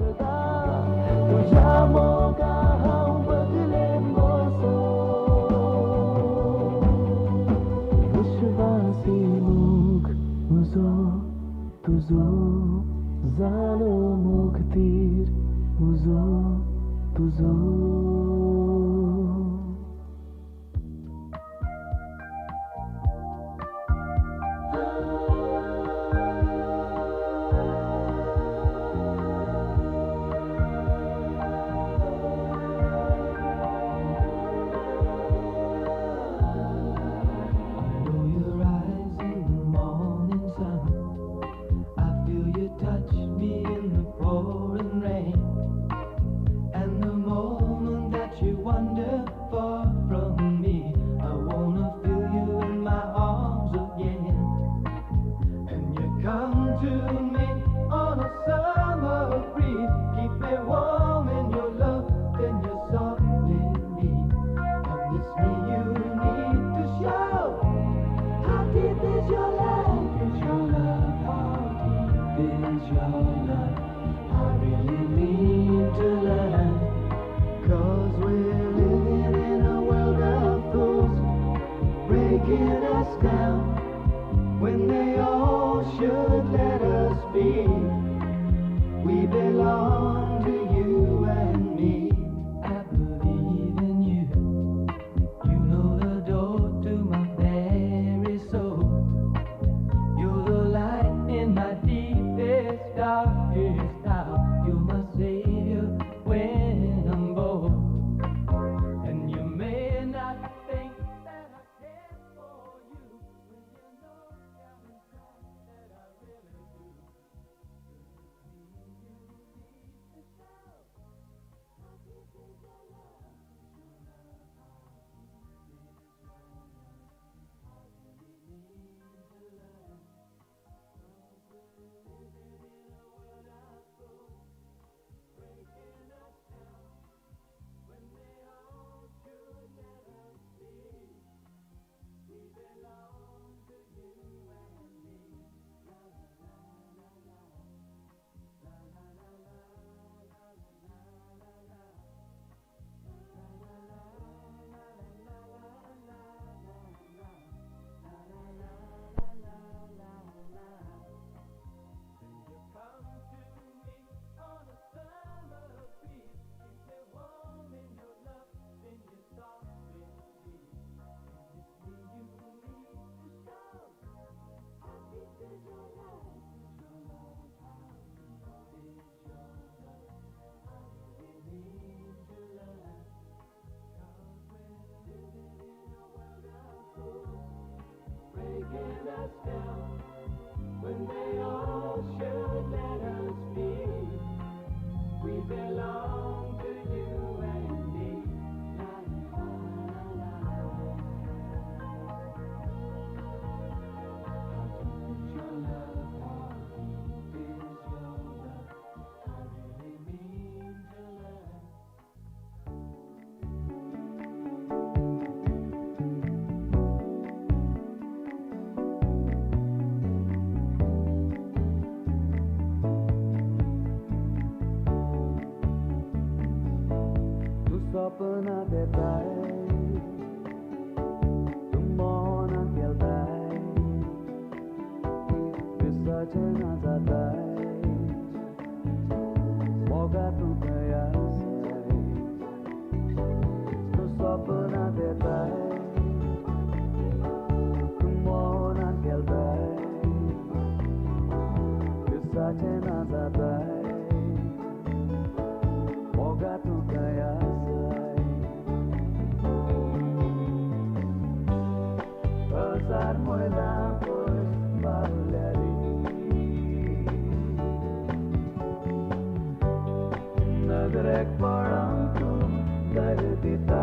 सदा तुझ्या मोगा हांव बदलेन बसो विश्वासी मोग म्हजो तुजो जालो मुक्तीर म्हजो तुजो. सपना देता है तुम मोहना खेलता है विसर्जन ना जाता है मौका तू गया तू सपना देता है तुम मोहना खेलता है विसर्जन ना जाता है मौका तू गया. नजरेक पळोवन तूं दर्द दिता.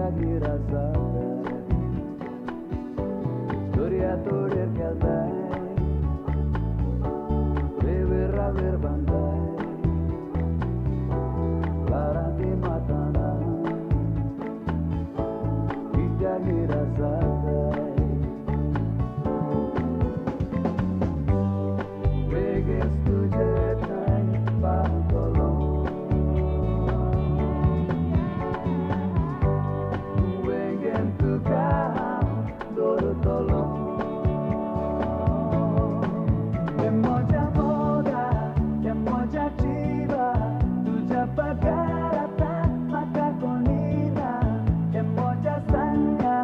कित्याक निराश जाताय दर्या तोडेर खेळताय रेवेर रावेर बांदताय ल्हारां ती माताना कित्याक निराश जाताय वेगेच तुजे ठांय पावतलो वेगेन तुका हांव दवरतलो हे म्हज्या मोगा हे म्हज्या जिवा तुज्या बगर आतां म्हाका कोणी ना हे म्हज्या सांगा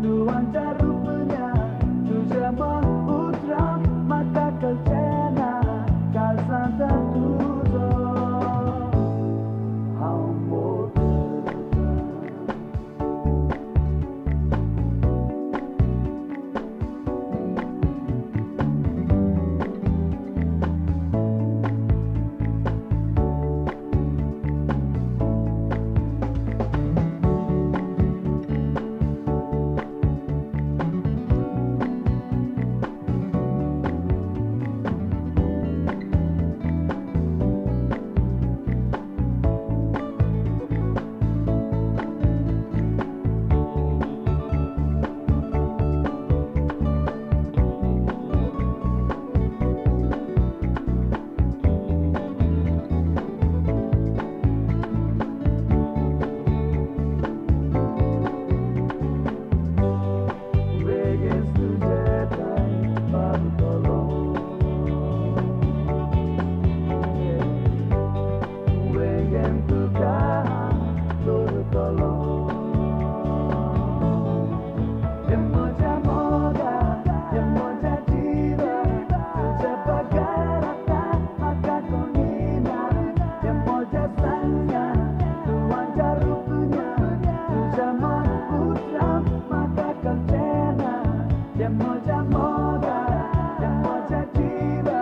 तुवांच्या रुपन्या तुज्या मन उतरांक म्हाका कळचें ना काळजांत तुजो हांव मोग करतां. वेगेच तुजे ठांय पावतलो वेगेन तुका हांव दवरतलो हे म्हज्या मोगा हे म्हज्या जिवा तुज्या बगर आतां म्हाका कोणी ना हे म्हज्या सांगा तुवांच्या रुपन्या तुज्या मन उतरांक म्हाका कळचें ना हे म्हज्या मोगा हे म्हज्या जिवा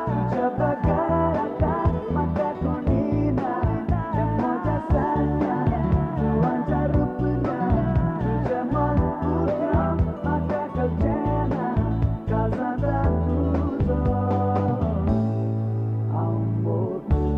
तुज्या बगर आतां म्हाका कोणी ना हे म्हज्या सांगा तुवांच्या रुपन्या तुज्या मन उतरांक म्हाका कळचें ना काळजांत तुजो हांव मोग करतां.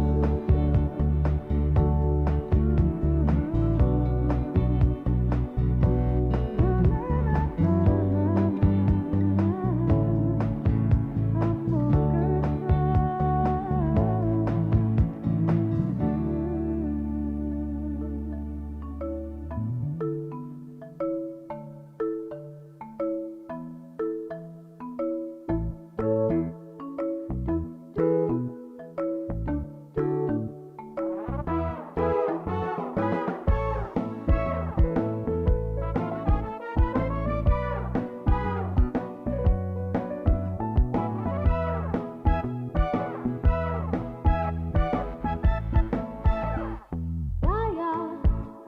राया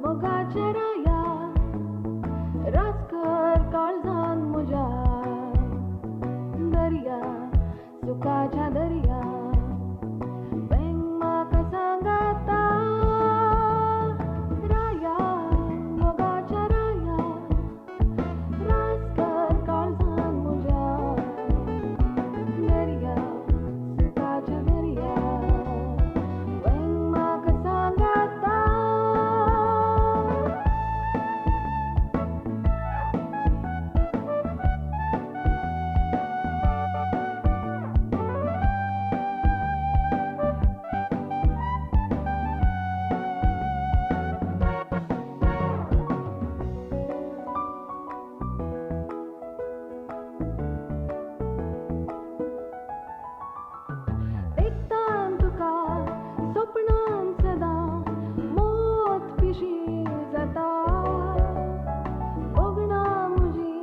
मोगाचे राया रासकर काळजान म्हज्या दर्या सुखाच्या दर्या वेंग म्हाका सांगाता राया मोगाच्या राया रासकर काळजान म्हज्या दर्या सुखाच्या दर्या वेंग म्हाका सांगाता. देखतान तुका सपनान सदां मोत पिशी जाता भोगणां म्हजी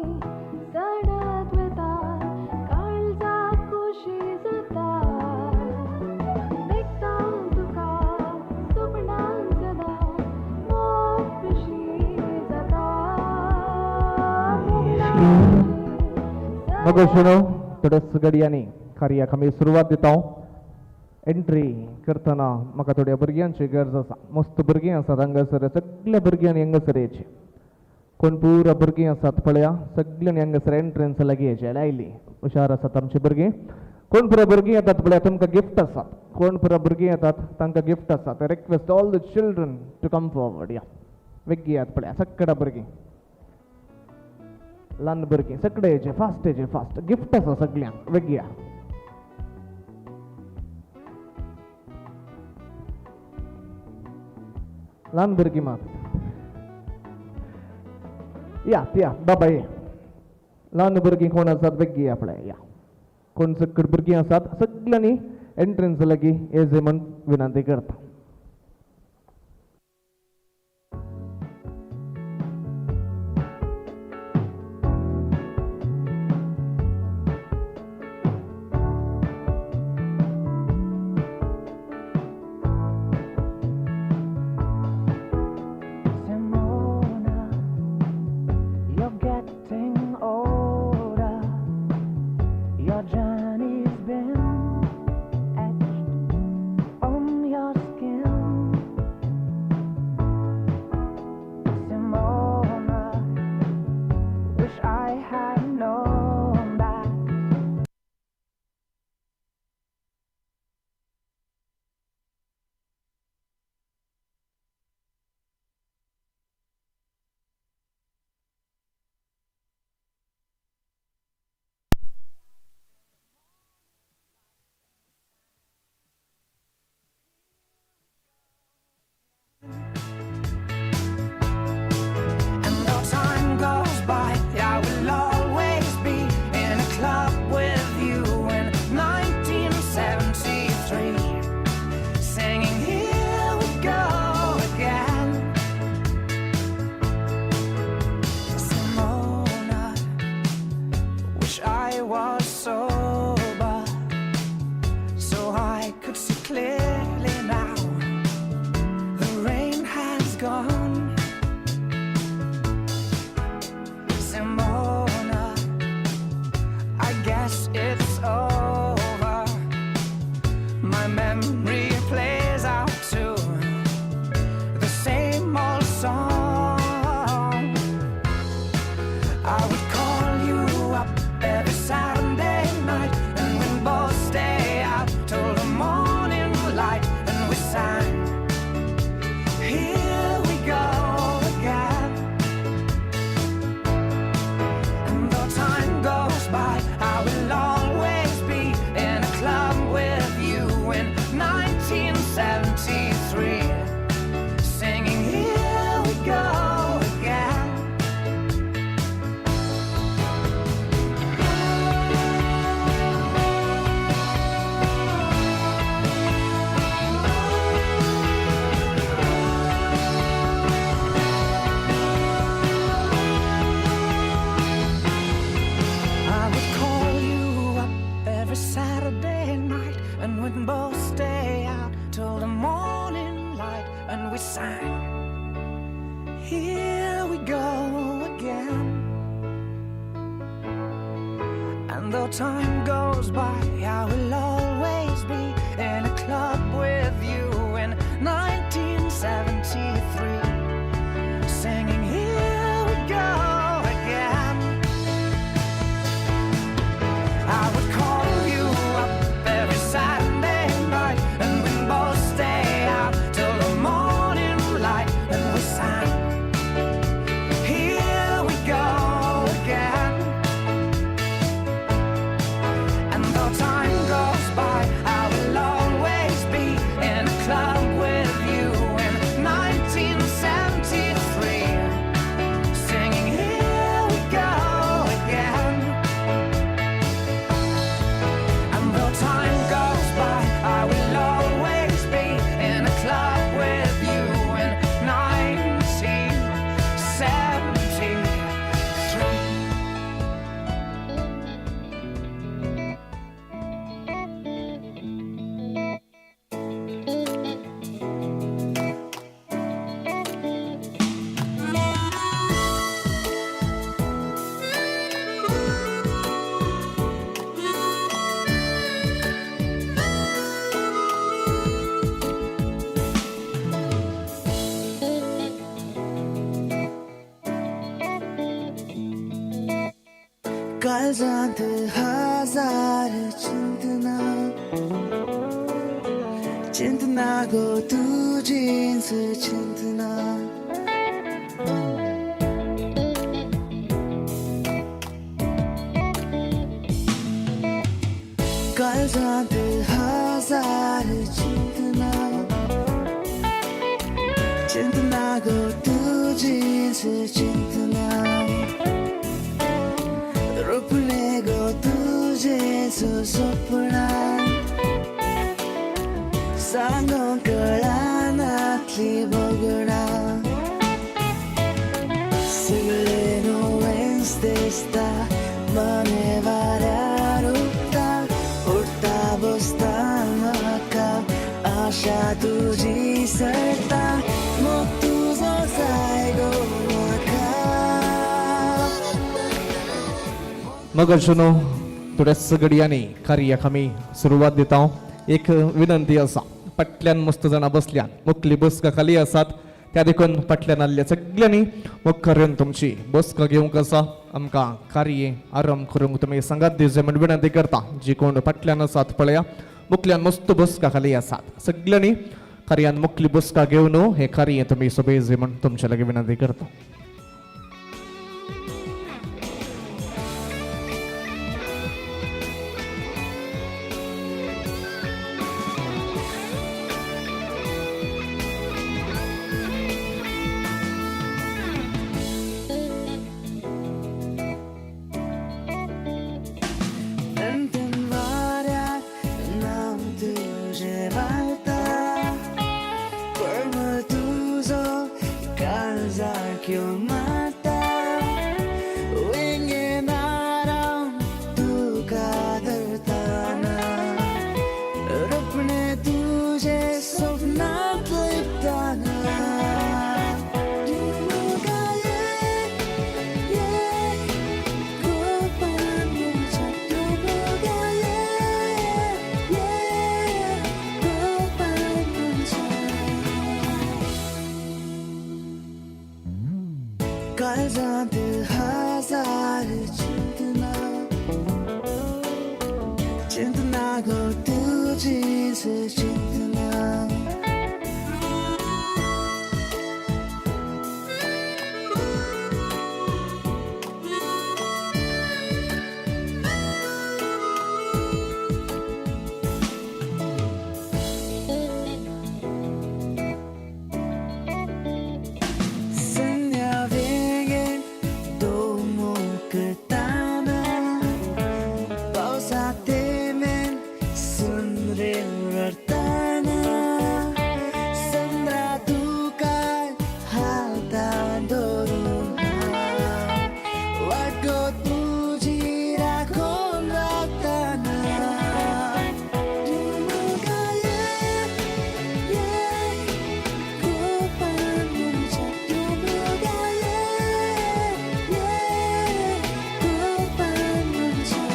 चडत वता काळजाक खोशी जाता देखतान तुका सपनान सदां मोत पिशी जाता भोगणां म्हजी मगोशनो थोड्याच घडयांनी कार्याक आमी सुरवात दिता. एंट्री करतना म्हाका थोड्या भुरग्यांची गरज आसा. मस्त भुरगीं आसात हांगासर, सगल्या भुरग्यांनी हांगासर येवचें. कोण पुरा भुरगीं आसात पळया, सगळ्यांनी हांगासर एंट्रन्स लागीं येचे लायली. हुशार आसात आमची भुरगीं. कोण पुरा भुरगीं येतात पळया, तुमकां गिफ्ट आसात. कोण पुरा भुरगीं येतात तांकां गिफ्ट आसात. Request all the children to come forward. या वेगळी येतात पळया सगळ्या भुरगीं, ल्हान भुरगीं सगळे येचे, फास्ट येचे, फास्ट. गिफ्ट आसा सगळ्यांक, वेगळी या. ल्हान भुरगीं मात या या बाबा ये. ल्हान भुरगीं कोण आसात वेगळी या पळय या. कोण सकट भुरगीं आसात सगळ्यांनी एंट्रन्स लागीं येजे म्हण विनंती करता. Simona, you're getting older. Your journey's been etched on your skin. Simona, wish I had known that. And though time goes by, I will always be in a club with you in 1973, singing Here We Go Again. Simona, wish I was sober, so I could see clearly now. The rain has gone. Simona, I guess it's over. My memory plays out to the same old song. I would call you up every Saturday night, and we'd both stay out till the morning light, and we sang, Here we go again. And though time goes by, I will always be in a club with you in 1973, singing Here We Go Again. I would call you up every Saturday night, and we'd both stay out till the morning light, and we sang, Here we go again. And though time goes by, I will always be in a club with you in 1973, singing Here We Go Again. I would call you up every Saturday night, and we'd both stay out till the morning light, and we sang, Here we go again. And though time goes काळजांत हजार चिंतना, चिंतना गो तुजीच चिंतना. काळजांत हजार चिंतना, चिंतना गो तुजीच चिंतना. रुपणे गो तुजेच सपना, सांगोंक कळनातली भोगणा. सगळे नुवेंच दिसता, मने वाऱ्यार उडटा. उठता बसता म्हाका आशा तुजी सरता. मोग तुजो जाय गो म्हाका. मगरचनो थोड्याच घडयांनी कार्याक आमी सुरवात दिता. एक विनंती आसा, फाटल्यान मस्त जाणां बसल्यान, मुखली बसका खाली आसात, त्या देखून फाटल्यान आसल्या सगल्यांनी मुखार येवन तुमची बसका घेवंक आसा. आमकां कार्य आरंभ करूंक तुमी सांगात दिवचे म्हण विनंती करता. जी कोण फाटल्यान आसात पळया, मुखल्यान मस्त बसका खाली आसात, सगल्यांनी कार्यान मुखली बसका घेवन हें कार्य तुमी सोबयजे म्हण तुमच्या लागीं विनंती करता. थंड वाऱ्यार नांव तुजें वाळटा, परमळ तुजो काळजाक येवन मारता. वेंगेन आराम तुका धरतना, रुपणें तुजें सपनांत लिपतना. तुका ये ये गोपान म्हज्या, तुका ये ये गोपान म्हज्या. काळजांत हजार चिंतना, चिंतना गो तुजीच चिंतना. संध्या वेगेन दोमुकताना, पावसा तेमेन सुंदरेल रडताना, संद्रा तुका हातान धरून हांव वाट गो तुजी राखून रावताना. तुका ये ये गोपान म्हज्या, तुका ये ये गोपान म्हज्या.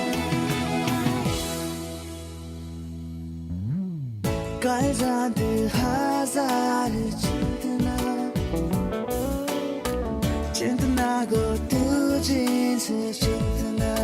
काळजांत हजार चिंतना, चिंतना गो तुजीच चिंतना.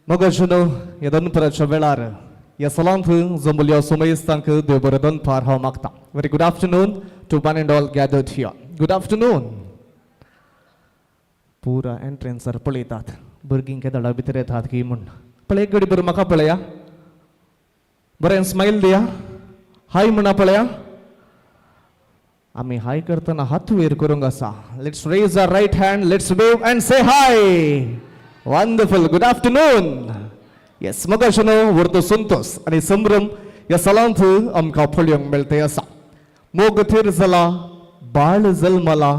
मगरचनो ह्या दनपराच्या वेळार ह्या सलांत जमल्या सोमयस्तांक देव बरें दनपार हांव मागता. Very good afternoon to one and all gathered here. Good afternoon. पुरा एंट्रन्सार पळयतात भुरगीं केदळा भितर येतात की म्हूण. पळय एक घडी बरें म्हाका पळया, बरें स्मायल दिया, हाय म्हणा पळया. आमी हाय करतना हात वयर करूंक आसा. Let's raise our right hand, let's wave and say hi. Wonderful, good afternoon. Yes, मगाशनो व्हरतो Santosh आनी संभ्रम ह्या सलांत आमकां पळोवंक मेळटा आसा. मोग थीर जाला, बाळ जल्मला.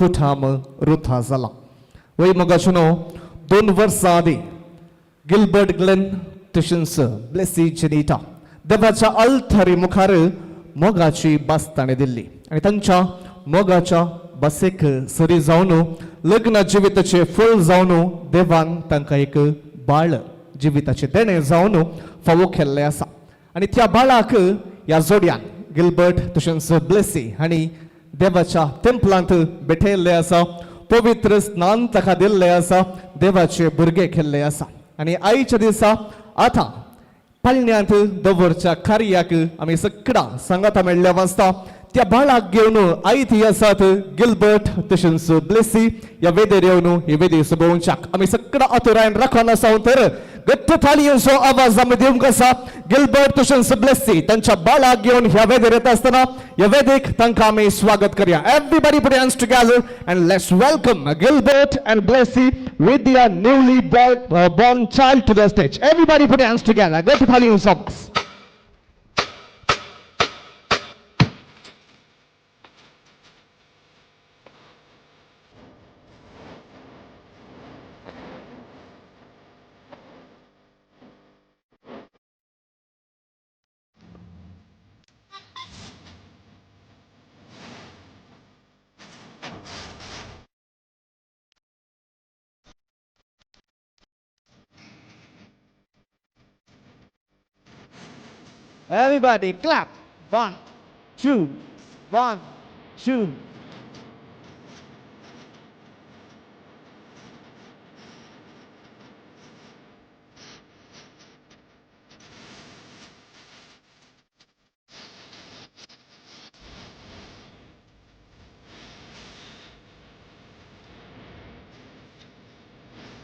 कुठाम रुथा जाला. वय मोगाचो न्हू, 2 वर्सां आदीं गिलबर्ट ग्लेन तशेंच ब्लेसी जेनिटा देवाच्या अल्थरी मुखार मोगाची भास ताणें दिल्ली आनी तांच्या मोगाच्या बसेक सरी जावन लग्न जिविताचें फळ जावन देवान तांकां एक बाळ जिविताचें देणें जावन फावो केल्लें आसा. आनी त्या बाळाक ह्या जोडयान गिलबर्ट तशेंच ब्लेसी हांणी देवाच्या तेंपलांत भेटयल्लें आसा, पवित्र स्नान ताका दिल्लें आसा, देवाचे भुरगे केल्ले आसा. आनी आयच्या दिसा आतां पाळण्यांत दवरच्या कार्याक आमी सगळां सांगाता मेळ्ळ्या वाचता त्या बाळाक घेवन आयती आसात गिलबर्ट तशेंच ब्लेसी ह्या वेदेर येवन ही वेदी सोबोवच्याक आमी सगळां आतुरायन राखून आसा. तर गट्ट ताळयेचो आवाज आमी दिवंक आसा. गिलबर्ट तशेंच ब्लेसी तांच्या बाळाक घेवन ह्या वेदेर येता आसतना ह्या वेदीक तांकां आमी स्वागत करया. Everybody put hands together and let's welcome Gilbert and Blessy with their newly born child to the stage. Everybody put hands together. घट्ट ताळयेचो आवाज. Everybody clap. One, two, one, two.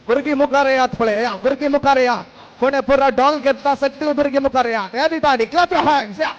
भुरगीं मुखार येयात पळय, भुरगीं मुखार या. कोणे पुरा डॉल घेतला, सगळीं भुरगीं मुखार या. Everybody clap your hands, yeah.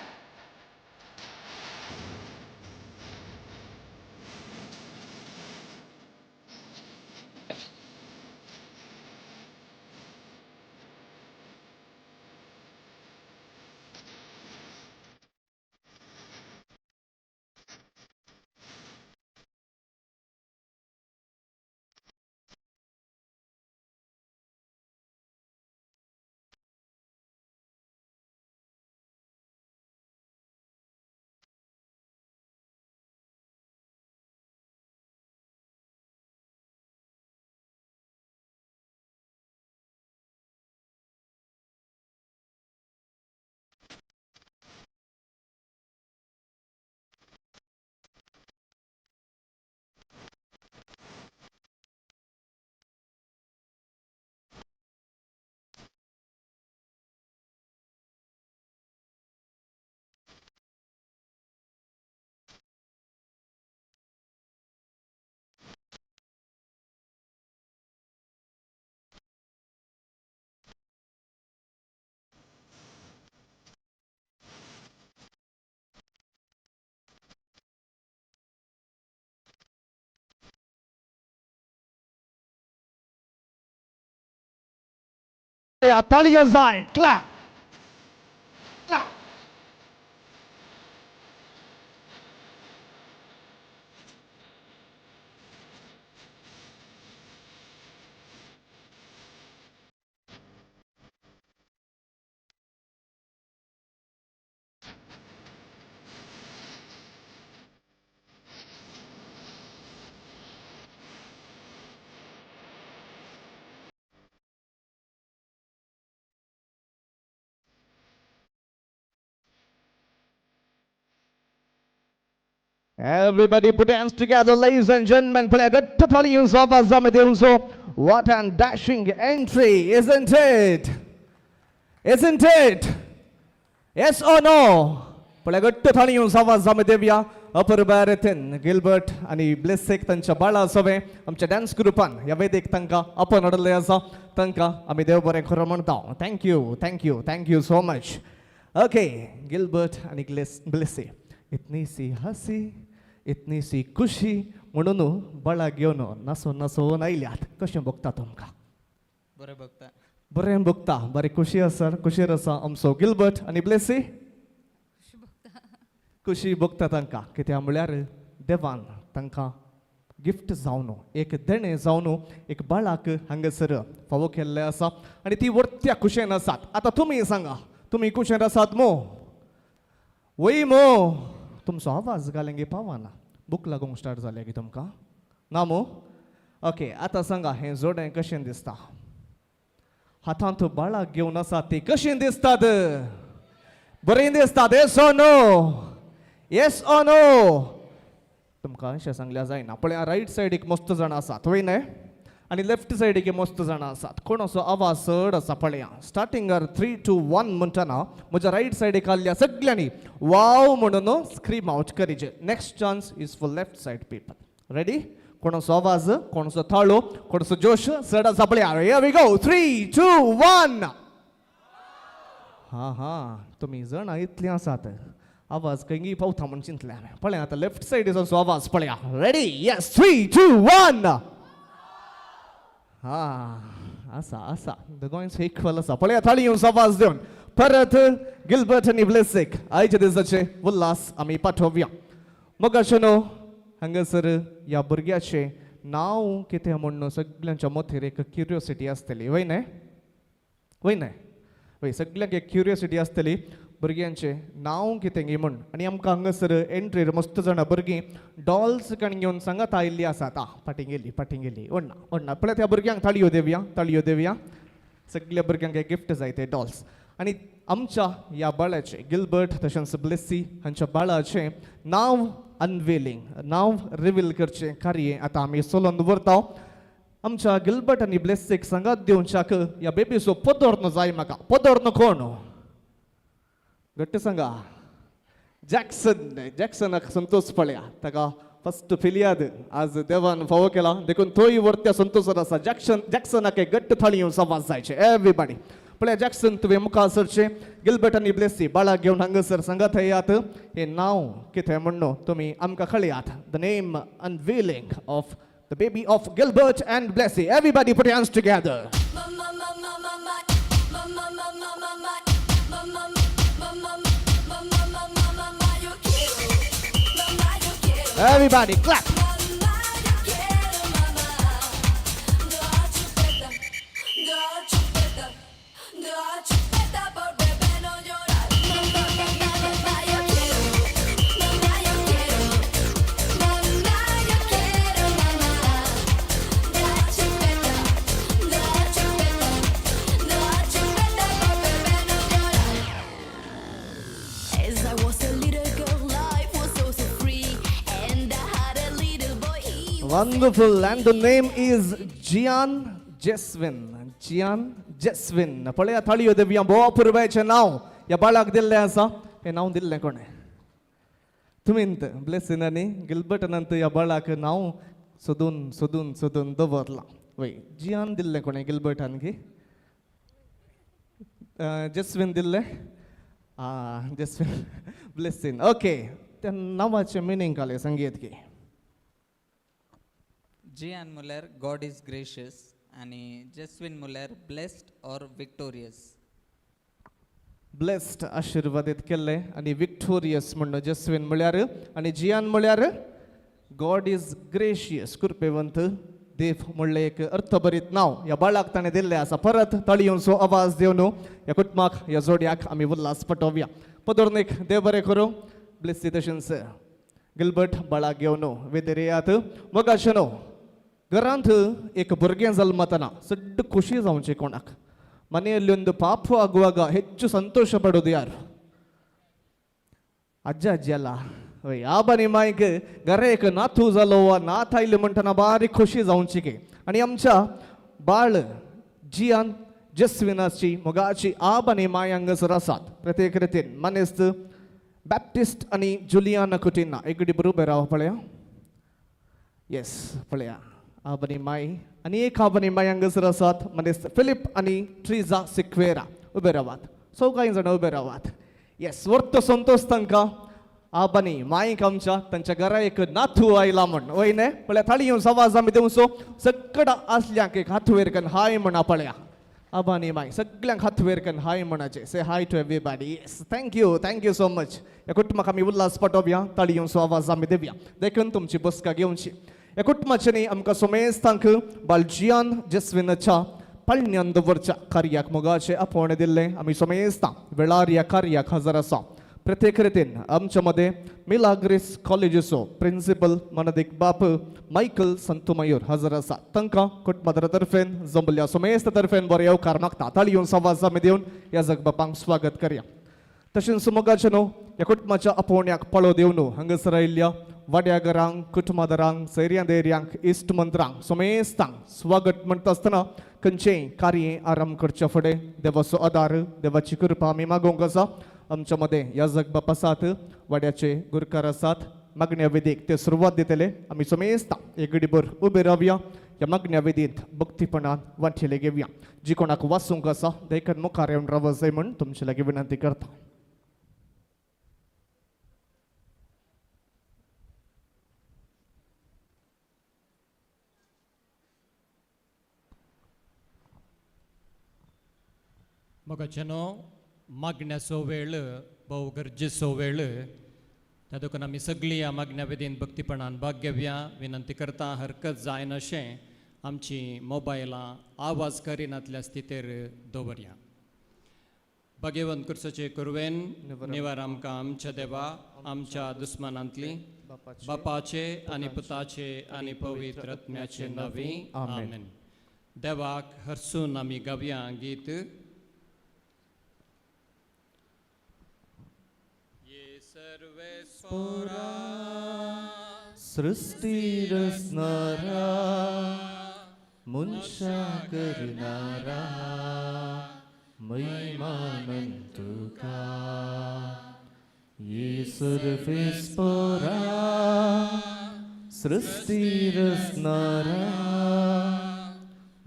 ताळयो जाय. Clap, clap. Everybody put hands together, ladies and gentlemen. Play the use of Azamidunso. What an dashing entry, isn't it? Isn't it? Yes or no? पळय, घट्ट थाळी आवाज आमी दिवया. अपुरबायेन गिलबर्ट आनी ब्लेसीक तांच्या बाळा सवें आमच्या डान्स ग्रुपान ह्या वेदीक तांकां आपोवन हाडिल्लें आसा. तांकां आमी देव बरें खरो म्हणटा. Thank you, thank you, thank you so much. Okay, Gilbert आनी ग्लेस ब्लेसी, इतनी सी हसी, इतनी सी खुशी म्हणून बाळा घेवन नाचोन नाचोन आयल्यात. कशें भोगता तुमकां? बरें भोगता. बरें भोगता. बरें, खुशी आसा, खुशीर आसा आमचो गिलबर्ट आनी ब्लेसी. खुशी भोगता तांकां, कित्याक म्हळ्यार देवान तांकां गिफ्ट जावन एक देणें जावन एक बाळाक हांगासर फावो केल्लें आसा आनी ती वर्त्या खुशेन आसात. आतां तुमी सांगा, तुमी खुशेन आसात मो? वय मो? तुमचो आवाज घालें पावना, भूक लागूंक स्टार्ट जाल्या की तुमकां ना मो? ओके, आतां सांगा हें जोडें कशें दिसता? हातांत बाळाक घेवन आसात ती कशीं दिसतात? बरीं दिसतात? Yes or no? Yes or no? तुमकां अशें सांगल्यार जायना. पळय, रायट सायडीक मस्त जाणां आसात, वय न्हय? आनी लेफ्ट सायडीक मस्त जाणां आसात. कोण असो आवाज चड आसा पळया. स्टार्टिंगार 3, 2, 1 म्हणटना म्हज्या रायट सायडीक आसल्या सगल्यांनी वाव म्हणून स्क्रीम आवट करीचे. Next chance is for left side people. Ready? कोणाचो आवाज, कोणाचो थाळो, कोणाचो जोश चड आसा पळया. Here we go. 3, 2, 1. हां हां, तुमी जाणां इतलीं आसात, आवाज खंय पावता म्हूण चिंतलें हांवें. पळय, आतां लेफ्ट सायडीचो आवाज पळया. Ready? Yes, 3, 2, 1. हां, आसा आसा, दोगांयचो इक्वल आसा. पळया, थाळी येवन आवाज दिवन परत गिलबर्ट आनी ब्लेसीक आयच्या दिसाचे उल्हास आमी पाठोवया. मोगाचें न्हू, हांगासर ह्या भुरग्याचें नांव कितें म्हूण सगल्यांच्या मतीर एक क्युरियोसिटी आसतली, वय न्हय? वय न्हय? वय, सगल्यांक एक क्युरियोसिटी आसतली भुरग्यांचें नांव कितें गी म्हूण. आनी आमकां हांगासर एंट्रीर मस्त जाणां भुरगीं डॉल्स कण घेवन सांगात आयिल्लीं आसात. आं, फाटीं गेली, फाटीं गेली. व्हडना व्हडना. पळय, त्या भुरग्यांक ताळयो दिवया, ताळयो दिवया. सगल्या भुरग्यांक एक गिफ्ट जाय ते डॉल्स. आनी आमच्या ह्या बाळाचें, गिलबर्ट तशेंच ब्लेसी हांच्या बाळाचें नांव अनवेलिंग, नांव रिवील करचें कार्य आतां आमी चलोवन दवरता. आमच्या गिलबर्ट आनी ब्लेसीक सांगात दिवच्याक ह्या बेबीचो पदोर्न जाय म्हाका. पदोर्न कोण? घट्ट सांगा. जॅक्सन. जॅक्सनाक संतोष पळया, ताका फस्ट फिलियाद आज देवान फावो केला, देखून तोय वर्त्या संतोषान आसा. जॅक्सन, जॅक्सनाक एक घट्ट थाळी येवन आवाज जायचे. एवरीबडी, पळया, जॅक्सन तुवें मुखार सरचें. गिलबर्ट आनी ब्लेसी बाळाक घेवन हांगासर सांगात येयात. हें नांव कितें म्हणून तुमी आमकां कळयात. The name unveiling of the baby of Gilbert and Blessy. Everybody put hands together. Mama, mama, mama, mama, mama, mama, mama, mama, mama, mama, mama, yo quiero, mamá, yo quiero, Everybody clap. Mamá, yo quiero, mamá. Da chupeta, da chupeta, da chupeta por bebé no llorar. Mamá, mamá, mamá, yo quiero, mamá, yo quiero, mamá, yo quiero, mamá. Da chupeta, da chupeta, da chupeta por bebé no llorar. As I was a little girl, life was so so free, and I had a little boy. He was Wonderful. And the name is Gian Jeswin. Gian Jeswin. पळया, थाळयो दिवया. भोव अपुरबायचें नांव ह्या बाळाक दिल्लें आसा. हें नांव दिल्लें कोणें? तुमींत ब्लेसीन आनी गिलबर्टनांत ह्या बाळाक नांव सोदून सोदून सोदून दवरलां, वय? जियान दिल्लें कोणें? गिलबर्टान की जेस्विन दिल्लें? आं, जेस्विन, ब्लेसीन. ओके, त्या नांवाचें मिनींग कालें संगीत की. जियान म्हणल्यार गॉड is gracious आनी जेस्विन म्हणल्यार ब्लेस्ड ऑर विक्टोरियस. ब्लेस्ड, आशिर्वादीत केल्ले आनी विक्टोरियस म्हण जेस्विन म्हळ्यार आनी जियान म्हळ्यार गॉड is gracious, कृपेवंत देव म्हणलें एक अर्थभरीत नांव ह्या बाळाक ताणें दिल्लें आसा. परत ताळयोंचो आवाज दिवन ह्या कुटुंबाक, ह्या जोडयाक आमी उल्हास पटोवया. पदोर्नीक देव बरें करूं. ब्लेसी तशेंच गिलबर्ट, बाळाक घेवन वेदेर येयात. मोगाशेनो, घरांत एक भुरगें जल्मतना चड खुशी जावची कोणाक? ಮನೆಯಲ್ಲಿ ಒಂದು ಪಾಪು ಆಗುವಾಗ ಹೆಚ್ಚು ಸಂತೋಷ ಪಡೋದು ಯಾರು? ಅಜ್ಜ ಅಜ್ಜಿ ಅಲ್ಲ? आबा मायक घरा एक नातू जालो वा नात आयली म्हणटना बारीक खोशी जावची की. आनी आमच्या बाळ जियान जस्विनाची मोगाची आब आनी माय हांगासर आसात. प्रत्येक रितीन मानेस्त बॅप्टिस्ट आनी जुलियाना कुटिना, एकडी बरोबर राव. पळया, येस, पळया, आब आनी माय आनी एक आब आनी माय हांगासर आसात. मानेस्त फिलीप आनी ट्रिजा सिक्वेरा, उबे रावात. चौगांय जाणां उबे रावात. येस, वर्त संतोष तांकां, आब आनी मायक आमच्या, तांच्या घरा एक नातू आयला म्हण, वय न्हय? पळया, थाळी येवन आवाज आमी दिवचो. सगळ्या आसल्यांक एक हात वयर करून हाय म्हणा. पळया, आबा आनी माय सगळ्यांक हात वयर करून हाय म्हणाचे. Say hi to everybody. Yes, thank you, thank you so much. ह्या कुटुंबाक आमी उल्हास पटोवया, ताळी येवचो आवाज आमी दिवया. देखून तुमची बसका घेवची. ह्या ह्या कुटुंबाच्यांनी आमकां सोमेस्तांक बालजियान जस्विनाच्या पळण्यान दवरच्या कार्याक मोगाचें आपोवणें दिल्लें. आमी सोमेस्तां वेळार ह्या कार्याक हजर आसा. प्रत्येक रितीन आमच्या मदें मिलाग्रीस कॉलेजीचो प्रिंसिपल मनदीक बाप मायकल संतुमयूर हजर आसा. तांकां कुटुंबा तर्फेन जमल्या सोमेस्त तर्फेन बरो येवकार मागता. ताळयो सवाज आमी दिवन ह्या जगबापांक स्वागत करया. तशेंच मोगाचे न्हू ह्या कुटुंबाच्या आपोवण्याक पळो दिवन हांगासर आयिल्ल्या वाड्याघरांक, कुटुंबादारांक, सैर्यां दैर्यांक, इश्ट मंत्रांक, सोमेस्तांक स्वागत म्हणटा आसतना खंयचेंय कार्य आरंभ करच्या फुडें देवाचो आदार, देवाची कृपा आमी मागोवंक आसा. आमच्या मदें याजक बाप आसात, वाड्याचे गुरकार आसात. मागण्या विधीक ते सुरवात दितले. आमी सोमेस्तां एक घडीभर उबे रावया. ह्या मागण्या विधींत भक्तीपणान वांटेले घेवया. जी कोणाक वाचूंक आसा देखून मुखार येवन रावत जाय म्हूण तुमचे लागीं विनंती करता. मोगाचेनो, मागण्याचो वेळ भोव गरजेचो वेळ. त्या देखून आमी सगळीं ह्या मागण्या विधीन भक्तीपणान भाग घेवया. विनंती करता, हरकत जायनाशें आमची मोबायलां आवाज करिनातल्या स्थितीर दवरया. भगेवंत कुर्साचे कुरवेन निवार आमकां आमच्या देवा आमच्या दुस्मानांतली, बापाचे आनी पुताचे आनी पवित्र आत्म्याचे नवी. आमेन. देवाक हरसून आमी गावया गीत. ये सर्वेस्पोरा सृष्टी रचणारा, मनशा करणारा, महिमान तुका. ये सर्वेस्पोरा सृष्टी रचणारा,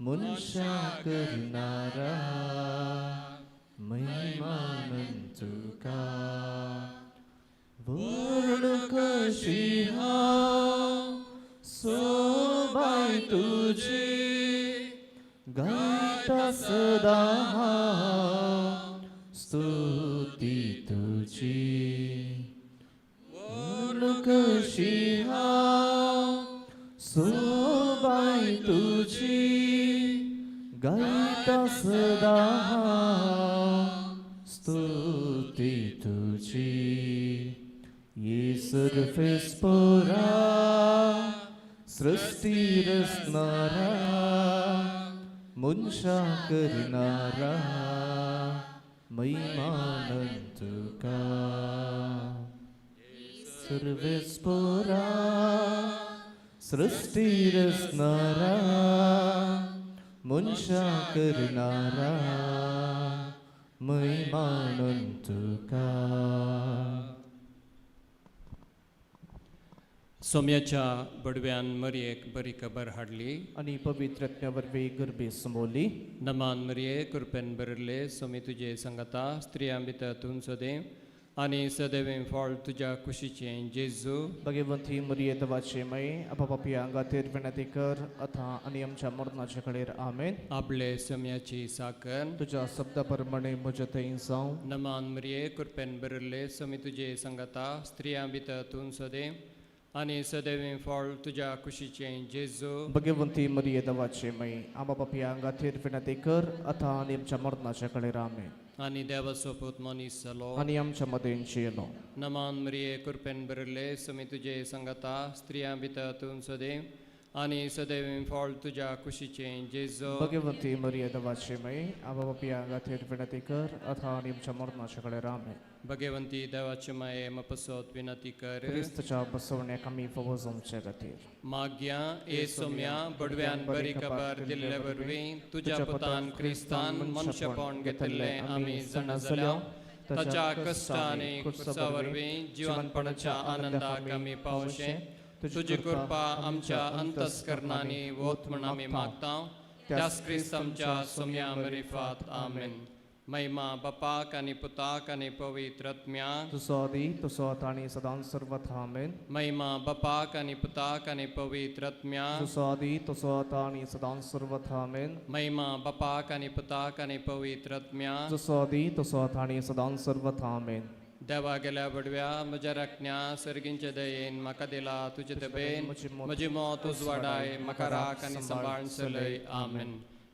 मनशा करणारा, महिमान तुका. वर्ण कशी हा सोबाय तुझी, गायता सदा हांव स्तुती तुझी. वर्ण कशी हा सोबाय तुझी, गायता सदा हांव स्तुती तुझी. ये सर्वेस्पोरा सृष्टी रचणारा, मनशा करणारा, महिमान तुका. सर्वेस्पोरा सृष्टी रचणारा, मनशा करणारा, महिमान तुका. सोम्याच्या बडव्यान मरयेक बरी खबर हाडली आनी पवित्र आत्म्या वरवीं गर्भी समोली. नमान मरये, कृपेन भरिल्ले, सोमी तुजे संगता. स्त्रियां भितर तूं सदैव आनी सदैव फळ तुज्या कुशीचें जेजू. भगवंती मरिये, देवाचे माये, आपा पापयां खातीर विनंती कर आतां आनी आमच्या मरणाच्या कडेर. आमेन. आपले सोम्याची साकर. तुज्या शब्दा प्रमाणे म्हज्या थंय जावं. नमान मरये, कृपेन भरिल्ले, सोमी तुजे संगता. स्त्रियां भितर तूं सदैव आनी सदैव फळ तुज्या कुशीचें जेजू. भगवंती मरिये, देवाचे माये, आबा पापयां खातीर विनंती कर आतां आनी आमच्या मरणाच्या कडेर. आमेन. आनी देवाचो पूत मनीस जालो आनी आमच्या मदें जियेलो. नमान मरिये, कृपेन भरिल्ले, सोमी तुजे संगता. स्त्रियां भितर तूं सदैव आनी सदैव फळ तुज्या कुशीचें जेजू. भगवंती मरिये, देवाचे माये, आबा पापयां खातीर विनंती कर आतां आनी आमच्या मरणाच्या कडेर. आमेन. भगवंती देवाचे माये, मपसोत विनंती कर क्रिस्तच्या बसवण्याक आमी फावो जावचे खातीर. माग्या ए सोम्या, बडव्यान बरी खबर दिल्ले वरवीं तुज्या पुतान क्रिस्तान मनशेपण घेतिल्लें आमी जाणा जाल्या. ताच्या कश्टांनी खुर्सा वरवीं जिवनपणाच्या आनंदाक आमी पावशें तुजी कृपा आमच्या अंतस्करणांनी वत म्हूण आमी मागता. त्याच क्रिस्त आमच्या सोम्या मरिफात. आमेन. महिमा बापाक आनी पुताक आनी पवित्र आत्म्याक. तुजो आदी तुजो आतां आनी सदां सर्वथा. आमेन. महिमा बापाक आनी पुताक आनी पवित्र आत्म्याक. तुजो आदी तुजो आतां आनी सदां सर्वथा. आमेन. महिमा बापाक आनी पुताक आनी पवित्र आत्म्याक. तुजो आदी तुजो आतां आनी सदां सर्वथा. आमेन. देवा गेल्या बडव्या म्हज्या राखण्या सर्गींचे दयेन म्हाका दिला तुजे दबेन म्हजी मौत उजवाडाय म्हाका राख आनी सांबाळ चलय. आमेन.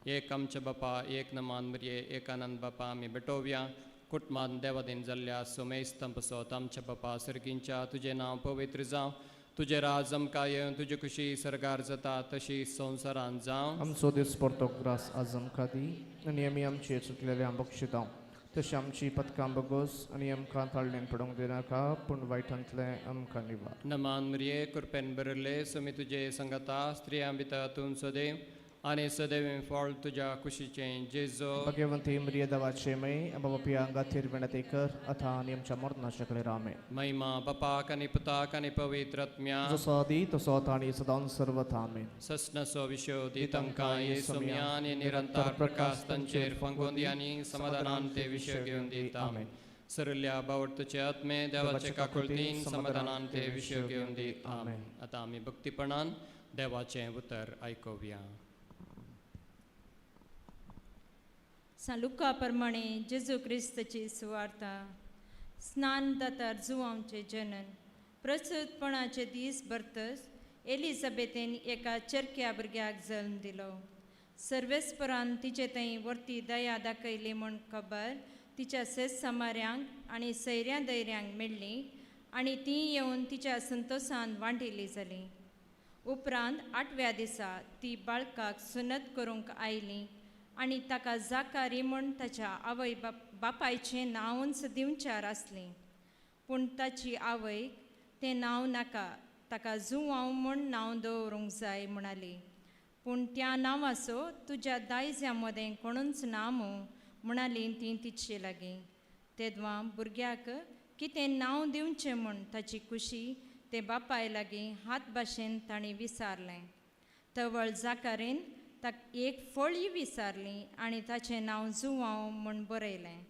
एक आमच्या बापा, एक नमान मरये, एक आनंद बापा आमी भेटोवया. कुटुंबान देवादीन जाल्ल्या सोमेस्तंप सोत आमच्या बापा सर्गींच्या, तुजें नांव पवित्र जावं, तुजें राज आमकां येवन, तुजी खुशी सर्गार जाता तशी संवसारान जावं. आमचो दिसपडतो ग्रास आज आमकां दी आनी आमी आमचे चुकलेले बक्षिता तशी आमची पथकां बगोस आनी आमकां ताळणेन पडूंक दिनाका पूण वायटांतलें आमकां निवार. नमान मरये, कृपेन बरले, सुमी तुजे संगता, स्त्रियां भितर तूं सदैव आनी सदैव फळ तुज्या कुशीचें जेजो. भगवंती मरिये देवाचे मय बाबा खातीर विनंती कर आतां आनी आमच्या मरणाच्या कडेन. आमेन. महिमा बापाक आनी पुताक आनी पवित्र आत्म्या, जसो आदी तसो आतां आनी सदां सर्वथा. आमेन. ससनसो विशो दी तांकां येसुम्या आनी निरंतर प्रकाश तांचेर फांगोवन दी आनी समाधानान ते विशय घेवन दिता. आमेन. सरल्या बावडतचे आत्मे देवाचे काकुळतीन समाधानान ते विशय घेवन दी. आमेन. आतां आमी भक्तीपणान देवाचें उतर आयकुया. सान लुका प्रमाणे जेजू क्रिस्ताची सुवार्ता. स्नान दातार जुवांवचें जनन. प्रसूतपणाचे दीस भरतच एलिझाबेथेन एका चरक्या भुरग्याक जल्म दिलो. सर्वेस्परान तिचे थंय वर्ती दया दाखयली म्हूण खबर तिच्या सेस समाऱ्यांक आनी सैऱ्यां दैऱ्यांक मेळ्ळी आनी ती येवन तिच्या संतोसान वांटिल्ली जाली. उपरांत आठव्या दिसा ती बाळकाक सुनत करूंक आयली आनी ताका जाकारी म्हूण ताच्या आवय बापायचें नांवूच दिवच्यार आसलें. पूण ताची आवयक तें नांव नाका, ताका जुवांव म्हूण नांव दवरूंक जाय म्हणाली. पूण त्या नांवाचो तुज्या दायज्या मदें कोणूच ना मू म्हणाली ती तिचे लागीं. तेदवां भुरग्याक कितें नांव दिवचें म्हूण ताची खुशी ते बापाय लागीं हात भाशेन तांणी विचारलें. तवळ जाकारीन ताका एक फळी विचारली आनी ताचें नांव जुवांव म्हूण बरयलें.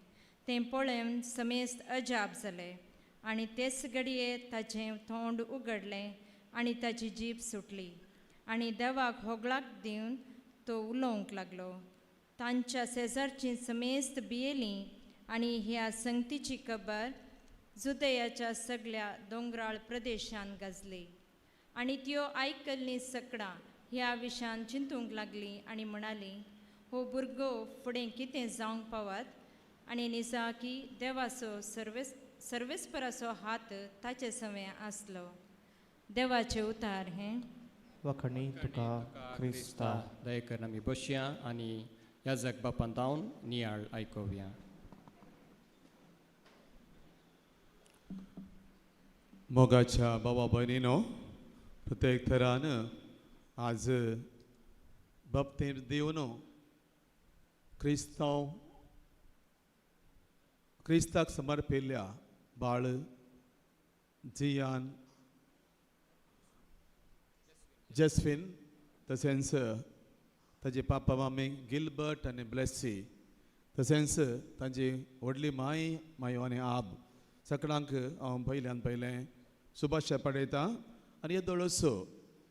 तें पळोवन समेस्त अजाप जालें आनी तेच घडये ताचें तोंड उगडलें आनी ताची जीब सुटली आनी देवाक होगळाक दिवन तो उलोवंक लागलो. तांच्या शेजारचीं समेस्त भियेलीं आनी ह्या संगतीची खबर जुदयाच्या सगळ्या दोंगराळ प्रदेशान गाजली आनी त्यो आयकल्लीं सकडां ह्या विशयान चिंतूंक लागलीं आनी म्हणालीं, हो भुरगो फुडें कितें जावंक पावत? आनी निजाकी देवाचो सर्वेस्पराचो हात ताचे सवें आसलो. देवाचें उतार हें. वखणी तुका क्रिस्ता. दया करून आमी बसया आनी याजक बापान जावन नियाळ आयकुया. मोगाच्या बाबा भयणीनो, प्रत्येक थरान आज बाप्तीर दिवन क्रिस्तांव क्रिस्ताक समर्पिल्ल्या बाळ जियान जस्फिन तशेंच ताजे पापा मामी गिलबर्ट आनी ब्लेसी तशेंच तांची व्हडली माय मायो आनी आब सगळ्यांक हांव पयल्यान पयलें सुभाशा पडयता. आनी येदोळसो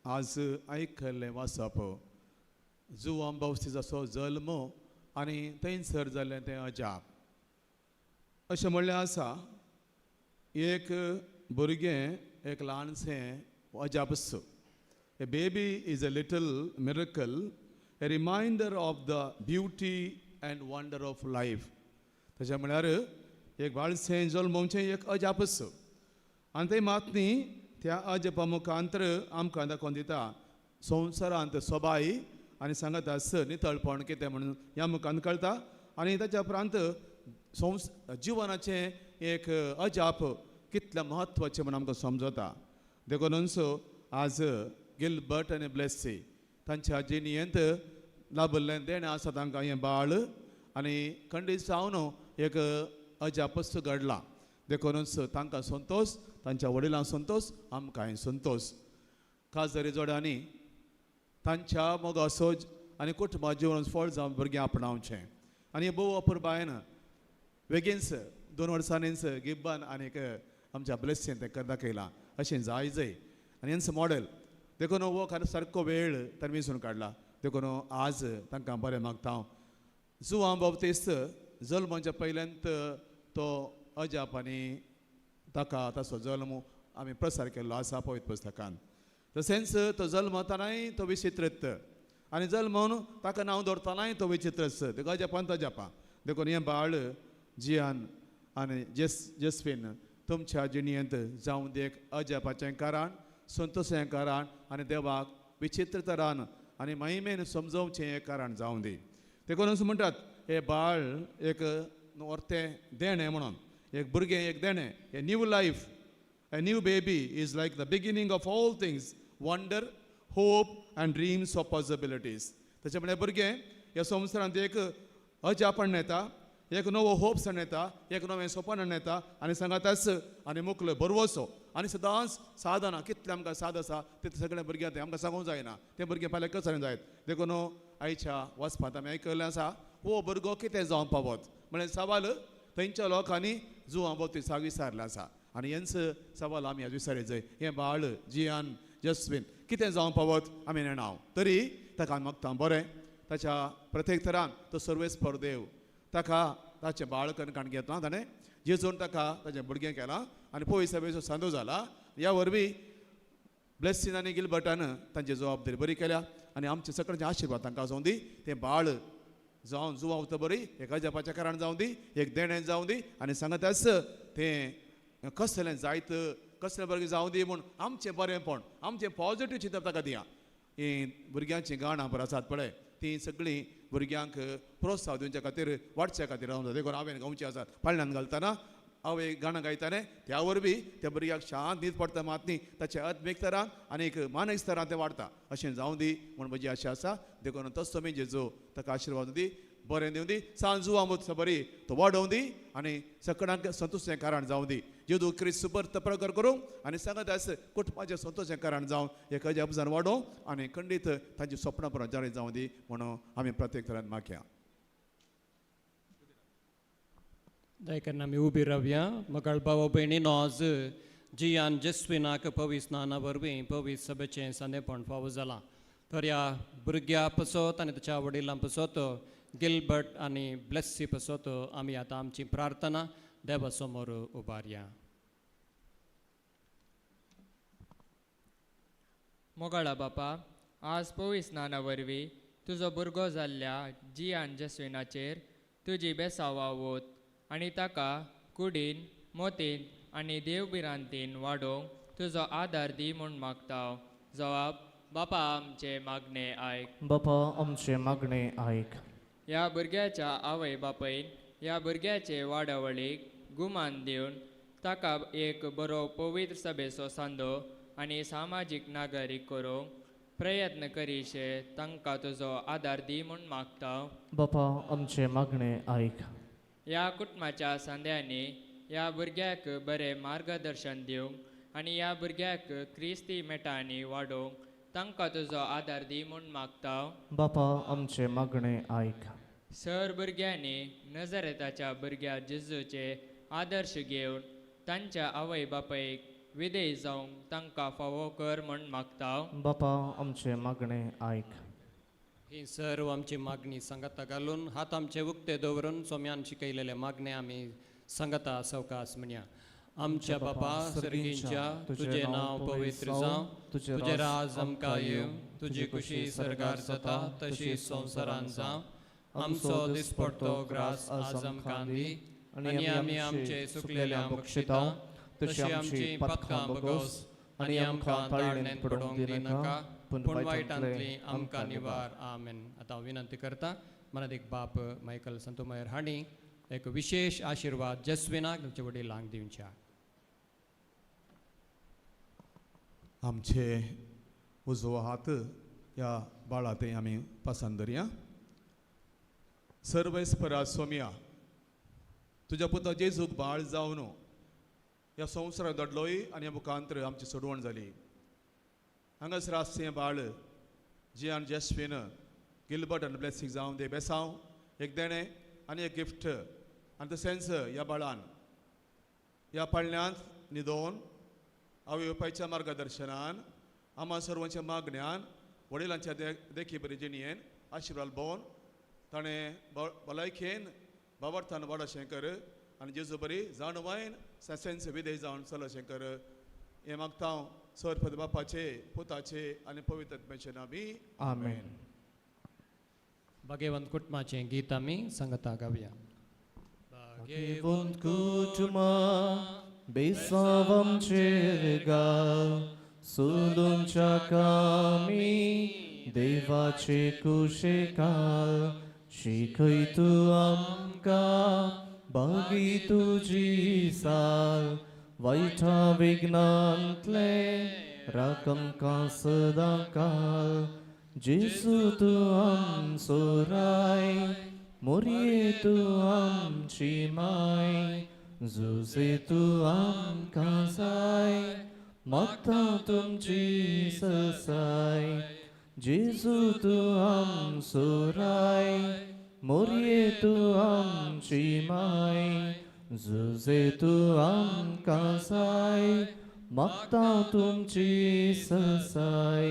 आज आयकल्लें वाचप जुवां बावस्तीचो जल्म आनी थंयसर जाल्लें तें अजाप. अशें म्हणलें आसा, एक भुरगें एक ल्हानशें अजापच. A baby is a little miracle, a reminder of the beauty and wonder of life. तशें म्हळ्यार एक बाळशें जल्मोवचें एक अजापच. आनी तें मात न्ही, त्या अजपा मुखांतर आमकां दाखोवन दिता संवसारांत सोबाय आनी सांगत आस नितळपण कितें म्हणून ह्या मुखान कळटा. आनी ताच्या उपरांत जिवनाचें एक अजाप कितलें म्हत्वाचें म्हूण आमकां समजता. देखूनच आज गिलबर्ट आनी ब्लेसी तांच्या जिणेंत लाभिल्लें देणें आसा तांकां हें बाळ आनी खंडीत जावन एक अजापच घडलां. देखूनच तांकां संतोश, तांच्या वडिलांक संतोश, आमकांय संतोश. खाजरी जोड्यांनी तांच्या मोगासो आनी कुटुंबा जिवन फळ जावन भुरगीं आपणावचें. आनी भोव अपुरबायन बेगीनच 2 वर्सांनीच गिब्बान आनीक आमच्या ब्लेसीन तें दाखयलां. अशें जाय जाय आनी हेंच मॉडेल. देखून हो खरें सारको वेळ ताणें वेंचून काडला. देखून आज तांकां बरें मागता हांव. जुवां बाप्तीस्त जल्माच्या पयल्यांत तो अजाप आनी ताका ताचो जल्म आमी प्रसार केल्लो आसा पवित्र पुस्तकान. तशेंच तो जल्मतानाय तो विचित्रत आनी जल्मून ताका नांव दवरतानाय तो विचित्रच, देखून अजापान अजापा. देखून हें बाळ जियान आनी जेस्विन तुमच्या जिणेंत जावं देख अजापाचें कारण, संतोशाचें कारण आनी देवाक विचित्र तरान आनी महिमेन समजोवचें हें कारण जावं दी. देखून अशें म्हणटात हें बाळ एक वर्तें देणें म्हणून, एक भुरगें एक देणें. A new life, a new baby is like the beginning of all things, wonder, hope and dreams of possibilities. तशें म्हणल्यार भुरगें ह्या संवसारांत एक अजापण येता, एक नवो होप्स येता, एक नवें सपन येता आनी सांगाताच आनी मुकलो बरवसो आनी सदांच साधना. कितलें आमकां साद आसा ते सगळ्या भुरग्यांक तें आमकां सांगूंक जायना, तें भुरगें फाल्यां कसलें जायत. देखून आयच्या वचपांत आमी आयकल्लें आसा हो भुरगो कितें जावंक पावत म्हळ्यार सवाल थंयच्या लोकांनी जुवां बाबतींत विचारलें आसा आनी हेंच सवाल आमी आज विचारीत जाय. हें बाळ जियान जस्विन कितें जावंक पावत आमी नेणाव, तरी ताका आमी मागता बरें ताच्या प्रत्येक तरान तो सर्वेस्पर देव ताका ताचें बाळ कणकाण घेतलां, ताणें जेजून ताका ताचें भुरगें केलां आनी पयस सभेचो सांदो जाला. ह्या वरवीं ब्लेसीन आनी गिलबर्टान तांची जबाबदारी बरी केल्या आनी आमचे सगळ्यांचे आशिर्वाद तांकां जावं दी. तें बाळ जावन जुवावता बरी एक अजापाचें कारण जावं दी, एक देणें जावं दी आनी सांगताच तें कसलें जायत कसलें बरें जावं दी म्हूण आमचें बरेंपण, आमचें पॉजिटीव चिंतप ताका दिया. हीं भुरग्यांचीं गाणां बरें आसात पळय, तीं सगळीं भुरग्यांक प्रोत्साहन दिवच्या खातीर, वाडच्या खातीर रावूंक जाय. देखून हांवें गावचीं आसात पाळण्यान घालतना हांव एक गाणं गायतालें, त्या वरवीं त्या भुरग्याक शांत न्हीद पडटा मात न्ही, ताच्या आत्मीक तरान आनी एक मानसीक तरान तें वाडटा. अशें जावं दी म्हूण म्हजी आशा आसा. देखून तसो मी जेजू ताका आशिर्वाद दी, बरें दिवं दी, सांजू आमोद बरी तो वाडोवं दी आनी सगळ्यांक संतोशाचें कारण जावं दी. जेजू क्रिस्त परत प्रकार करूंक आनी सांगत आस कुटुंबाचें संतोशाचें कारण जावन एक अजाप वाडोवं आनी खंडीत तांची सपनां पुरो जारी जावं दी म्हणून आमी प्रत्येक तरान मागया. दयकरून आमी उबी रावया. मगाळ भाव भयणीनो, आज जियान जेस्विनाक पवीस नाना वरवीं पवीस सभेचें सांदेपण फावो जालां. तर ह्या भुरग्या पसत आनी ताच्या वडिलां पसत, गिलबर्ट आनी ब्लेस्सी पसत आमी आतां आमची प्रार्थना देवा समोर उबारया. मोगाळा बापा, आज पवीस नाना वरवीं तुजो भुरगो जाल्ल्या जियान जेस्विनाचेर तुजी बेसावा वत आनी ताका कुडीन, मोतीन आनी देवभिरांतीन वाडोवंक तुजो आदार दी म्हूण मागता. जवाब बापा आमचे मागणे आयक. बापा आमचे मागणे आयक. ह्या भुरग्याच्या आवय बापायन ह्या भुरग्याचे वाडावळीक गुमान दिवन ताका एक बरो पवित्र सभेचो सांदो आनी सामाजीक नागरीक करूंक प्रयत्न करीशे तांकां तुजो आदार दी म्हूण मागता. बापा आमचे मागणे आयक. ह्या कुटुंबाच्या सांद्यांनी ह्या भुरग्याक बरें मार्गदर्शन दिवंक आनी ह्या भुरग्याक क्रिस्ती मेटांनी वाडोवंक तांकां तुजो आदार दी म्हूण मागता. बापा आमचे मागणे आयक. सर भुरग्यांनी नजरेताच्या भुरग्या जेजूचे आदर्श घेवन तांच्या आवय बापायक विदेय जावंक तांकां फावो कर म्हूण मागता. बापा आमचे मागणे आयक. ही सर्व आमची मागणी सांगाता घालून हात आमचे उक्ते दवरून सोम्यान शिकयलेले मागणे आमी सांगाता सवकास म्हणया. आमच्या बापा सर्गींच्या, तुजें नांव पवित्र जावं, तुजें राज आमकां येवं, तुजी खुशी सर्गार जाता तशी संवसारान जावं. आमचो दिसपडतो ग्रास आज आमकां दी आनी आमी आमचे सुकलेल्या बक्षिता तशी आमची पथकां बगोस आनी आमकां ताळणेंत पडोवंक दिनाका, पूण वायटांतली आमकां निवार. आमेन. आतां विनंती करता मनादीक बाप मायकल संतोमयर हांणी एक विशेष आशिर्वाद जेस्विनाक तुमचे वडिलांक दिवच्या. आमचे उजवो हात ह्या बाळा ते आमी पसंत धरया. सर्वेस्परा सोम्या, तुज्या पुता जेजूक बाळ जावन ह्या संवसाराक धाडलोय आनी ह्या मुखांतर आमची सोडवण जाली. हांगासर आसचें हें बाळ जियान जेस्विन गिलबर्ट आनी ब्लेसींग जावं दे बेसांव एक देणें आनी एक गिफ्ट आनी तशेंच ह्या बाळान ह्या पाळण्यांत न्हिदोवन आवय बापायच्या मार्गदर्शनान आमा सर्वांच्या मागण्यान वडिलांच्या देखी बरी जिणयेन आशिर्वाद भोवन ताणें भलायकेन बाबर्थान वाड अशें कर. आनी जेजू बरी जाणवायन ससेंस विधेय जावन चल अशें कर. हें मागता हांव सर्व बापाचे, पुताचे आनी पवित्र आत्म्याचे नांवी, आमेन. भाग्यवंत कुटुंबाचें गीत आमी सांगता गावया. भाग्यवंत कुटुंबा बेसावमचेर घाल, सोलूंच्या कामी देवाचे कुशेकाल, शिकय तूं आमकां बागी तुजी साल, वायटा विघ्नांतले राख आमकां सदां काल. जेजू तूं आमचो राय, मोरये तूं आमची माय, जुजे तूं आमकां जाय, मागता तुमची ससाय. जेजू तूं आमचो राय, मोरये तूं आमची माय, जुजे तूं आमकां जाय, मागता तुमची ससाय.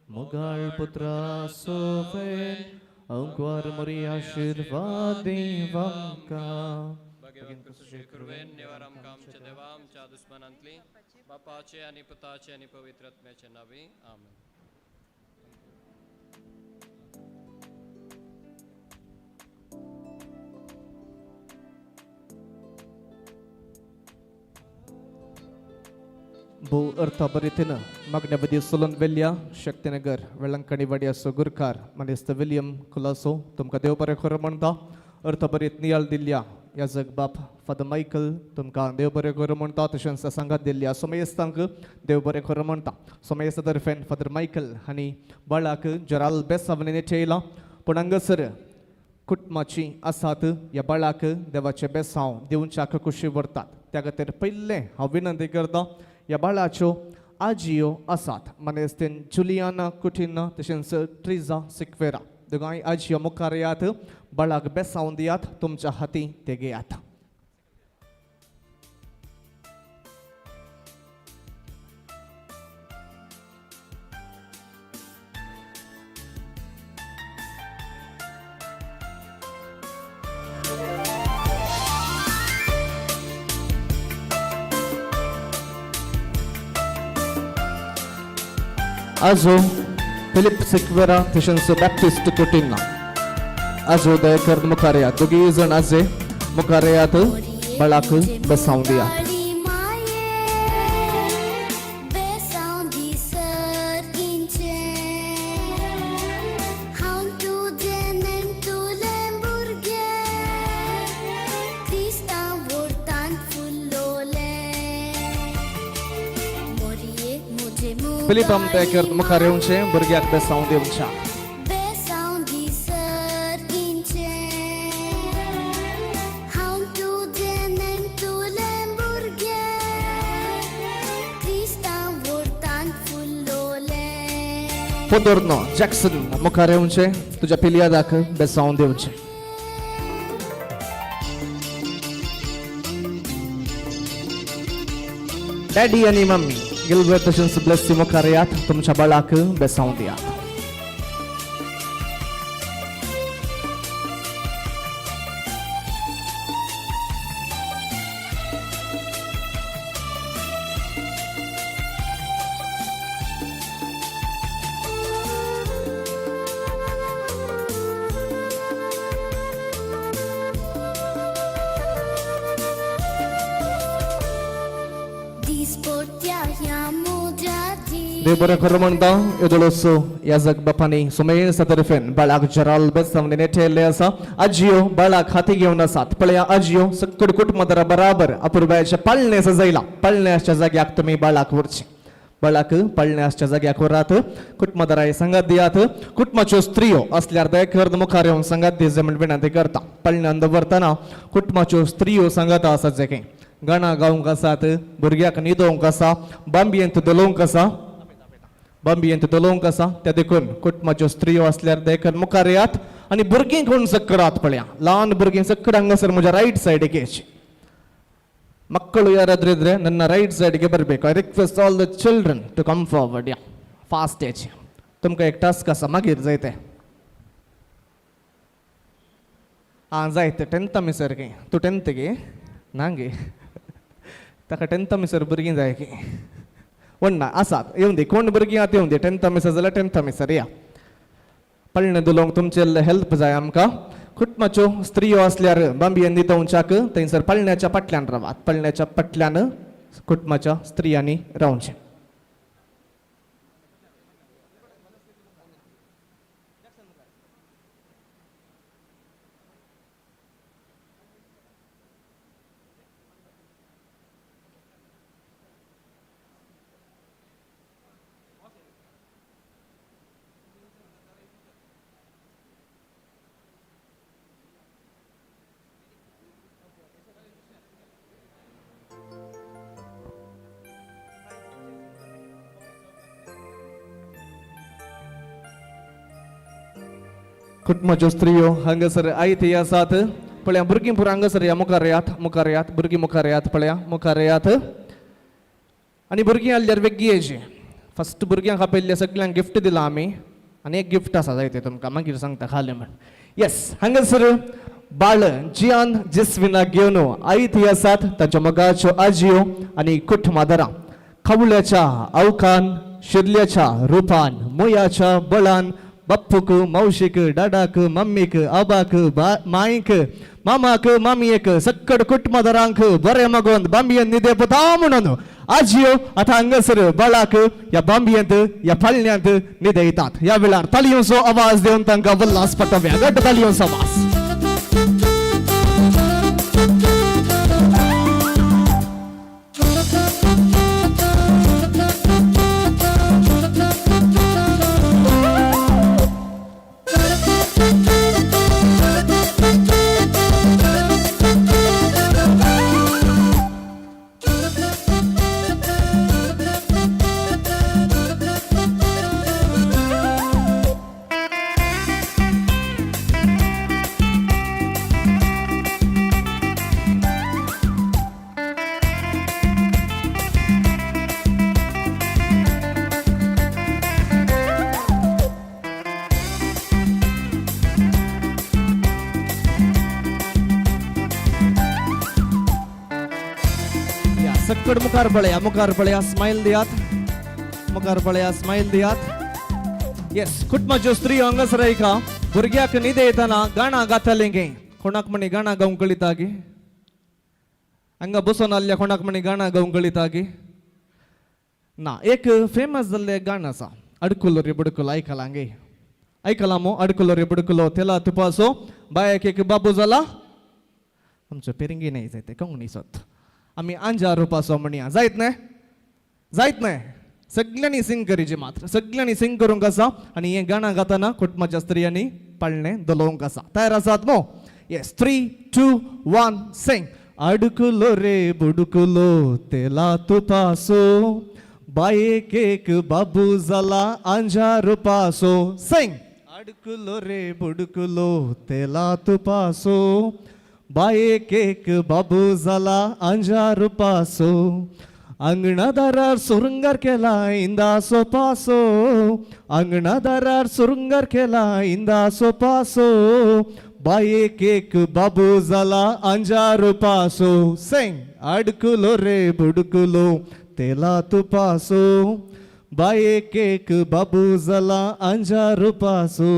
मोगाळ पुत्रा सोफेन अंकवार मोरी आशिर्वाद दीव आमकां. भाग्यवंत कृपेन निवार आमकां आमच्या देवा आमच्या दुस्मनांतली, बापाचे आनी पुताचे आनी पवित्र आत्म्याचे नांवी, आमेन. भोव अर्थाभरीतीन मागण्या सोलून वेल्ल्या शक्तीनगर वेळंकणी वाड्याचो गुरकार मानेस्त विलियम कुलासो तुमकां देव बरें खरो म्हणटा. अर्थभरीत नियाळ दिल्ल्या याजक बाप फादर मायकल तुमकां देव बरें खरो म्हणटा. तशेंच सांगात दिल्ल्या सोमेस्तांक देव बरें खरो म्हणटा. सोमेस्ता तर्फेन फादर मायकल हांणी बाळाक जराल बेसावने नेचयलां, पूण हांगासर कुटुंबाची आसात ह्या बाळाक देवाचें बेसांव दिवच्याक खुशी व्हरतात. त्या खातीर पयलें हांव विनंती करता, ह्या बाळाच्यो आजियो आसात मानेस्तीन जुलियाना कुटिना तशेंच ट्रिजा सिक्वेरा, दोगांय आजियो मुखार येयात, बाळाक बेसांव दियात, तुमच्या हाती ते घेयात. आजो फिलिप सिक्वेरा तशेंच बॅप्टिस्ट कुटिन्हा, आजो दयाकर मुखार येयात. दोगीय जाण आजे मुखार येयात, बाळाक बेसांव दियात. फिलिप आमकां मुखार येवचें, भुरग्याक बेसांव दिवच्या. पोदोर्नो जॅक्सन मुखार येवचें, तुज्या पिलयादाक बेसांव दिवचें. डॅडी आनी मम्मी गिलबर्ट तशेंच ब्लेसी मुखार येयात, तुमच्या बाळाक बेसांव दियात. देव बरें खरो म्हणटा, येदोळसो याजक बापांनी सुमेसा तर्फेन बाळाक जराल बेसांव नेठेल्ले आसा. आजियो बाळाक हाती घेवन आसात. पळया आजियो सक्कड कुटुंबादारा बराबर अपुरबायाच्या पाळणे सजयला. पाळण्याच्या जाग्याक तुमी बाळाक व्हरचें, बाळाक पाळण्याच्या जाग्याक व्हरात, कुटुंबादाराय सांगात दियात. कुटुंबाच्यो स्त्रियो असल्यार दयकर मुखार येवन सांगात दी म्हण विनंती करता. पाळण्यान दवरतना कुटुंबाच्यो स्त्रियो सांगात आसात जे गाणा गावंक आसात, भुरग्याक न्हिदोवंक आसा, बांबयेंत धलोवंक आसा, बांबयेंत धलोवंक आसा. त्या देखून कुटुंबाच्यो स्त्रियो असल्यार देखून मुखार येयात आनी भुरगीं कोण सक्कडात पळया, ल्हान भुरगीं सक्कड हांगासर म्हज्या रायट सायडीक येची. ಮಕ್ಕಳು ಯಾರಾದ್ರೂ ಇದ್ರೆ ನನ್ನ ರೈಟ್ ಸೈಡ್ಗೆ ಬರಬೇಕು. I request all the children to come forward. Yeah fast येचे, तुमकां एक टास्क आसा, मागीर जायते. आं जायते टेंथ आमी सारकें, तूं टेंथ गे. ना गे, ताका टेंथा मिसर भुरगीं जाय की व्हडना आसात, येवन दी कोण भुरगीं आतां येवन दी. टेंथा मिसर जाल्यार टेंथा मिसर या. पळणे दुलोंक तुमचे हेल्प जाय आमकां. कुटुंबाच्यो स्त्रियो आसल्यार बांबियेन दिता उंचाक थंयसर पळण्याच्या फाटल्यान रावात. पळण्याच्या फाटल्यान कुटुंबाच्या स्त्रियांनी रावचें. कुटुंबाच्यो स्त्रियो हांगासर आयती आसात. पळया भुरगीं पुरा हांगासर या, मुखार येयात, मुखार येयात भुरगीं, मुखार येयात, पळया मुखार येयात. आनी भुरगीं आसल्यार वेगळी येयची. फस्ट भुरग्यांक आपयल्ले सगल्यांक गिफ्ट दिलां आमी आनी एक गिफ्ट आसा जाय तें तुमकां मागीर सांगता खालें म्हण. येस, हांगासर बाळ जियान जेस्विनाक घेवन आयती आसात ताच्या मोगाच्यो आजयो आनी कुटुंबादरां. खवळ्याच्या अवकान, शिरल्याच्या रुपान, मुयाच्या बळान बाप्पूक, मावशीक, डाडाक, मम्मीक, आबाक, माईक, मामाक, मामयेक, सक्कड कुटुंबादारांक बरें मागोन बांबियेन निदे पुता म्हणून आजयो आतां हांगासर बाळाक ह्या बांबियेंत ह्या पाळण्यांत निदयतात. ह्या वेळार तालयोंचो आवाज दिवन तांकां उल्हास पटोवया. घट्ट तालयोंचो आवाज. सक्कड मुखार पळया, मुखार पळया, स्मायल दियात, मुखार पळया, स्मायल दियात. येस, कुटुंबाच्यो स्त्रियो हांगासर आयका भुरग्याक न्हिदे येतना गाणां गातालें गे. कोणाक म्हणी गाणां गावंक कळिता गे? हांगा बसून आसल्या कोणाक म्हणी गाणां गावंक कळिता गे? ना. एक फेमस जाल्लें गाणें आसा, अडकुलो रे बुडकुलो. आयकलां गे? आयकलां मो? अडकुलो रे बुडकुलो तेला तुपासो बायक एक बाबू जाला. आमचो पेरिंगी न्हय जायते कोंकणी सोत आमी आंजा रुपाचो म्हणया जायत न्हय? जायत न्हय? सगल्यांनी सिंग करीची मात्र, सगल्यांनी सिंग करूंक आसा. आनी हें गाणां गाताना कुटुंबाच्या स्त्रियांनी पाळणें दलोवंक आसा. तयार आसात मो? येस, 3 2 1 सिंग. अडकुलो रे बुडकुलो तेला तुपासो बायेक एक बाबू जाला आंजा रुपासो. सिंग. अडकुलो रे बुडकुलो तेला तुपासो बायेक एक बाबू जाला आंजा रुपासो. अंगणादारार सुरुंगार केला इंदासो पासो, अंगणादारार सुरुंगार केला इंदासो पासो बायेक एक बाबू जाला आंजा रुपासो. सिंग. अडकुलो रे बुडकुलो तेला तुपासो बायेक एक बाबू जाला आंजा रुपासो.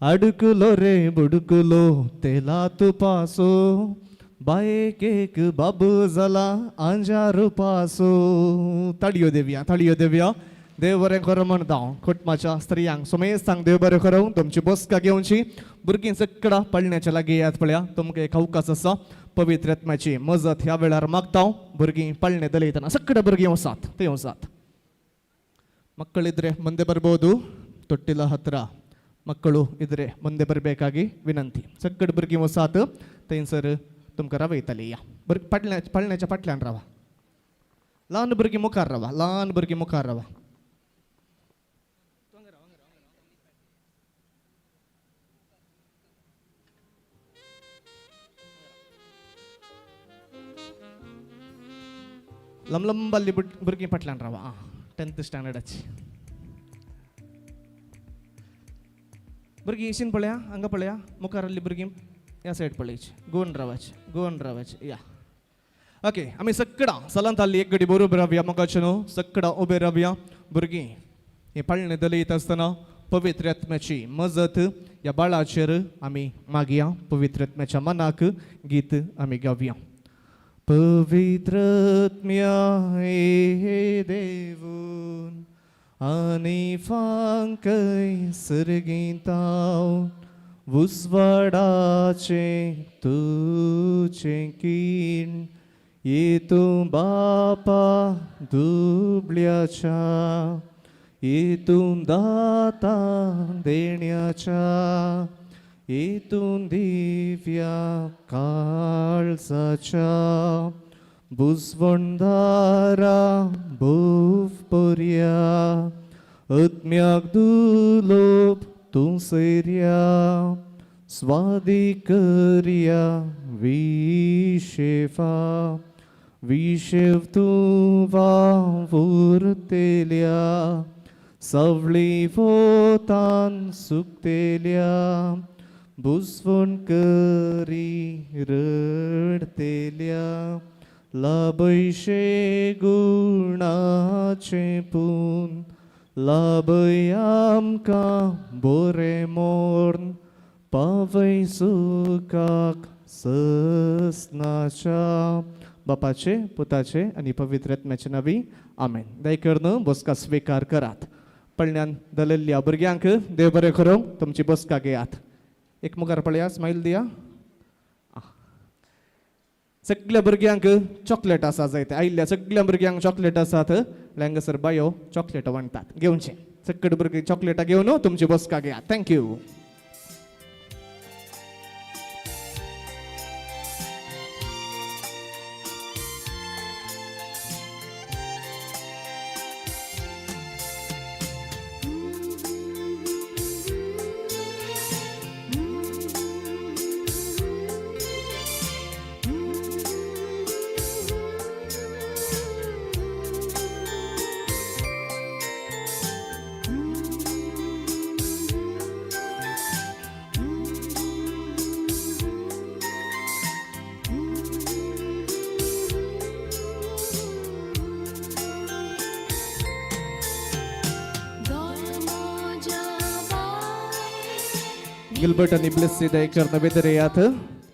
अडकुलो रे बुडकुलो तेला तुपासो बायेक एक बाबू जाला आंजा रुपासो. ताळयो देवया, ताळयो देवया. देव बरें करूं म्हणटा हांव कुटुंबाच्या स्त्रियांक सुमेस्तांक देव बरें करूं. तुमची बसका घेवची. भुरगीं सगळा पळण्याच्या लागीं येयात पळया. तुमकां एक अवकाश आसा. पवित्र आत्म्याची मजत ह्या वेळार मागता हांव. भुरगीं पळणे दलयतना सगळे भुरगीं वसात, थंय वसात. ಮಕ್ಕಳಿದ್ರೆ ಮುಂದೆ ಬರ್ಬೋದು. ತೊಟ್ಟಿಲ ಹತ್ರ ಮಕ್ಕಳು ಇದ್ರೆ ಮುಂದೆ ಬರಬೇಕಾಗಿ ವಿನಂತಿ. ಸಕ್ಕಡ್ भुरगीं वसात थंयसर तुमकां रावयताली. या पडल्या पळण्याच्या फाटल्यान रावा. ल्हान भुरगीं मुखार रावा, ल्हान भुरगीं मुखार रावा. लंबलंबाल्ली भुरगीं फाटल्यान रावा. आं, 10th स्टँडर्डाची भुरगीं इशीन पळया, हांगा पळया. मुखार आसली भुरगीं ह्या सायड पळयची. गोवन रावाची, गोवन रावाची. या ओके, आमी सगळां सलांत आसली एक घडी बरोबर रावया. मोगाचे न्हू, सगळां उबे रावया. भुरगीं हे पाळणें दलयत आसतना पवित्र आत्म्याची मजत ह्या बाळाचेर आमी मागया. पवित्र आत्म्याच्या मनाक गीत आमी गावया. पवित्र आत्म्या हे देवून आनी फांकय सर्गीताव उजवाडाचें तुजें किण ये तूं बापा दुबळ्याच्या, ये तूं दाता देण्याच्या, ये तूं दिव्या काळजाच्या, बुजवणदारा भोवपर्या, आत्म्याक दुलोप तूं सैर्या, स्वादिकर्या विशेफा, विशेव तूं वावुरतेल्या, सवळी वोतान सुकतेल्या, बुजवण करी रडतेल्या, लाभयशे गुणाचें पून, लाभय आमकां बोरें मोर्न, पावय सुखाक ससनाच्या. बापाचे, पुताचे आनी पवित्र आत्म्याचे नावी आमेन. दयकरून बसका स्विकार करात. पळण्यान दलेल्ल्या भुरग्यांक देव बरें करूं. तुमची बसका घेयात. एक मुखार पळया, स्मायल दिया. सगल्या भुरग्यांक चॉकलेट आसा जायते. आयिल्ल्या सगल्या भुरग्यांक चॉकलेट आसात. हांगासर बायो चॉकलेट वांटतात, घेवचे. सगळे भुरगीं चॉकलेटां घेवन तुमची बसका घेयात. Thank you. Gilbert आनी ब्लेसी दयकर नवेदर येयात.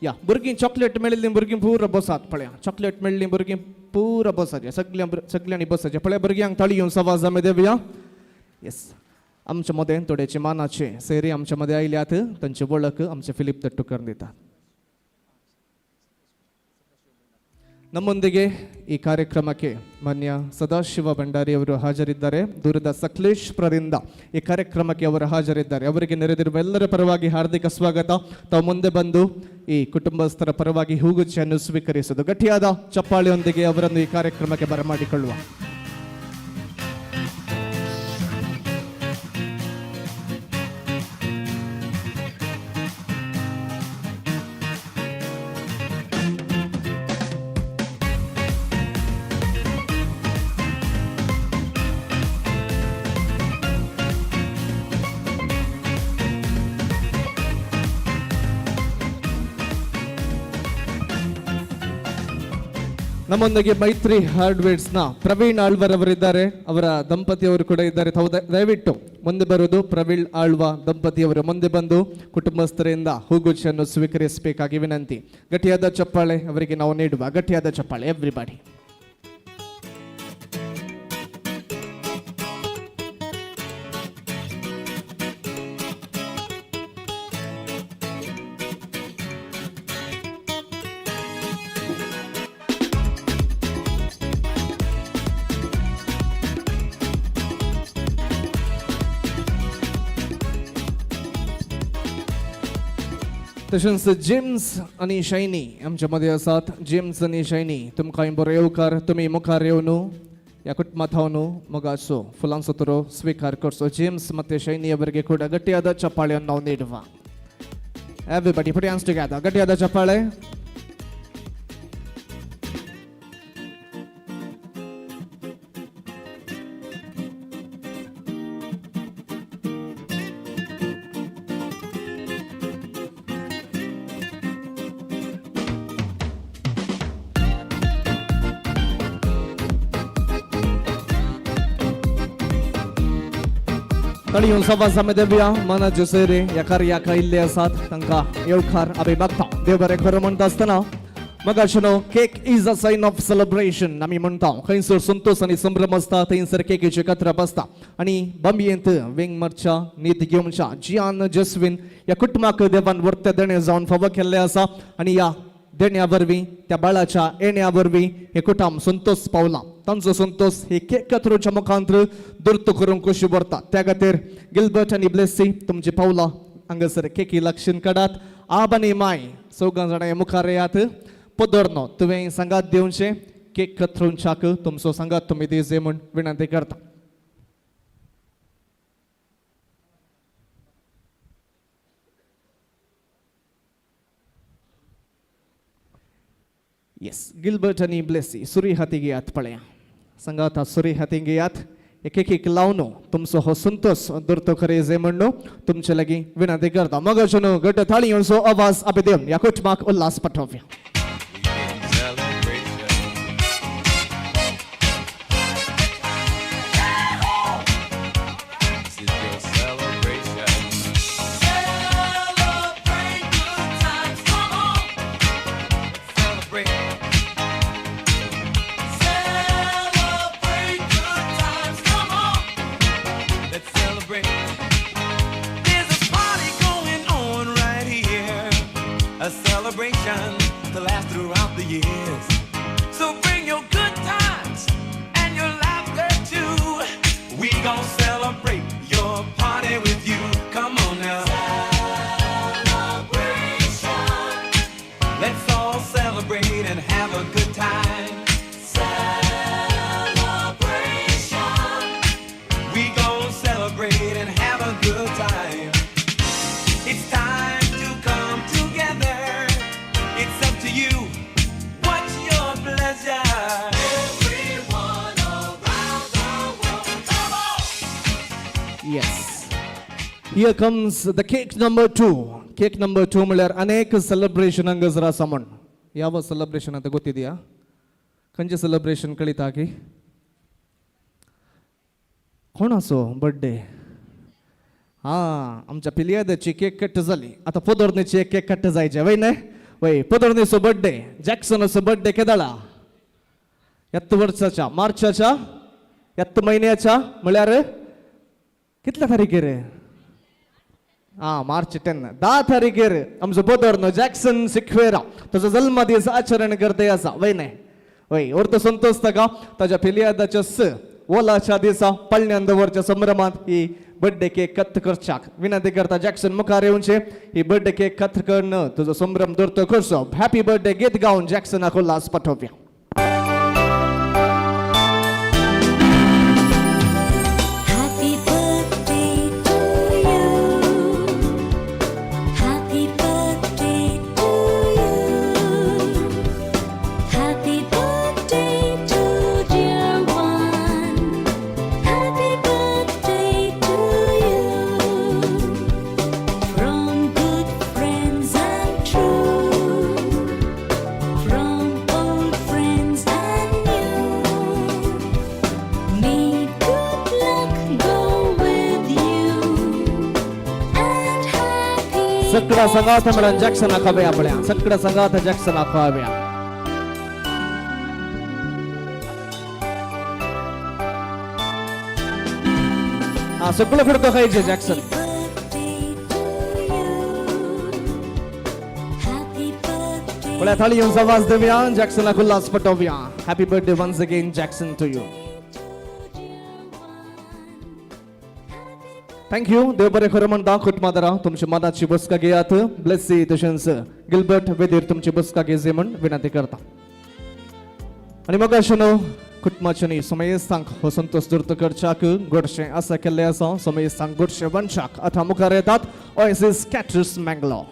या भुरगीं चॉकलेट मेळिल्लीं भुरगीं पुरा बसात. पळया, चॉकलेट मेळिल्लीं भुरगीं पुरा बसात. सगळ्यां सगळ्यांनी बसाचें. पळया, भुरग्यांक ताळी येवन सवाज आमी देवया. येस, आमच्या मदें थोडेचे मानाचे सेरी आमच्या मदें आयल्यात. तांची वळख आमचे फिलीप तट्टूकर दितात. ನಮ್ಮೊಂದಿಗೆ ಈ ಕಾರ್ಯಕ್ರಮಕ್ಕೆ ಮಾನ್ಯ ಸದಾಶಿವ ಭಂಡಾರಿ ಅವರು ಹಾಜರಿದ್ದಾರೆ. ದೂರದ ಸಕಲೇಶ್ಪುರದಿಂದ ಈ ಕಾರ್ಯಕ್ರಮಕ್ಕೆ ಅವರು ಹಾಜರಿದ್ದಾರೆ. ಅವರಿಗೆ ನೆರೆದಿರುವ ಎಲ್ಲರ ಪರವಾಗಿ ಹಾರ್ದಿಕ ಸ್ವಾಗತ. ತಾವು ಮುಂದೆ ಬಂದು ಈ ಕುಟುಂಬಸ್ಥರ ಪರವಾಗಿ ಹೂಗುಚ್ಛೆಯನ್ನು ಸ್ವೀಕರಿಸುವುದು. ಗಟ್ಟಿಯಾದ ಚಪ್ಪಾಳೆಯೊಂದಿಗೆ ಅವರನ್ನು ಈ ಕಾರ್ಯಕ್ರಮಕ್ಕೆ ಬರಮಾಡಿಕೊಳ್ಳುವ. ನಮ್ಮೊಂದಿಗೆ ಮೈತ್ರಿ ಹಾರ್ಡ್ವೇರ್ಸ್ನ ಪ್ರವೀಣ್ ಆಳ್ವರ್ ಅವರಿದ್ದಾರೆ. ಅವರ ದಂಪತಿಯವರು ಕೂಡ ಇದ್ದಾರೆ. ತಾವು ದಯವಿಟ್ಟು ಮುಂದೆ ಬರುವುದು. ಪ್ರವೀಣ್ ಆಳ್ವ ದಂಪತಿಯವರು ಮುಂದೆ ಬಂದು ಕುಟುಂಬಸ್ಥರಿಂದ ಹೂಗುಚ್ಛನ್ನು ಸ್ವೀಕರಿಸಬೇಕಾಗಿ ವಿನಂತಿ. ಗಟ್ಟಿಯಾದ ಚಪ್ಪಾಳೆ ಅವರಿಗೆ ನಾವು ನೀಡುವ. ಗಟ್ಟಿಯಾದ ಚಪ್ಪಾಳೆ ಎವ್ರಿಬಾಡಿ. तशेंच जेम्स आनी शैनी आमच्या मदें आसात. जेम्स आनी शैनी, तुमकां बरो येवकार. तुमी मुखार येवन ह्या कुटुंबात हांव मोगाचो फुलांचो तुरो स्विकार करचो. जेम्स ಮತ್ತೆ ಶೈನಿ ಅವರಿಗೆ ಕೂಡ ಗಟ್ಟಿಯಾದ ಚಪ್ಪಾಳೆಯನ್ನು ನಾವು ನೀಡುವ. ಎವ್ರಿಬಡಿ ಪುಟ್ ಹ್ಯಾಂಡ್ಸ್ ಟುಗೆದರ್. ಗಟ್ಟಿಯಾದ ಚಪ್ಪಾಳೆ. ताळयो सवाज देवया मनाचे सोयरे ह्या कार्याक आयिल्ले आसात तांकां येवकार आमी मागता. देव बरें खरें म्हणटा आसतना मगाशेनो cake is a sign of celebration आमी म्हणटा. खंयसर संतोश आनी संभ्रम आसता थंयसर केकीचे कत्रप आसता आनी बांबयेंत वेंग मारच्या नीत घेवच्या जियान जस्वीन ह्या कुटुंबाक देवान वर्ते देणें जावन फावो केल्लें आसा आनी ह्या देण्या वरवीं त्या बाळाच्या येण्या वरवीं हे कुटुंब संतोष पावला. तांचो संतोष ही केक कत्रूच्या मुखांत दुर्त करूंक खोशी भरता. त्या खातीर गिलबर्ट आनी ब्लेसी तुमची पावलां हांगासर केकी लक्षण काडात. आब आनी माय चौगां जाणां मुखार येयात. पदरनो तुवें सांगात दिवचें केक कत्रूंच्याक तुमचो सांगात तुमी दिवचे म्हूण विनंती करता. येस, गिलबर्ट आनी ब्लेसी सुरी हाती घेयात पळया. सांगात सुरी हाती घेयात एक एक एक लावन तुमचो हो संतोष दुर्तो खरे म्हणून तुमचे लागीं विनंती करता. मगाचो न्हू घट थाळयांचो आवाज आमी दिवन ह्या कुटुंबाक Ulhas पाठोवया. A celebration to last throughout the years. So bring your good times and your laughter too. We gon' celebrate your party with you. Come on now. Celebration. Let's all celebrate and have a good time. Celebration. We gon' celebrate and have a good time. It's time to come together. It's up to you. What's your pleasure? Everyone around the world, come on! Yes. Here comes the cake number 2. Cake number 2 म्हळ्यार अनेक celebration हांगासर आसा म्हण. ಯಾವ celebration ಅಂತ ಗೊತ್ತಿದೆಯಾ? खंयचें celebration कळिता की? कोणाचो बर्थडे? हां, आमच्या पिलियादाची केक कट जाली. आतां पोदोर्नेची एक केक कट जायचे वय न्हय? वय, पोदोर्नेचो बर्थडे, जॅक्सनाचो बर्थडे केदळा? येत्त वर्साच्या मार्चाच्या येत्त म्हयन्याच्या म्हळ्यार कितल्या तारीखेर? आं, मार्च 10 10 तारीखेर आमचो बोदोर्नो जॅक्सन सिक्वेरा ताचो जल्मदीस आचरण करते आसा वय न्हय? वय, अर्थ संतोष ताका ताच्या पिलियादाच्या स ओलाच्या दिसा पळण्यान दवरच्या संभ्रमांत ही बर्थडे केक कत्त करच्याक विनंती करता. जॅक्सन मुखार येवचे, ही बर्थडे केक कत्त करून तुजो संभ्रम दवरतो करचो. हॅपी बर्थडे गीत गावन जॅक्सनाक Ulhas पाठोवया. Happy birthday to you. Happy birthday to you. Happy birthday to dear one. Happy birthday to you. From good friends and true. From old friends and new. May good luck go with you and happy सगळा संगात मेळून जॅक्सनाक खावया पळया. सगळा संगात जॅक्सनाक खावया. हा, सगळं फुडको खायचे Jackson. Birthday to you. Happy birthday. पळया थाळयांचो आवाज Devaaya, जॅक्सनाक Ulhas पटोवया. Happy birthday once again Jackson to you. Thank you. देव बरें खरें म्हणटा. कुटुंबादारा तुमची मनाची बसका घेयात. ब्लेसी तशेंच गिलबर्ट वेदीर तुमची बसका घेवची म्हूण विनंती करता. आनी मग अशें न्हू कुटुंबाच्या समेस्तांक हो संतोष दुर्त करच्याक गोडशें आसा केल्लें आसा. समेस्तांक गोडशें वनशाक आतां मुखार येतात ओएसिस कॅटर्स मँगलोर.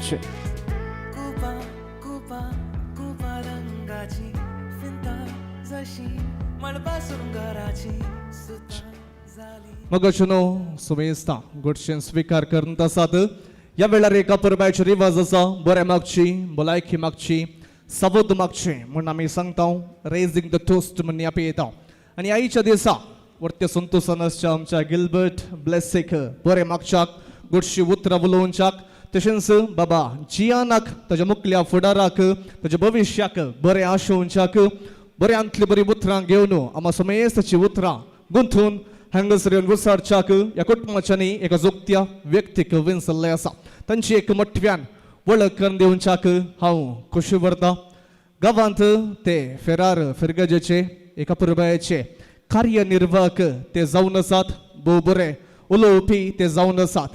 मागचें. कुपां कुपां कुपां रंगाची फिंता जशी मळबा सुंगराची सुतां जाली. मगाचनो सुमेस्ता गोडशेन स्विकार करत आसात. ह्या वेळार एका परबायचो रिवाज आसा, बरें मागची, भलायकी मागची, सबूत मागचें म्हूण आमी सांगता, रेजिंग the toast म्हूण आपयता. आनी आयच्या दिसा वर्त्य संतोसान आसच्या आमच्या गिलबर्ट ब्लेसीक बरें मागच्याक, गोडशी उतरां उलोवच्याक, तशेंच बाबा जियानाक ताच्या मुखल्या फुडाराक, ताच्या भविश्याक बरें आशोवच्याक बऱ्यांतली बरीं उतरां घेवन आमा समेस्ताची उतरां गुंथून हांगासर येवन घुसाडच्याक ह्या कुटुंबाच्यांनी एका जोगत्या व्यक्तीक विनसल्लें आसा. तांची एक मोठव्यान वळख करून दिवच्याक हांव खोशी व्हरता. गांवांत ते फेरार फिरगजेचे एका पुरबायेचे कार्यनिर्वाहक ते जावन आसात. भोव बरे उलोवपी ते जावन आसात.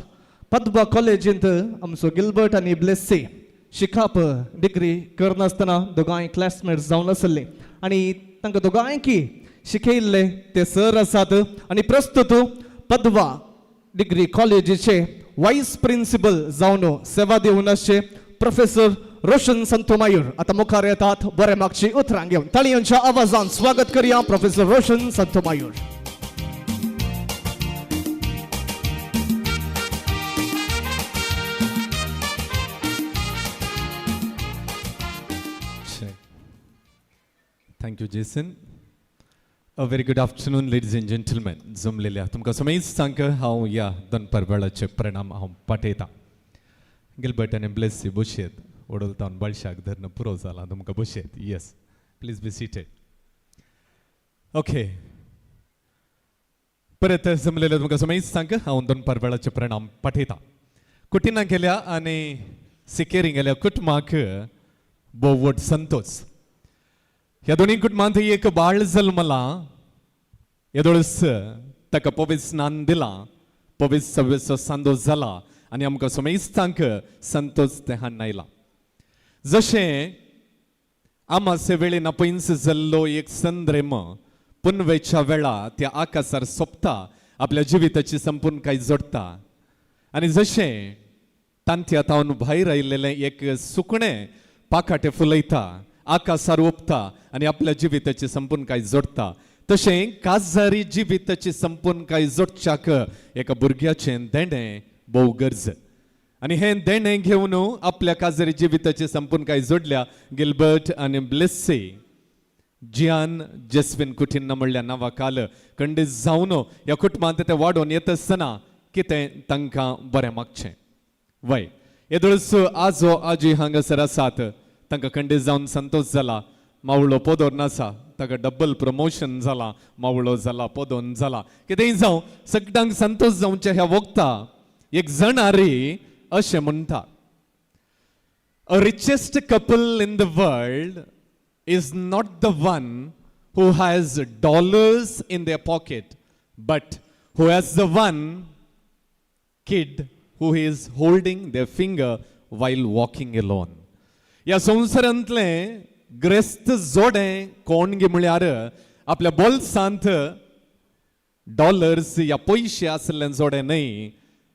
पद्मा कॉलेजींत आमचो गिलबर्ट आनी ब्लेसी शिकाप डिग्री करनासतना दोगांय क्लासमेट्स जावन आसले आनी तांकां दोगांयकी शिकयल्ले ते सर आसात. आनी प्रस्तुत पदवा डिग्री कॉलेजीचे वायस प्रिन्सिपल जावन सेवा दिवन आसचे प्रोफेसर रोशन संतोमायूर आतां मुखार येतात बरें मागची उतरां घेवन. ताळयांच्या आवाजान स्वागत करया professor Roshan Santomayor. Thank you, Jason. A very good afternoon, ladies and gentlemen. जमलेल्या तुमकां समेस्तांक हांव ह्या दनपार वेळाचे प्रणाम हांव पाठयतां. गिलबर्ट आनी ब्लेसी बशयत वडोलतावन बाळशाक धरून पुरो जाला तुमकां बशयत. Yes, please be seated. Okay, परत जमलेल्या तुमकां समेस्तांक हांव दनपार वेळाचे प्रणाम पाठयतां. कुटिना गेल्या आनी सिकेरी गेल्या कुटुंबाक भोव व्हड संतोष. ह्या दोनी कुटुंबांत एक बाळ जल्मला. येदोळस ताका पवित्र स्नान दिलां, पवित्र सव्वेचो सांदोस जाला आनी आमकां समेस्तांक संतोष तें हाडून आयला. जशें आमासे वेळेन अपंस जाल्लो एक संद्रेम पुनवेच्या वेळा त्या आकाशार सोंपता, आपल्या जिविताची संपूर्ण काय जोडटा. आनी जशें तांतया तावन भायर आयिल्लें एक सुकणें पाखाटे फुलयता, आकाशार ओपता आनी आपल्या जिविताची संपूर्ण काय जोडटा, तशें काजारी जिविताची संपूर्ण काय जोडच्याक एका भुरग्याचें देणें भोव गरज. आनी हें देणें घेवन आपल्या काजारी जिविताची संपूर्ण काय जोडल्या गिलबर्ट आनी ब्लेसी जियान जेस्विन कुठिन्न म्हणल्या नांवा काल खंडीत जावन ह्या कुटुंबांत ते वाडोवन येत आसतना कितें तांकां बरें मागचें. वय येदोळस आजो आजी हांगासर आसात, तांकां खंडीत जावन संतोष जाला. मावळो पोदोर नासा, ताका डबल प्रमोशन जाला, मावळो जाला, पोदोन जाला. कितेंय जावं, सगळ्यांक संतोष जावचे ह्या वखता एक जणारी अशें म्हणटा, A richest couple in the world is not the one who has dollars in their pocket, but who has the one kid who is holding their finger while walking alone. ह्या संवसारांतलें ग्रेस्त जोडें कोण गे म्हळ्यार आपल्या बोल्सांत डॉलर्स या पयशे आसलें जोडें न्हय,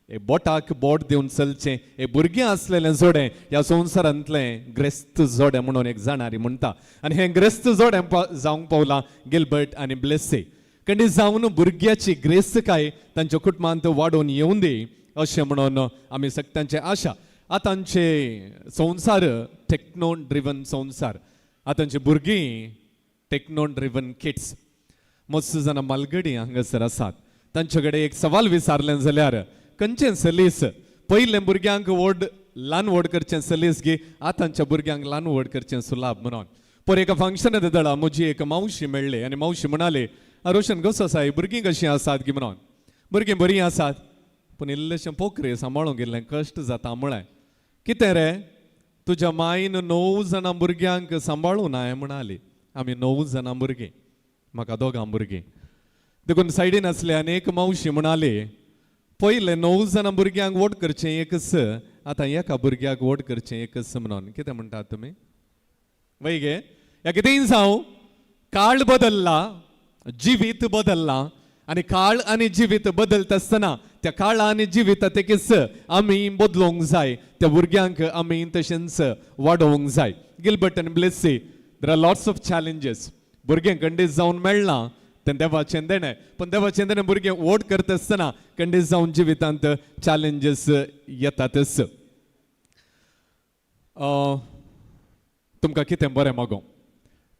हे बोटाक बोट दिवन चलचें हे भुरगें आसलेलें जोडें ह्या संवसारांतलें ग्रेस्त जोडें म्हणून एक जाणारी म्हणटा. आनी हें ग्रेस्त जोडें जावंक पावलां गिलबर्ट आनी ब्लेसी. खंडीत जावन भुरग्याची ग्रेस्तकाय तांच्या कुटुंबांत वाडोवन येवन दी अशें म्हणून आमी सगळ्यांचे आशा. आतांचे संवसार टेक्नो ड्रिवन संवसार, आतांची भुरगीं टेक्नो ड्रिवन किड्स. मस्त जाणां मालगडी हांगासर आसात, तांचे कडेन एक सवाल विचारलें जाल्यार खंयचें सलीस पयलें भुरग्यांक व्हड ल्हान व्हड करचें सलीस गी आतांच्या भुरग्यांक ल्हान व्हड करचें सुलाभ म्हणून. पर एका फंक्शनात दळा म्हजी एक मावशी मेळ्ळी आनी मावशी म्हणाली, रोशन कसो आसा, भुरगीं कशीं आसात गी म्हणून. भुरगीं बरीं आसात पूण इल्लेशें पोखरे सांबाळूंक इल्लें कश्ट जाता म्हळें. कितें रे, तुज्या मायन 9 जाणां भुरग्यांक सांबाळूं ना म्हणाली. आमी 9 जाणां भुरगीं, म्हाका दोगां भुरगीं. देखून सायडीन आसले आनी एक मावशी म्हणाली, पयलें 9 जाणां भुरग्यांक व्हड करचें एकच, आतां एका भुरग्याक व्हड करचें एकच म्हणून. कितें म्हणटात तुमी? वय गे, ह्या कितेंय जावं, काळ बदल्ला, जिवीत बदल्ला आनी काळ आनी जिवीत बदलता आसतना त्या काळा आनी जिविता तेकीच आमी बदलूंक जाय, त्या भुरग्यांक आमी तशेंच वाडोवंक जाय. गिलबर्ट आनी Blessy, there are lots of challenges. भुरगें खंडीत जावन मेळना तें देवाचें देणें, पूण देवाचें देणें भुरगें व्हड करता आसतना खंडीत जावन जिवितांत चॅलेंजीस येतातच. तुमकां कितें बरें मागो,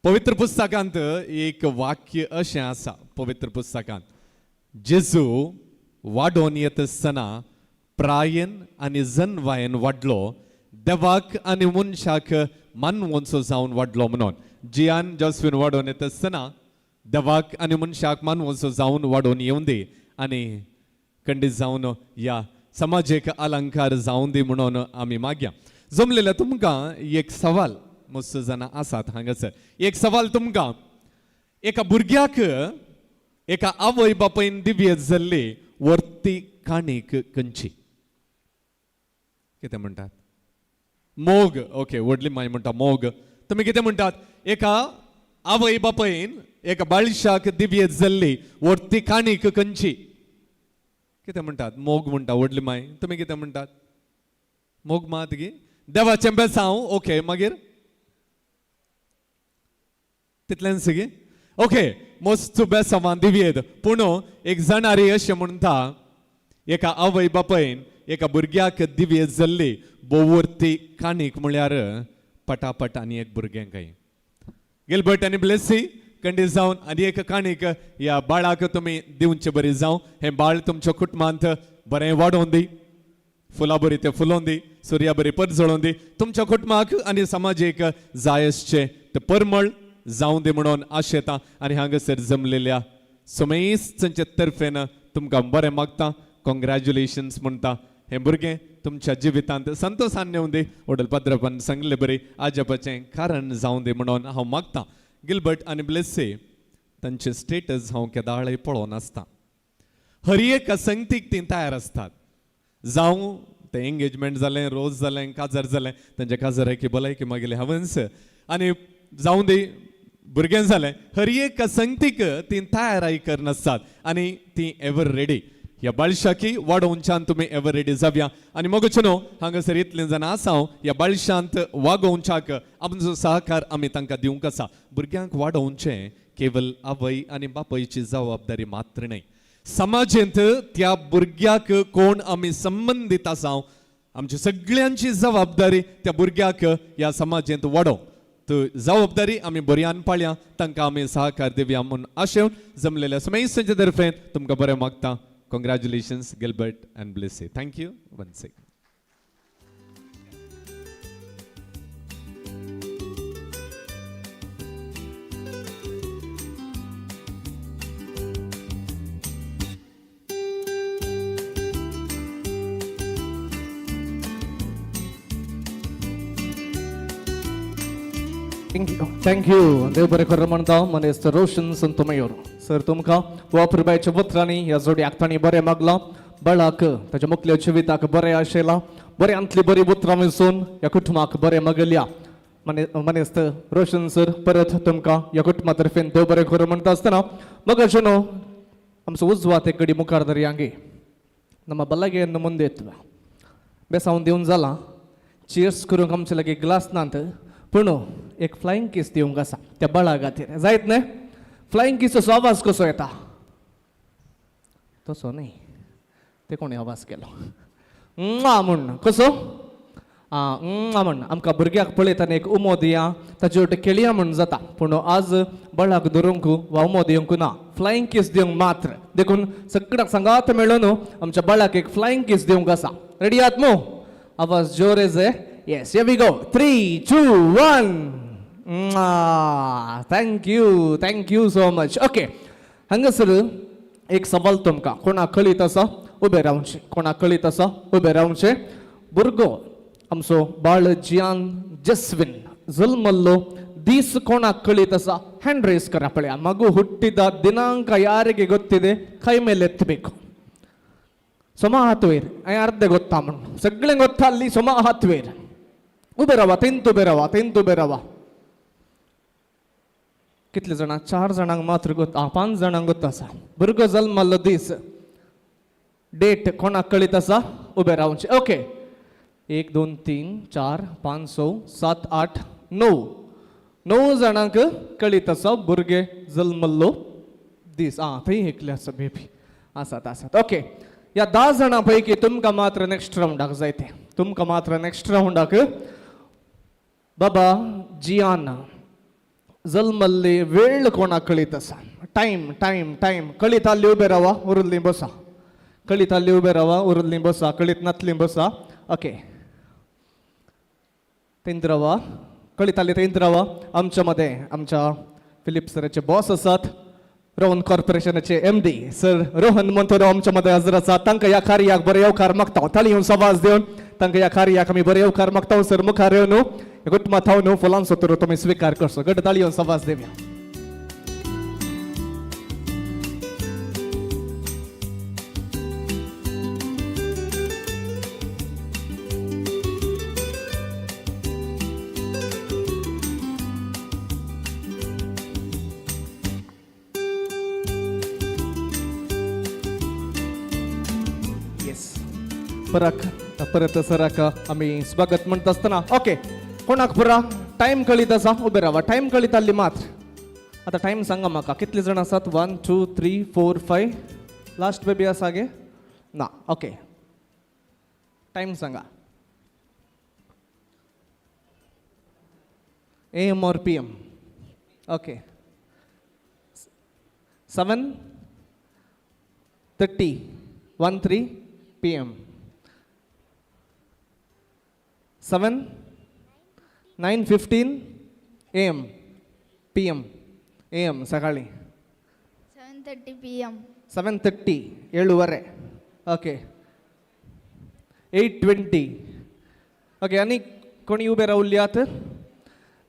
पवित्र पुस्तकांत एक वाक्य अशें आसा. पवित्र पुस्तकांत जेजू वाडोवन येत आसतना प्रायेन आनी जनवायेन वाडलो, देवाक आनी मनशाक मानवोनसो जावन वाडलो म्हणून. जियान जॉस्विन वाडोवन येत आसतना देवाक आनी मनशाक मानवोनसो जावन वाडोवन येवं दी आनी खंडीत जावन ह्या समाजेक अलंकार जावं दी म्हणून आमी मागया. जमलेल्या तुमकां एक सवाल, मस्त जाणां आसात हांगासर, एक सवाल तुमकां. एका भुरग्याक एका आवय बापायन दिव्यत जाल्ली वर्ती काणीक खंयची? कितें म्हणटात? मोग. ओके, व्हडली माय म्हणटा मोग. तुमी कितें म्हणटात? एका आवय बापायन एका बाळशाक दिव्यत जाल्ली वर्ती काणीक खंयची? कितें म्हणटात? मोग म्हणटा व्हडली माय. तुमी कितें म्हणटात? मोग मात गी देवाचें बेसांव. ओके, मागीर तितलेंच गी? ओके, मस्त बेसांवां दिवयेत. पूण एक जाणारी अशें म्हणटा, एका आवय बापायन एका भुरग्याक दिवयेत जाल्ली बोवर्ती काणीक म्हळ्यार पटापट आनी एक भुरगें काय. गिलबर्ट आनी ब्लेसी खंडीत जावन आनी एक काणीक ह्या बाळाक तुमी दिवचे बरी जावं. हें बाळ तुमच्या कुटुंबांत बरें वाडोवन दी, फुलां बरी तें फुलोवन दी, सुर्या बरी परजळोवन दी, तुमच्या कुटुंबाक आनी समाजीक जाय आसचें तें परमळ जावं दी म्हणून आशेता. आनी हांगासर जमलेल्या समेस्तंचे तर्फेन तुमकां बरें मागता, कॉंग्रॅच्युलेशन्स म्हणटा. हें भुरगें तुमच्या जिवितांत संतोशान येवं दी, वडल पाद्रपान सांगले बरी आजपाचें कारण जावं दी म्हणून हांव मागता. गिलबर्ट आनी ब्लेसी तांचे स्टेटस हांव केदाळय पळोवन आसता. हर एका संगतीक तीं तयार आसतात. जावं तें एंगेजमेंट जालें, रोज जालें, काजार जालें, तांच्या काजाराकी भलायकी मागीर हांवेंच आनी जावं दी भुरगें जालें, हर एका संगतीक तीं तयाराय करनासतात आनी तीं एवर रेडी. ह्या बाळशाकी वाडोवच्यान तुमी एवर रेडी जावया. आनी मगोचे न्हू हांगासर इतलीं जाणां आसा, ह्या बाळशांत वागोवच्याक आमचो सहकार आमी तांकां दिवंक आसा. भुरग्यांक वाडोवचें केवल आवय आनी बापायची जबाबदारी मात्र न्हय, समाजेंत त्या भुरग्याक कोण आमी संबंदीत आसा आमची सगळ्यांची जबाबदारी त्या भुरग्याक ह्या समाजेंत वाडोवंक. तर जबाबदारी आमी बऱ्यान पाळया, तांकां आमी सहकार दिवया म्हूण आशेवन जमलेल्या समेस्तांचे तर्फेन तुमकां बरें मागता. Congratulations Gilbert and Blessy. Thank you once again. Thank you. देव बरें करूं म्हणटा मनेस्त रोशन संतोमयोर सर, तुमकां वापरबायच्या उतरांनी ह्या जोडयाक तांणी बरें मागलां. बाळाक ताच्या मुखल्या जिविताक बरें आशेलां, बऱ्यांतली बरी उतरां विसून ह्या कुटुंबाक बरें मागल्या. मनेस्त रोशन सर, परत तुमकां ह्या कुटुंबा तर्फेन देव बरें करूं म्हणटा आसतना मगाचे न्हू आमचो उजवात एक गडी मुखार दर्यांगे ನಮ್ಮ ಬಲಗೆಯನ್ನು ಮುಂದೆ ಎತ್ತುವ बेसावन दिवन जालां. चियर्स करूंक आमचे लागीं ग्लास नात, पूण एक फ्लायींग किस दिवंक आसा त्या बाळा खातीर. जायत न्हय? फ्लायींग किसाचो आवाज कसो येता? तसो न्हय, ते कोणें आवाज केलो म्हूण कसो म्हण. आमकां भुरग्याक पळयतना एक उमो दिया, ताचे वटेन खेळया म्हूण जाता, पूण आज बळाक धरूंक वा उमो दिवंक ना, फ्लायींग किस दिवंक मात्र. देखून सगळ्याक सांगात मेळून आमच्या बाळाक एक फ्लायींग किस दिवंक आसा. रेडी आहात मू? आवाज जोर is. Yes, here we go. 3, 2, 1. Thank you, thank you so much. Okay, हांगासर एक सवाल तुमकां. कोणाक कळीत आसा उबें रावचें, कोणाक कळीत आसा उबें रावचें. भुरगो आमचो बाळ जियान जस्विन जल्मल्लो दीस कोणाक कळीत आसा? ಹ್ಯಾಂಡ್ ರೇಸ್ ಕರ ಪಳೆಯ. ಮಗು ಹುಟ್ಟಿದ ದಿನಾಂಕ ಯಾರಿಗೆ ಗೊತ್ತಿದೆ ಕೈ ಮೇಲೆ ಎತ್ತಬೇಕು. ಸೊಮ ಹಾತುವೇರ್ ಅರ್ಧ ಗೊತ್ತಾ ಮಣ್ಣು ಸಗ್ಳೆ ಗೊತ್ತಾ ಅಲ್ಲಿ. ಸೊಮ ಹಾತುವೇರ್ उबे ತಿಂತು बेरवा ತಿಂತು बेरवा. कितले जाणां? 4 जाणांक मात्र गोत्ता, 5 जाणांक गोत्ता आसा. भुरगो जल्मल्लो दीस डेट कोणाक कळीत आसा उबे रावचे. ओके, 1 2 3 4 5 6 7 8 9 9 जाणांक कळीत आसा भुरगे जल्मल्लो दीस. आं, थंय एकले आसा बेबी आसात आसात. ओके, ह्या 10 जाणां पैकी तुमकां मात्र नेक्स्ट रावंडाक जाय ते, तुमकां मात्र नेक्स्ट रावंडाक बाबा जियान जल्मल्ली वेळ कोणाक कळीत आसा? टायम टायम टायम कळीत आहली उबे रावा, उरुल्ली बसा. कळीत आहली उबे रावा, उरुल्ली बसा. कळीत नातली बसा. ओके, थंयत रावा, कळीत आहली थंयत रावा. आमच्या मदें आमच्या फिलीप सराचे बॉस आसात, Rohan कॉर्पोरेशनाचे MD sir Rohan Monteiro आमच्या मदें हजर आसा. तांकां ह्या कार्याक बरें येवकार मागता, ताळी येवन आवाज दिवन तांकां ह्या कार्याक आमी बरें येवकार मागता. सर मुखार येवन कुटुंबा थावन फुलांचो तुरो तुमी स्विकार करचो. घट ताळी येवन आवाज दिवया. परत परत सराक आमी स्वागत म्हणटा आसतना ओके, कोणाक पुरा टायम कळीत आसा उबे रावा. टायम कळीत आहली मात्र आतां टायम सांगा म्हाका कितले जाण आसात? 1 2 3 4 5 लास्ट बेबी आसा गे ना? ओके, टायम सांगा. AM or PM? Okay, 7:30 13 PM. 7 9:15 AM PM AM सकाळी 7:30 PM. 7:30 7:15. ओके, 8:20. ओके, आनी कोणी उबे रावल्यात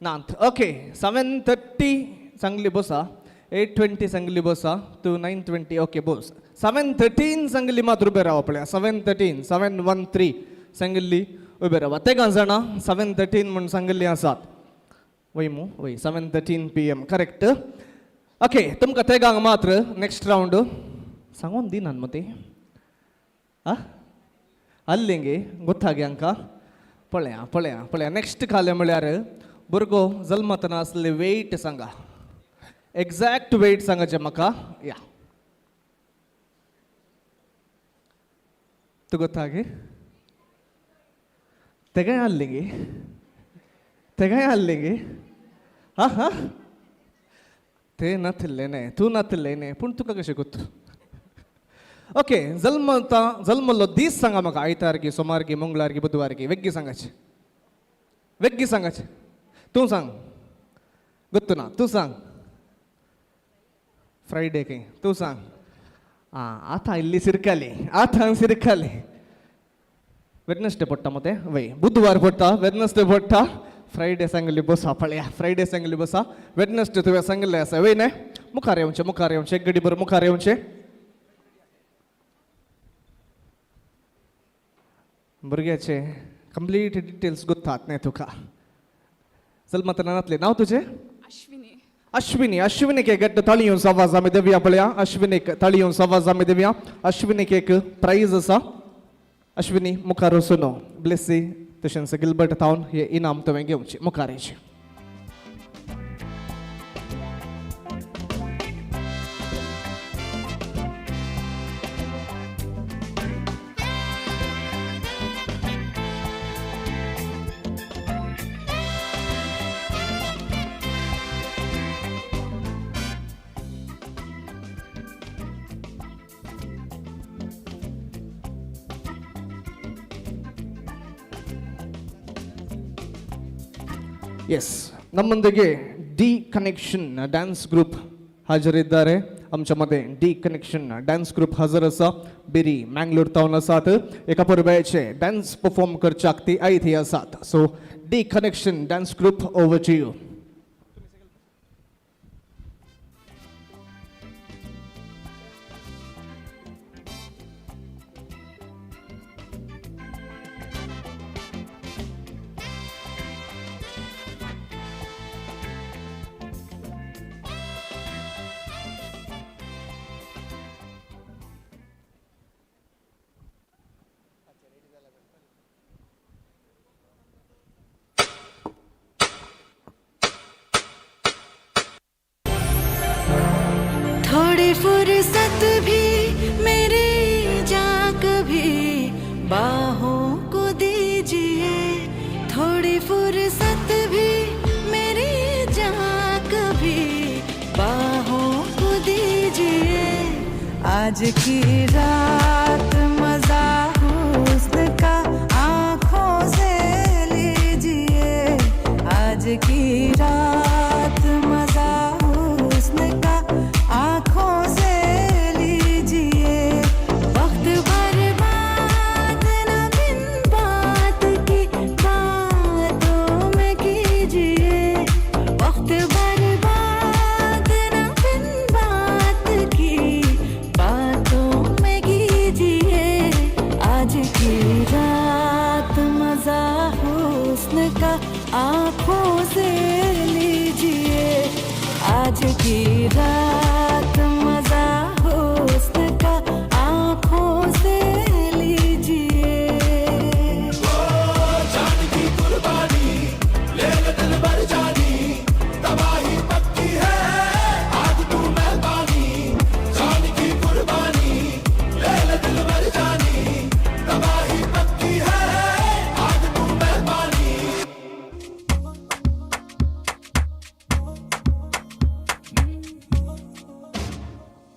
नात? ओके, 7:30 सांगली बसा, 8:20 सांगली बसा, तूं 9:20. ओके बोस, 7:13 सांगली मात उबे राव पळया. 7:13 7:13 सांगिल्ली उबे रावा. तेगां जाणां 7:13 म्हूण सांगिल्ली आसात वय मू? वय, 7:13 PM correct. Okay, तुमकां तेगांक मात्र नेक्स्ट रावंड सांगून दिनात मग ते आ आल्ले गे गोत्ता गे हांकां. पळया पळया पळया. नेक्स्ट खालें म्हळ्यार भुरगो जल्मतना आसले वेट सांगा, एग्जॅक्ट वेट सांगाचें म्हाका. या तूं गोत्ता गे? तेगाय आहले गे, तेगाय आहले गे. हा हा, ते नातिल्ले न्हय, तूं नातिल्ले न्हय, पूण तुका कशें गोत्तू? ओके, जल्मता जल्मल्लो दीस सांगा म्हाका. आयतार की सोमार की मंगळार की बुधवार की? वेग्गी सांगाचें, वेग्गी सांगाचें. तूं सांग, गोत्तू ना? तूं सांग. फ्रायडे खंय? तूं सांग. आं, आतां इल्ली सिरकाली, आतां सिरकाली. वेडनसडे पडटा मग ते? वय, बुधवार पडटा, वेडनसडे पडटा. फ्रायडे सांगली बसा पळया, फ्रायडे सांगली बसा. वेडनसडे तुवें सांगिल्लें आसा वय न्हय? मुखार येवचें, मुखार येवचें, एक गडी बरें मुखार येवचें. भुरग्याचे कंप्लीट डिटेल्स गोत्तात न्हय तुका? जल्मतना नातलें. नांव तुजें? अश्विनी. अश्विनी. अश्विनीक एक घट्ट ताळी येवन आवाज आमी दिवया पळया. अश्विनीक ताळी येवन आवाज आमी दिवया. अश्विनीक एक प्रायज आसा. अश्विनी मुखार वचून ब्लेसी तशेंच गिलबर्ट थावन हे इनाम तुवें घेवचें. मुखार येचें. ಎಸ್, ನಮ್ಮೊಂದಿಗೆ ಡಿ ಕನೆಕ್ಷನ್ ಡ್ಯಾನ್ಸ್ ಗ್ರೂಪ್ ಹಾಜರಿದ್ದಾರೆ. आमच्या मध्ये डी कनेक्शन डान्स ग्रुप हजर आसा. बेरी मँगलोर तावन आसात. एका परब्याचे डान्स परफॉर्म करच्याक ती आयती आसात. So D connection dance group, over to you. थोड़ी फुर्सत भी मेरी जान कभी बाहों को दीजिए। आज की रात मजा हुस्न का आँखों से लीजिए। आज की रात मजा हुस्न का आँखों से लीजिए। वक्त बर्बाद न बिन बात की बातों में कीजिए। वक्त बर्बाद न बिन बात की बातों में कीजिए। आज की रात मजा हुस्न का आँखों से लीजिए। आज की रात मजा हुस्न का आँखों से लीजिए। जान की कुर्बानी ले ले दिल भर जानी, तबाही पक्की है आग तू मैं पानी। जान की कुर्बानी ले ले दिल भर जानी, तबाही पक्की है आग तू मैं पानी।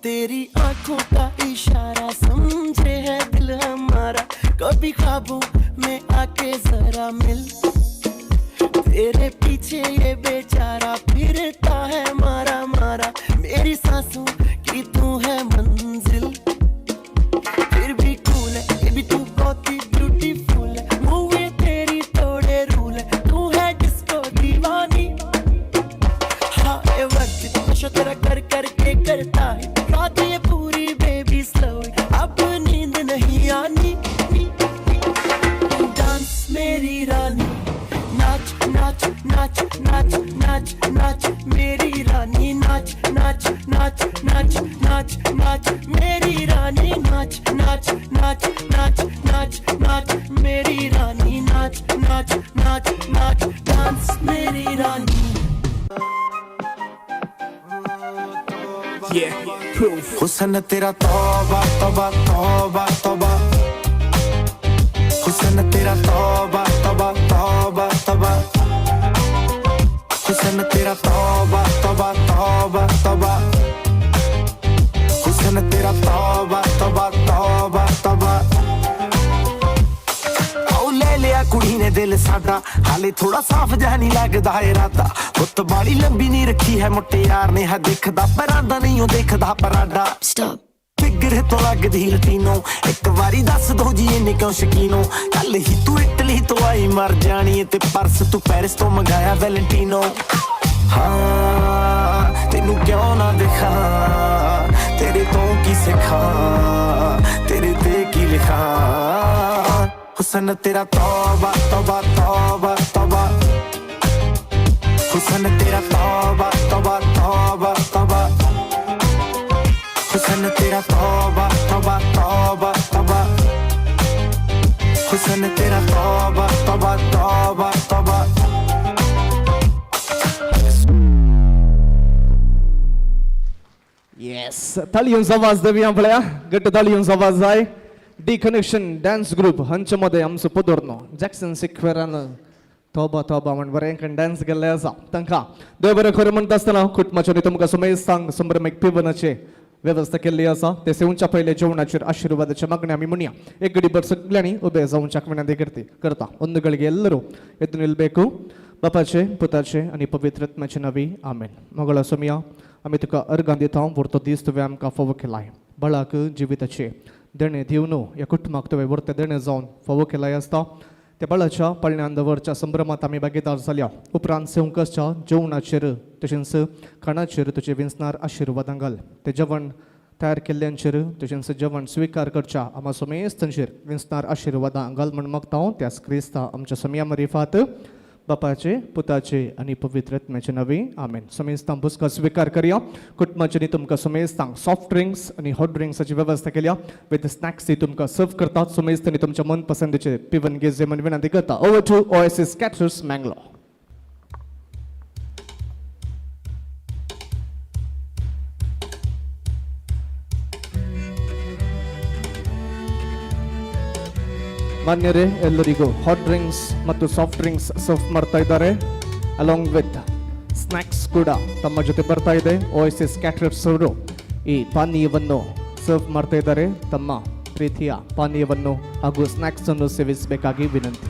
तेरी आंखों का इशारा समझे है दिल हमारा, कभी ख्वाबों में आके जरा मिल। तेरे पीछे ये बेचारा फिरता है मारा मारा, मेरी सांसों की तू है मंजिल। फिर भी कूल है ये भी तू बहुत ही ब्यूटीफुल है, मूवी तेरी तोड़े रूल है, तू है डिस्को दीवानी। हाँ ए वक्त नशा तेरा कर करके करता है, रात ये पूरी बेबी स्लो, अब नींद नहीं आनी। डांस मेरी रानी, नाच नाच नाच नाच नाच नाच मेरी रानी, नाच नाच नाच नाच नाच नाच मेरी रानी, नाच नाच नाच नाच नाच नाच मेरी रानी, नाच नाच नाच नाच डांस मेरी रानी। Yeah, proof. हुस्न तेरा तौबा तौबा तौबा तौबा, हुस्न तेरा तौबा तौबा तौबा तौबा, हुस्न तेरा तौबा तौबा तौबा तौबा, हुस्न तेरा तौबा तौबा तौबा तौबा। आओ ले लिया कुड़ी ने दिल साडा, हाले थोड़ा साफ जिहा नहीं लगदा इरादा। गुत्त बाली लंबी नहीं रखी है मुट्टियार ने, है दिखदा परांदा नहीं ओ दिखदा पराडा। फिगर तो लगदी लतीनो, एक बारी दस दो जी इन्ने क्यों शकीनो। कल ही तू इटली तो आई मर जानी, ते पर्स तू पेरिस तो मंगाया वैलेंटीनो। हाँ तेनू क्यों ना दिखा, तेरे तो की सिखा, तेरे ते की लिखा। हुस्न तेरा तौबा तौबा तौबा तौबा, हुस्न तेरा तौबा तौबा तौबा तौबा, हुस्न तेरा तौबा तौबा तौबा तौबा, हुस्न तेरा तौबा तौबा तौबा तौबा। येस, ताळयोंचो आवाज देवया पळया, घट्ट ताळयोंचो आवाज जाय। डी कनेक्शन डान्स ग्रुप हांचे मदें आमचो पदरनो जॅक्सन सिक्वेरान तोबा तोबा म्हण बरें डान्स केल्लें आसा। तांकां देव बरें खरें म्हणटा आसतना कुटुंबाच्या तुमकां सुमेस्तांक संभ्रमीक पिवनाचे वेवस्था केल्ली आसा। ते सेवच्या पयले जेवणाचेर आशिर्वादाचे मागणे आमी म्हणया। एक गडीभर सगळ्यांनी उबे जावच्याक विनंती करता। ಒಂದು ಗಳಿಗೆ ಎಲ್ಲರೂ ಎದ್ದು ನಿಲ್ಲಬೇಕು। बापाचे पुताचे आनी पवित्र आत्म्याचे नांवी आमेन। मोगळा सोमया आमी तुका अर्गां दिता, व्हरतो दीस तुवें आमकां फावो केलाय। बळाक जिविताचे देणें दिवन ह्या कुटुंबाक तुवें व्हरतें देणें जावन फावो केलाय आसता। त्या बळाच्या पळण्यान दवरच्या संभ्रमांत आमी भागीदार जाल्या उपरांत सेवंकसच्या जेवणाचेर तशेंच खाणाचेर तुजे विंचणार आशिर्वादां घाल। ते जेवण तयार केल्ल्यांचेर तशेंच जेवण स्विकार करच्या आमा सोमेस्तांचेर विंचणार आशिर्वादां घाल म्हण मागता त्याच क्रिस्ता आमच्या सोमया मरिफात। बापाचे पुताचे आनी पवित्र आत्म्याचे नांवी आमेन। समेस्तांक पुस्तकां स्विकार करया। कुटुंबाचे तुमकां समेस्तांक सॉफ्ट ड्रिंक्स आनी हॉट ड्रिंक्साची वेवस्था केल्या। विथ स्नॅक्स तुमकां सर्व करतात। समेस्तांनी तुमच्या मनपसंदीचे पिवन घेवचे म्हण विनंती करता। Over to Oasis Caterers Mangalore. ಮಾನ್ಯರೇ, ಎಲ್ಲರಿಗೂ ಹಾಟ್ ಡ್ರಿಂಕ್ಸ್ ಮತ್ತು ಸಾಫ್ಟ್ ಡ್ರಿಂಕ್ಸ್ ಸರ್ವ್ ಮಾಡ್ತಾ ಇದ್ದಾರೆ. ಅಲಾಂಗ್ ವಿತ್ ಸ್ನ್ಯಾಕ್ಸ್ ಕೂಡ ತಮ್ಮ ಜೊತೆ ಬರ್ತಾ ಇದೆ. ಓಎಸ್ಎಸ್ ಕ್ಯಾಟರರ್ಸ್ ಅವರು ಈ ಪಾನೀಯವನ್ನು ಸರ್ವ್ ಮಾಡ್ತಾ ಇದ್ದಾರೆ. ತಮ್ಮ ಪ್ರೀತಿಯ ಪಾನೀಯವನ್ನು ಹಾಗೂ ಸ್ನ್ಯಾಕ್ಸ್ ಅನ್ನು ಸೇವಿಸಬೇಕಾಗಿ ವಿನಂತಿ.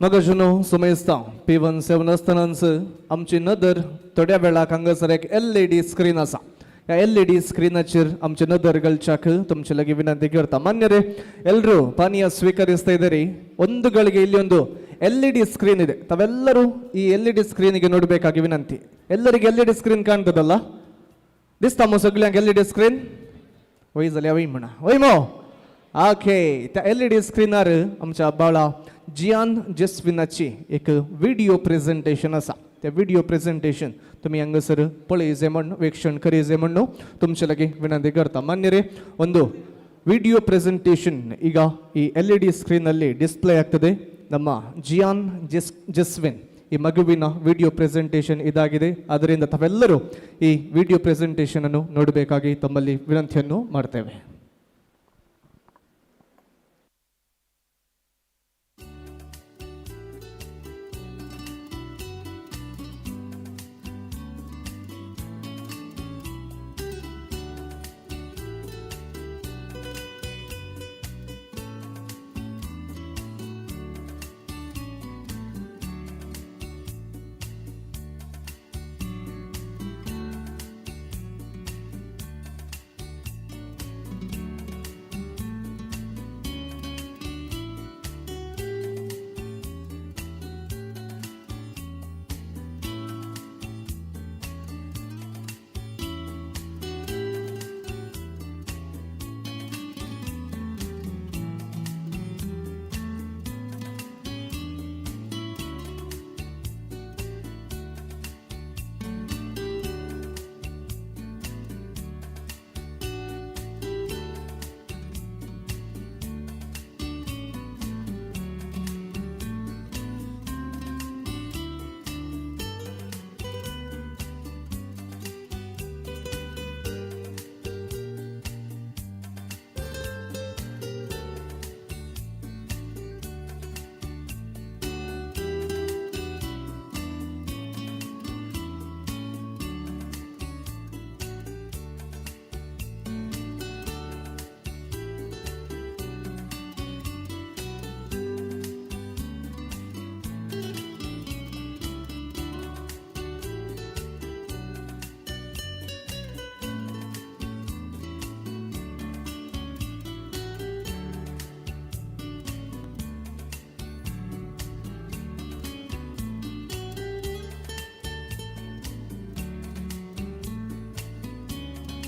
मगजनो सुमेस्ता पिवन सेवन आसतनाच आमची नदर थोड्या वेळाक हांगासर एक एलईडी स्क्रीन आसा. ह्या एलईडी स्क्रीनाचेर आमची नदर घालच्याक तुमचे लागीं विनंती करता. मान्य रे ಎಲ್ಲರೂ ಪಾನೀಯ ಸ್ವೀಕರಿಸ್ತಾ ಇದ್ದೀರಿ. ಒಂದು ಗಳಿಗೆ ಇಲ್ಲಿ ಒಂದು ಎಲ್ಇಡಿ ಸ್ಕ್ರೀನ್ ಇದೆ. ತಾವೆಲ್ಲರೂ ಈ ಎಲ್ಇಡಿ ಸ್ಕ್ರೀನಿಗೆ ನೋಡಬೇಕಾಗಿ ವಿನಂತಿ. ಎಲ್ಲರಿಗೆ ಎಲ್ಇಡಿ ಸ್ಕ್ರೀನ್ ಕಾಣ್ತದಲ್ಲ? ದಿಸ್ತಾಮೋ ಸಗಳ್यांक ಎಲ್ಇಡಿ ಸ್ಕ್ರೀನ್ वय जाल्यार वय म्हणा वय मो ओके. त्या एलईडी स्क्रीनार आमच्या बाळा जियान जेस्विनाची एक व्हिडिओ प्रेझेंटेशन आसा. त्या व्हिडिओ प्रेझेंटेशन तुमी हांगासर पळय म्हण वीक्षण करीजे म्हण तुमचे लागीं विनंती करता. मान्य रे, ಒಂದು ವಿಡಿಯೋ ಪ್ರೆಸೆಂಟೇಷನ್ ಈಗ ಈ ಎಲ್ ಇ ಡಿ ಸ್ಕ್ರೀನಲ್ಲಿ ಡಿಸ್ಪ್ಲೇ ಆಗ್ತದೆ. ನಮ್ಮ ಜಿಯಾನ್ ಜೆಸ್ವಿನ್ ಈ ಮಗುವಿನ ವಿಡಿಯೋ ಪ್ರೆಸೆಂಟೇಷನ್ ಇದಾಗಿದೆ. ಆದ್ದರಿಂದ ತಾವೆಲ್ಲರೂ ಈ ವಿಡಿಯೋ ಪ್ರೆಸೆಂಟೇಷನ್ ಅನ್ನು ನೋಡಬೇಕಾಗಿ ತಮ್ಮಲ್ಲಿ ವಿನಂತಿಯನ್ನು ಮಾಡ್ತೇವೆ.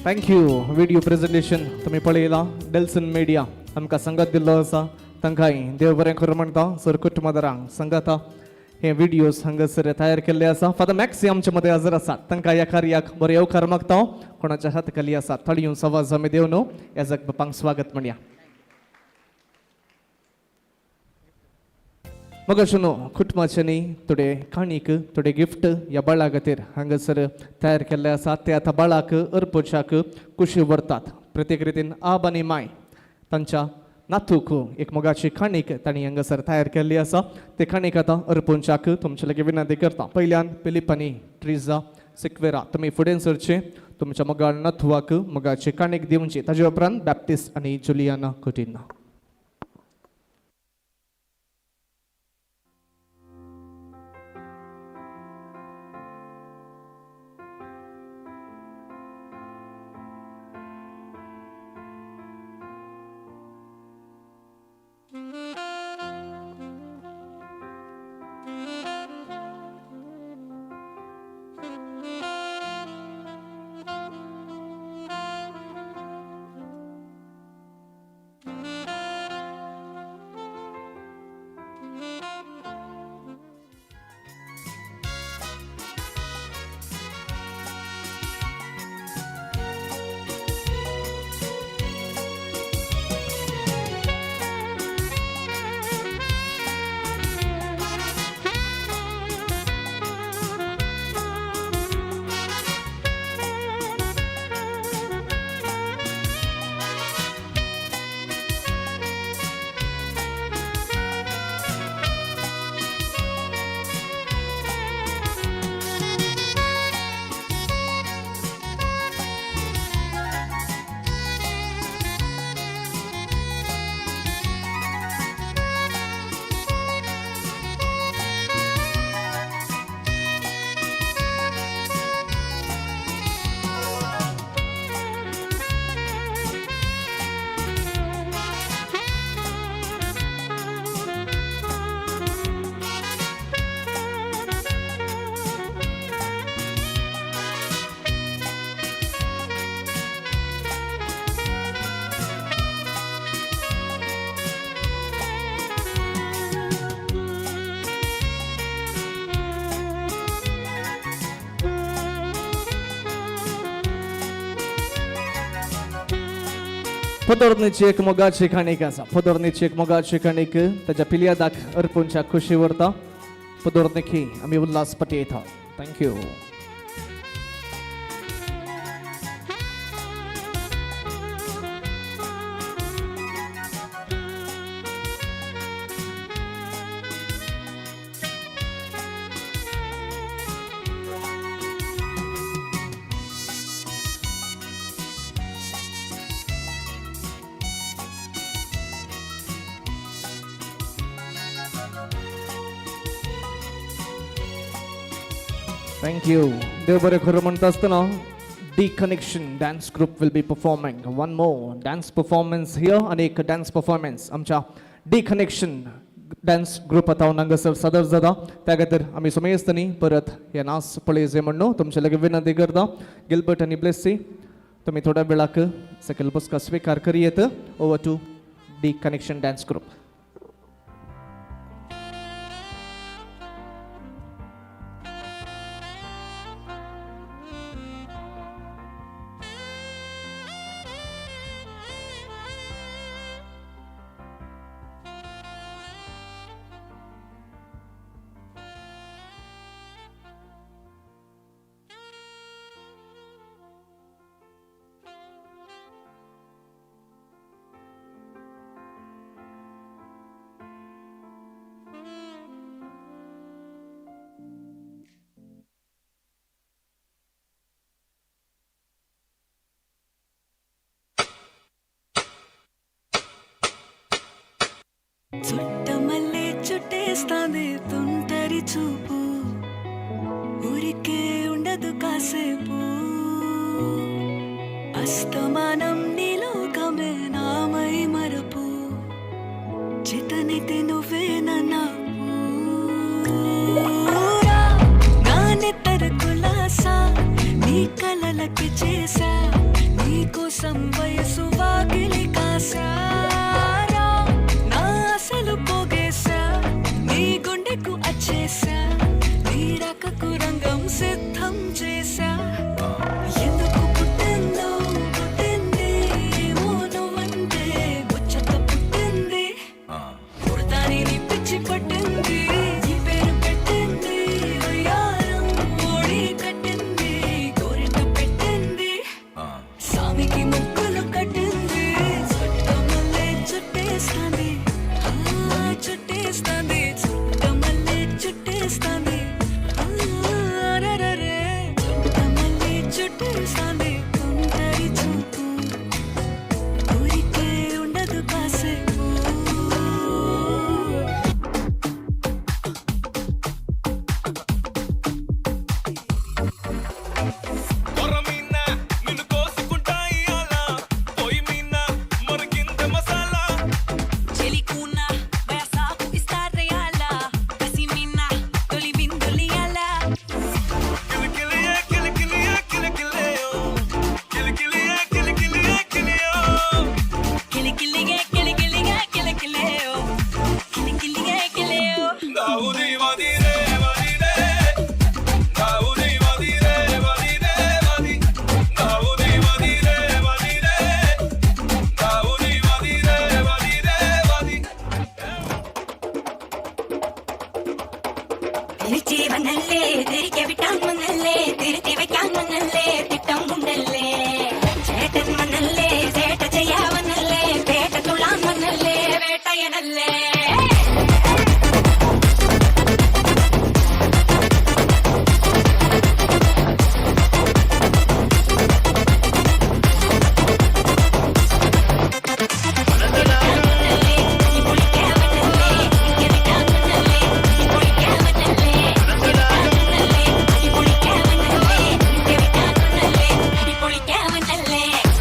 Thank you. Video presentation तुमी पळयलां. डेल्सन मिडिया आमकां संगत दिल्लो आसा, तांकांय देव बरें करूं म्हणटा. सर कुटुंबादारांक संगता हे व्हिडियोज हांगासर तयार केल्ले आसा. फादर मॅक्सी आमचे मदें हजर आसात, तांकां ह्या कार्याक बरें येवकार मागता. कोणाच्या हात खाली आसा थळयून सवाज आमी देव न्हू याजक बापांक स्वागत म्हणया. मगाशी न्हू कुटुंबाच्यांनी थोडे काणीक थोडे गिफ्ट ह्या बाळा खातीर हांगासर तयार केल्ले आसात. ते आतां बाळाक अर्पच्याक कुशी व्हरतात. प्रत्येक रितीन आब आनी माय तांच्या नातूक एक मोगाची काणीक तांणी हांगासर तयार केल्ली आसा. ते काणीक आतां अर्पच्याक तुमचे लागीं विनंती करता. पयल्यान फिलीप आनी ट्रिजा सिक्वेरा तुमी फुडें सरचे, तुमच्या मोगाळ नातवाक मोगाची काणीक दिवची. ताजे उपरांत बॅप्टिस्ट आनी जुलियाना कुटिन्हा. फदोर्नीची एक मोगाची काणीक आसा. फदोर्नीची एक मोगाची काणीक ताच्या पिलयादाक अर्पूंच्या खुशी व्हरता. फदोर्निकी आमी Ulhas पटयता. Thank you. Thank you. देव बरें खरें म्हणटा आसतना D connection dance group will be performing one more dance performance here. आनी एक डान्स परफॉर्मन्स आमच्या डी कनेक्शन डान्स ग्रुप आतां हांगासर सादर जाता. त्या खातीर आमी समेस्तनी परत हे नाच पळय म्हणून तुमचे लागीं विनंती करता. गिलबर्ट आनी ब्लेसी तुमी थोड्या वेळाक सकयल बसका स्विकार करयेत. Over to D connection dance group. Chuttamalle చుట్టేస్తాంది తుంటరి చూపు, ఊరికే ఉండదు కాసేపు. అస్తమానం నీలోకమే నామై మరపు, చితనితి నువ్వే నా పూరా. నాని తర కులాసా నీ కలలకి చేసా, కోసం వయసు వాకిలి కాసారా, నా ఆశలు పోగేశా, నీ గుండెకు అచ్చేసా, నీ రాకకు రంగం సిద్ధం చేశా. ఎందుకు పుట్టిందో పుట్టింది ఏమో నువ్వంటే ముచ్చట పుట్టింది, పుడతాని నీ పిచ్చి పట్టింది, నీ పేరు పెట్టింది, వయ్యారం ఓడి కట్టింది, గోరింట పెట్టింది, సామికి ముక్కులు కట్టింది, చుట్టమల్లే చుట్టేస్తాంది, ఆ చుట్టేస్తాంది, చుట్టమల్లే చుట్టేస్తాంది, ఆ రరరే, చుట్టమల్లే చుట్టేస్తాంది, తుంటరి చూపు ఊరికే ఉండదు కాసేపు. కొర్రమీన నిన్ను కోసుకుంటాయి అలా, పొయ్యి మీన మరిగింత మసాలా. చెలికూన వయసాకు ఇస్తారయాల, కసిమిన తొలి విందులియాల. కిలికిలియే కిలికిలియే కిలికిలియో, కిలికిలియే కిలికిలియే కిలియో, కిలికిలిగే కిలికిలిగే కిలికిలియో, కిలికిలిగే కిలియో. దావుది వాది రే వాది రే, దావుది వాది రే వాది రే వాది, దావుది వాది రే వాది రే, దావుది వాది రే వాది రే వాది. തിരിച്ചേ വന്നല്ലേ, തിരികെ വിട്ടാൻ വന്നല്ലേ, തിരുത്തി വെക്കാൻ വന്നല്ലേ, തിട്ടം ഉണ്ടല്ലേ. ചേട്ടൻ വന്നല്ലേ, ചേട്ട ചെയ്യാ വന്നല്ലേ, വേട്ട തുള്ളാൻ വന്നല്ലേ, വേട്ടയനല്ലേ.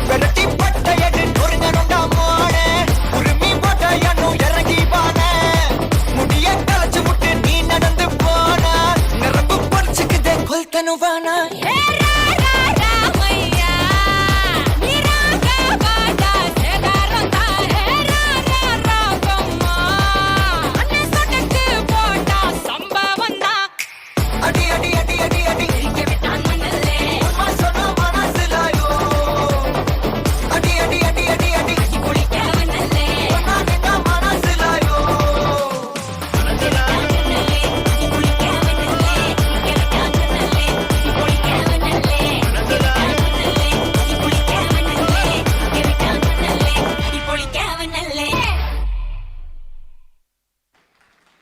வெரட்டி பட்டையடு நொறுங்கணுண்டா மானே, உருமி போட்டையனு இறங்கி வானே, முடிய களைச்சு விட்டு நீ நடந்து போன, நரம்பு பொறிச்சுக்குதே கொல்தனுவானா. அடி அடி அடி அடி அடி உண்மை சொன்னா மனசுலாயோ. அடி அடி அடி அடி அடி ஒன்னா நின்னா மனசுலாயோ.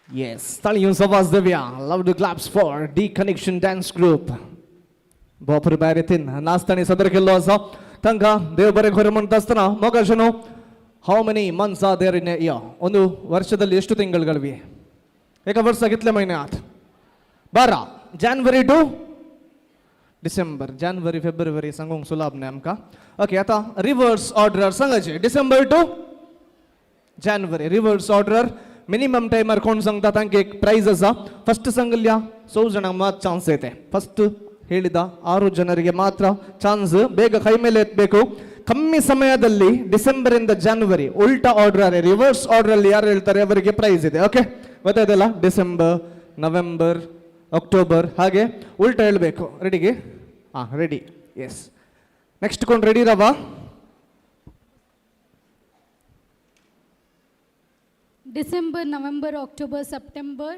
Yes, तालियों से आवाज देव्या. Loud claps for D Connection Dance Group. बापर भायर येतीन नाचतानी सादर केल्लो आसा तांकां देव बरें खरें म्हणटा आसतना मोगाशनो, how many months are there in a year? ಒಂದು ವರ್ಷದಲ್ಲಿ ಎಷ್ಟು ತಿಂಗಳುಗಳಿವೆ? ಏಕ ವರ್ಷ कितले महिने आहात? 12. January to December. January February सांगूंक सुलाभ न्हय आमकां. ओके, आतां रिवर्स ऑर्डर सांगायचे. December to January reverse order. Minimum टायमार कोण सांगता तांकां एक प्रायज आसा. फस्ट सांगल्या 6 जाणांक मात ಚಾನ್ಸ್ ಐತೆ. ಫಸ್ಟ್ ಹೇಳಿದ 6 ಜನರಿಗೆ ಮಾತ್ರ ಚಾನ್ಸ್. ಬೇಗ ಕೈ ಮೇಲೆ ಎತ್ತಬೇಕು. ಕಮ್ಮಿ ಸಮಯದಲ್ಲಿ ಡಿಸೆಂಬರಿಂದ ಜಾನ್ವರಿ ಉಲ್ಟಾ ಆರ್ಡರ್, ರಿವರ್ಸ್ ಆರ್ಡರ್ ಯಾರು ಹೇಳ್ತಾರೆ ಅವರಿಗೆ ಪ್ರೈಸ್ ಇದೆ. ಓಕೆ, ಗೊತ್ತಾಯ್ತಲ್ಲ? ಡಿಸೆಂಬರ್, ನವೆಂಬರ್, ಅಕ್ಟೋಬರ್ ಹಾಗೆ ಉಲ್ಟಾ ಹೇಳಬೇಕು. ರೆಡಿಗೆ? ಹಾಂ, ರೆಡಿ. ಎಸ್, ನೆಕ್ಸ್ಟ್ ಕೊಂಡು ರೆಡಿ ರವಾ? December, November, October, September,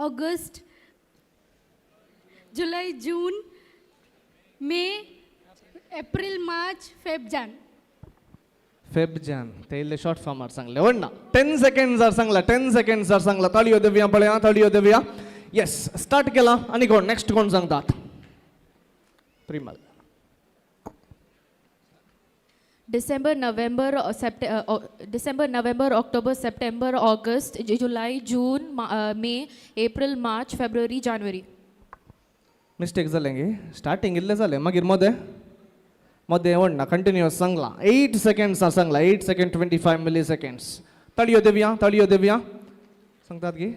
August, July, June, May, April, March, Feb, Jan. Feb Jan ते इल्ले शॉर्ट फॉर्मार सांगले व्हडना. 10 सेकंड्सार सांगला, 10 सेकंड्सार सांगला. ताळयो देवया पळया, ताळयो देवया. येस, स्टार्ट केला. आनी कोण नेक्स्ट कोण सांगतात? Primal. December, November, December, November, October, September, August, July, June, May, April, March, February, January. Mistake जालें गे. स्टार्टींग इल्लें जालें, मागीर मदें मदें व्हडना कंटिन्युअस सांगला. 8 सेकंड्सार सांगला. 8 सेकंड 25 मिली सेकंड्स. ताळयो देवया, ताळयो देवया. सांगतात गे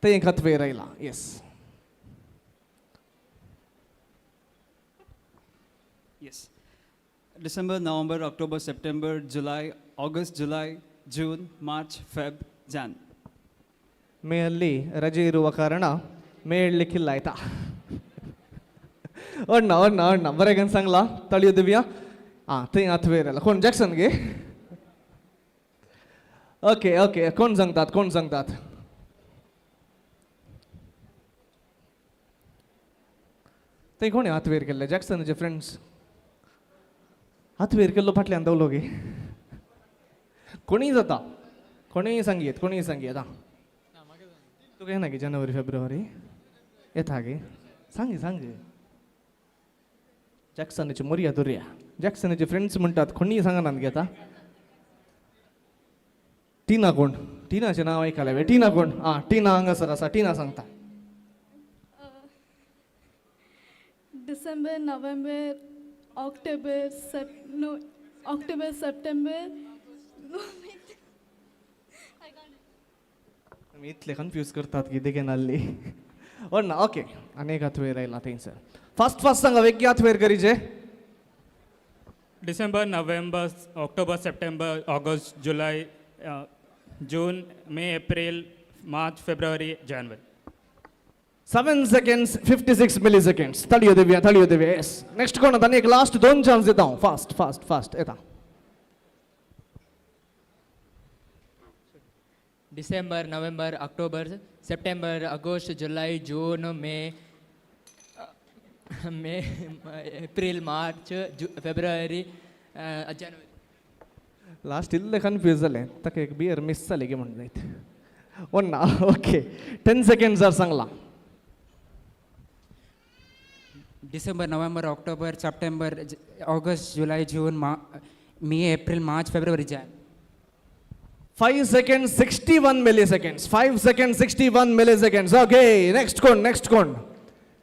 ते खतवेर आयला. येस. Yes. December, November, October, September, July, August, July, June, March, Feb, Jan. May ಅಲ್ಲಿ ರಜೆ ಇರುವ ಕಾರಣ ಮೇ ಹೇಳಲಿಕ್ಕಿಲ್ಲ ಆಯ್ತಾ? ಅಣ್ಣ ಅಣ್ಣ ಅಣ್ಣ ಬರೆಗನ್ ಸಂಗ್ಲ ತಳಿಯೋ ದಿವ್ಯಾ. ಹಾಂ थंय हात वयर आयला कोण जॅक्सन गे? ओके ओके, कोण सांगतात कोण सांगतात? थंय कोणी हात वयर केल्ले? जॅक्सनाचे फ्रेंड्स हात वयर केल्लो फाटल्यान दवलो गे. कोणीय जाता, कोणीय सांगयेत, कोणीय सांगयेत. आं तुका येना गे जानेवारी फेब्रुवारी येता गे? सांग सांग. जॅक्सनाची मोरया धरया. जॅक्सनाचे फ्रेंड्स म्हणटात कोणीय सांगनात घेता. टिना कोण? टिनाचें नांव आयकलें हांवें. टिना कोण? आं टिना हांगासर आसा. टिना सांगता. December, November, October, no, October, September. No, wait. I can't. आमी इतले कन्फ्यूज करतात की देगेन नाल्ली. ना ओके, आनी एक हात वयर आयला थंयसर. फास्ट फास्ट सांगा, वेगळी हात वयर करीचे. December, November, October, September, August, July, June, May, April, March, February, January. 7 seconds 56 milliseconds. तळयो दिवया, तळयो दिवया. येस, नेक्स्ट कोण आतां? एक लास्ट 2 चान्स दिता हांव. फास्ट फास्ट फास्ट येता. December, November, October, September, August, July, June, May, May, April, March, February, January. Last इल्ले confuse जालें, ताका एक बियर मिस जालें की म्हण जायत. ना ओके, 10 सेकंड्सार सांगलां. December, November, October, September, August, July, June, May, April, March, February, Jan. 5 seconds 61 milliseconds. 5 seconds 61 milliseconds. Okay, next कोण? ನೆಕ್ಸ್ಟ್ ಕೋಣ?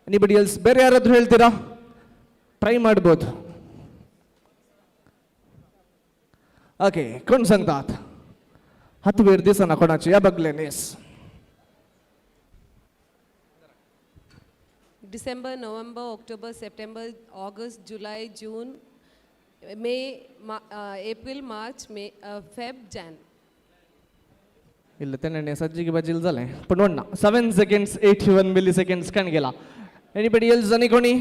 Anybody else? ಬೇರೆ ಯಾರಾದರೂ ಹೇಳ್ತೀರಾ? ಟ್ರೈ ಮಾಡ್ಬೋದು. ओके, कोण सांगतात? हात वयर दिसना कोणाचे. या बगलेन. Yes. December, November, October, September, August, July, June, May, April, March, May, Feb, Jan. ಇಲ್ಲ तेन्ना सज्जिकी बाजील जालें पण ना. 7 seconds 81 milliseconds काण गेला. Anybody else? आनी कोणी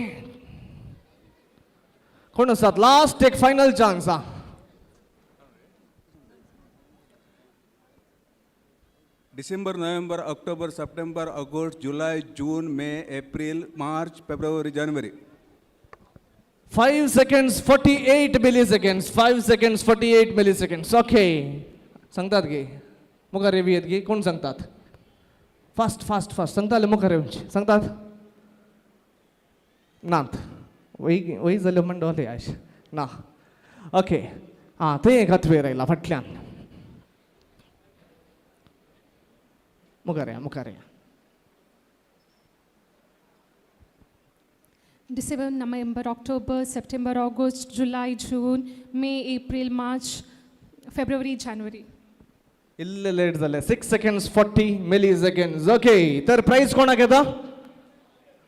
कोण आसात? लास्ट एक फायनल चान्स. हा December, November, October, September, August, July, June, May, April, March, February, January. 5 seconds 48 milliseconds. 5 seconds 48 milliseconds. Okay, सांगतात गे मुखार येवी येत गे. कोण सांगतात? फास्ट फास्ट फास्ट सांगताले मुखार येवचे. सांगतात नात वय वय जाल्यो म्हणडोले आयश ना. ओके, आं थंय एक हात वयर आयला फाटल्यान. मुखार या, मुखार या. December, November, October, September, August, July, June, May, April, March, February, January. इल्ले लेट जाले. 6 seconds 40 milliseconds. Okay, तर प्रायज कोणाक येता?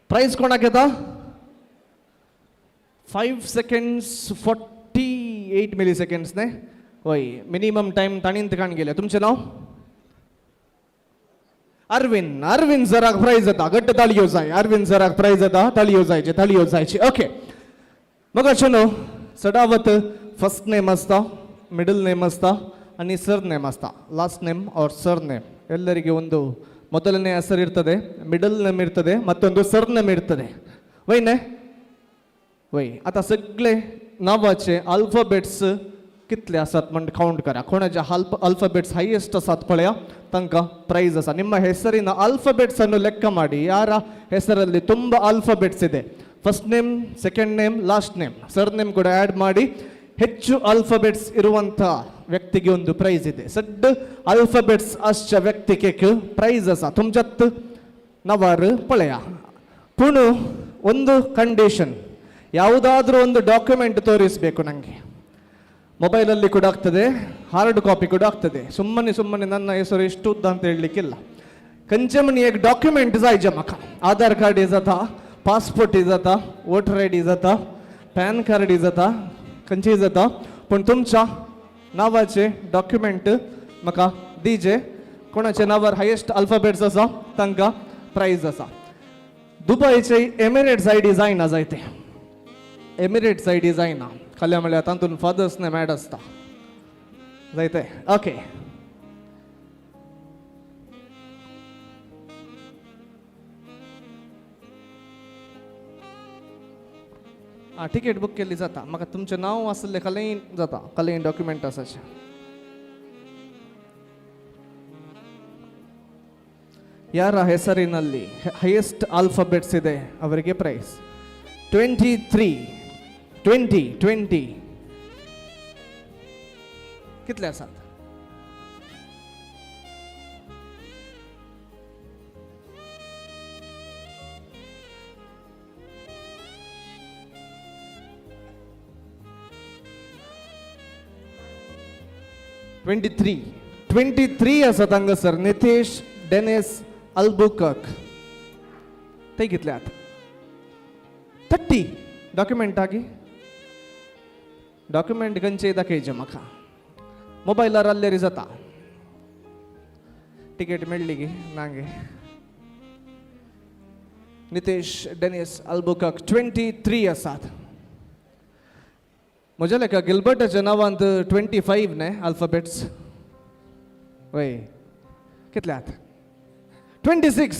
प्रायज कोणाक येता? 5 seconds 48 milliseconds न्ही? हय, मिनिमम टायम ताणीन काण गेले. तुमचें नांव? अरविंद. अरविंद सराक प्रायज येता. घट्ट ताळयो जाय. अरविंद सराक प्रायज येता. ताळयो जायचे, ताळयो जायचे. ओके, मग न्हू सडावत फर्स्ट नेम आसता, मिडल नेम आसता आनी सर ನೇಮ್ ಆಸ್ತಾ. Last name or surname. ಎಲ್ಲರಿಗೆ ಒಂದು ಮೊದಲನೇ ಹೆಸರು ಇರ್ತದೆ, ಮಿಡಲ್ ನೇಮ್ ಇರ್ತದೆ, ಮತ್ತೊಂದು ಸರ್ ನೇಮ್ ಇರ್ತದೆ. वय वय आतां सगळे नांवाचे अल्फाबेट्स कितले आसात म्हण कावंट करा. कोणाचे ಅಲ್ಫಾಬೆಟ್ಸ್ ಹೈಯೆಸ್ಟ್ ಆಸಾತ್ ಪಳೆಯ ತನಕ ಪ್ರೈಸ್ ಅಸ. ನಿಮ್ಮ ಹೆಸರಿನ ಆಲ್ಫಾಬೆಟ್ಸ್ ಅನ್ನು ಲೆಕ್ಕ ಮಾಡಿ. ಯಾರ ಹೆಸರಲ್ಲಿ ತುಂಬ ಆಲ್ಫಾಬೆಟ್ಸ್ ಇದೆ? First name, second name, last name, surname ಕೂಡ ಆ್ಯಡ್ ಮಾಡಿ. ಹೆಚ್ಚು ಆಲ್ಫಾಬೆಟ್ಸ್ ಇರುವಂಥ ವ್ಯಕ್ತಿಗೆ ಒಂದು ಪ್ರೈಸ್ ಇದೆ. ಸಡ್ ಆಲ್ಫಾಬೆಟ್ಸ್ ಅಶ್ಚ ವ್ಯಕ್ತಿಗೆ ಪ್ರೈಸ್ ಅಸ ತುಮಜತ್ ನವಾರ್ ಪಳೆಯ. ಪುಣು ಒಂದು ಕಂಡೀಷನ್, ಯಾವುದಾದ್ರೂ ಒಂದು ಡಾಕ್ಯುಮೆಂಟ್ ತೋರಿಸಬೇಕು ನನಗೆ. ಮೊಬೈಲಲ್ಲಿ ಕೂಡ ಆಗ್ತದೆ, ಹಾರ್ಡ್ ಕಾಪಿ ಕೂಡ ಆಗ್ತದೆ. ಸುಮ್ಮನೆ ಸುಮ್ಮನೆ ನನ್ನ ಹೆಸರು ಎಷ್ಟು ಉದ್ದ ಅಂತ ಹೇಳಲಿಕ್ಕಿಲ್ಲ. ಕಂಚಮಣಿ एक डॉक्युमेंट जायचे म्हाका. आधार कार्ड जाता, पासपोर्ट जाता, वोटर I D जाता, पॅन कार्ड जाता. खंयचीय जाता, पूण तुमच्या नांवाचे डॉक्युमेंट म्हाका दिजे. कोणाच्या नांवार हायेस्ट अल्फाबेट्स आसा तांकां प्रायज आसा. दुबयचे एमिरेट्स I D जायना, जायते एमिरेट्स I D जायना, खाल्या म्हळ्यार तातूंत फादर्स नेम एड आसता जायते. ओके, आं, टिकेट बूक केल्ली जाता. म्हाका तुमचें नांव आसलें खालें जाता, खालें डॉक्युमेंट आसाचें. ಯಾರ ಹೆಸರಿನಲ್ಲಿ ಹೈಯೆಸ್ಟ್ ಆಲ್ಫಾಬೆಟ್ಸ್ ಇದೆ ಅವರಿಗೆ ಪ್ರೈಸ್. 23 20 20 कितले आसात? 23 23 आसात हांगासर. नितेश डेनिस अल्बुकर्क ते कितले आत? 30. डॉक्युमेंट आगी, डॉक्युमेंट खंयचे दाखयचे म्हाका. मोबायलार आसल्यार जाता. टिकेट मेळ्ळी गी ना गे? नितेश डेनिस अल्बुकर्क 23 आसात. म्हज्या लेखा गिलबर्टाच्या नांवांत 25 न्ही अल्फाबेट्स. वय, कितले आत? 26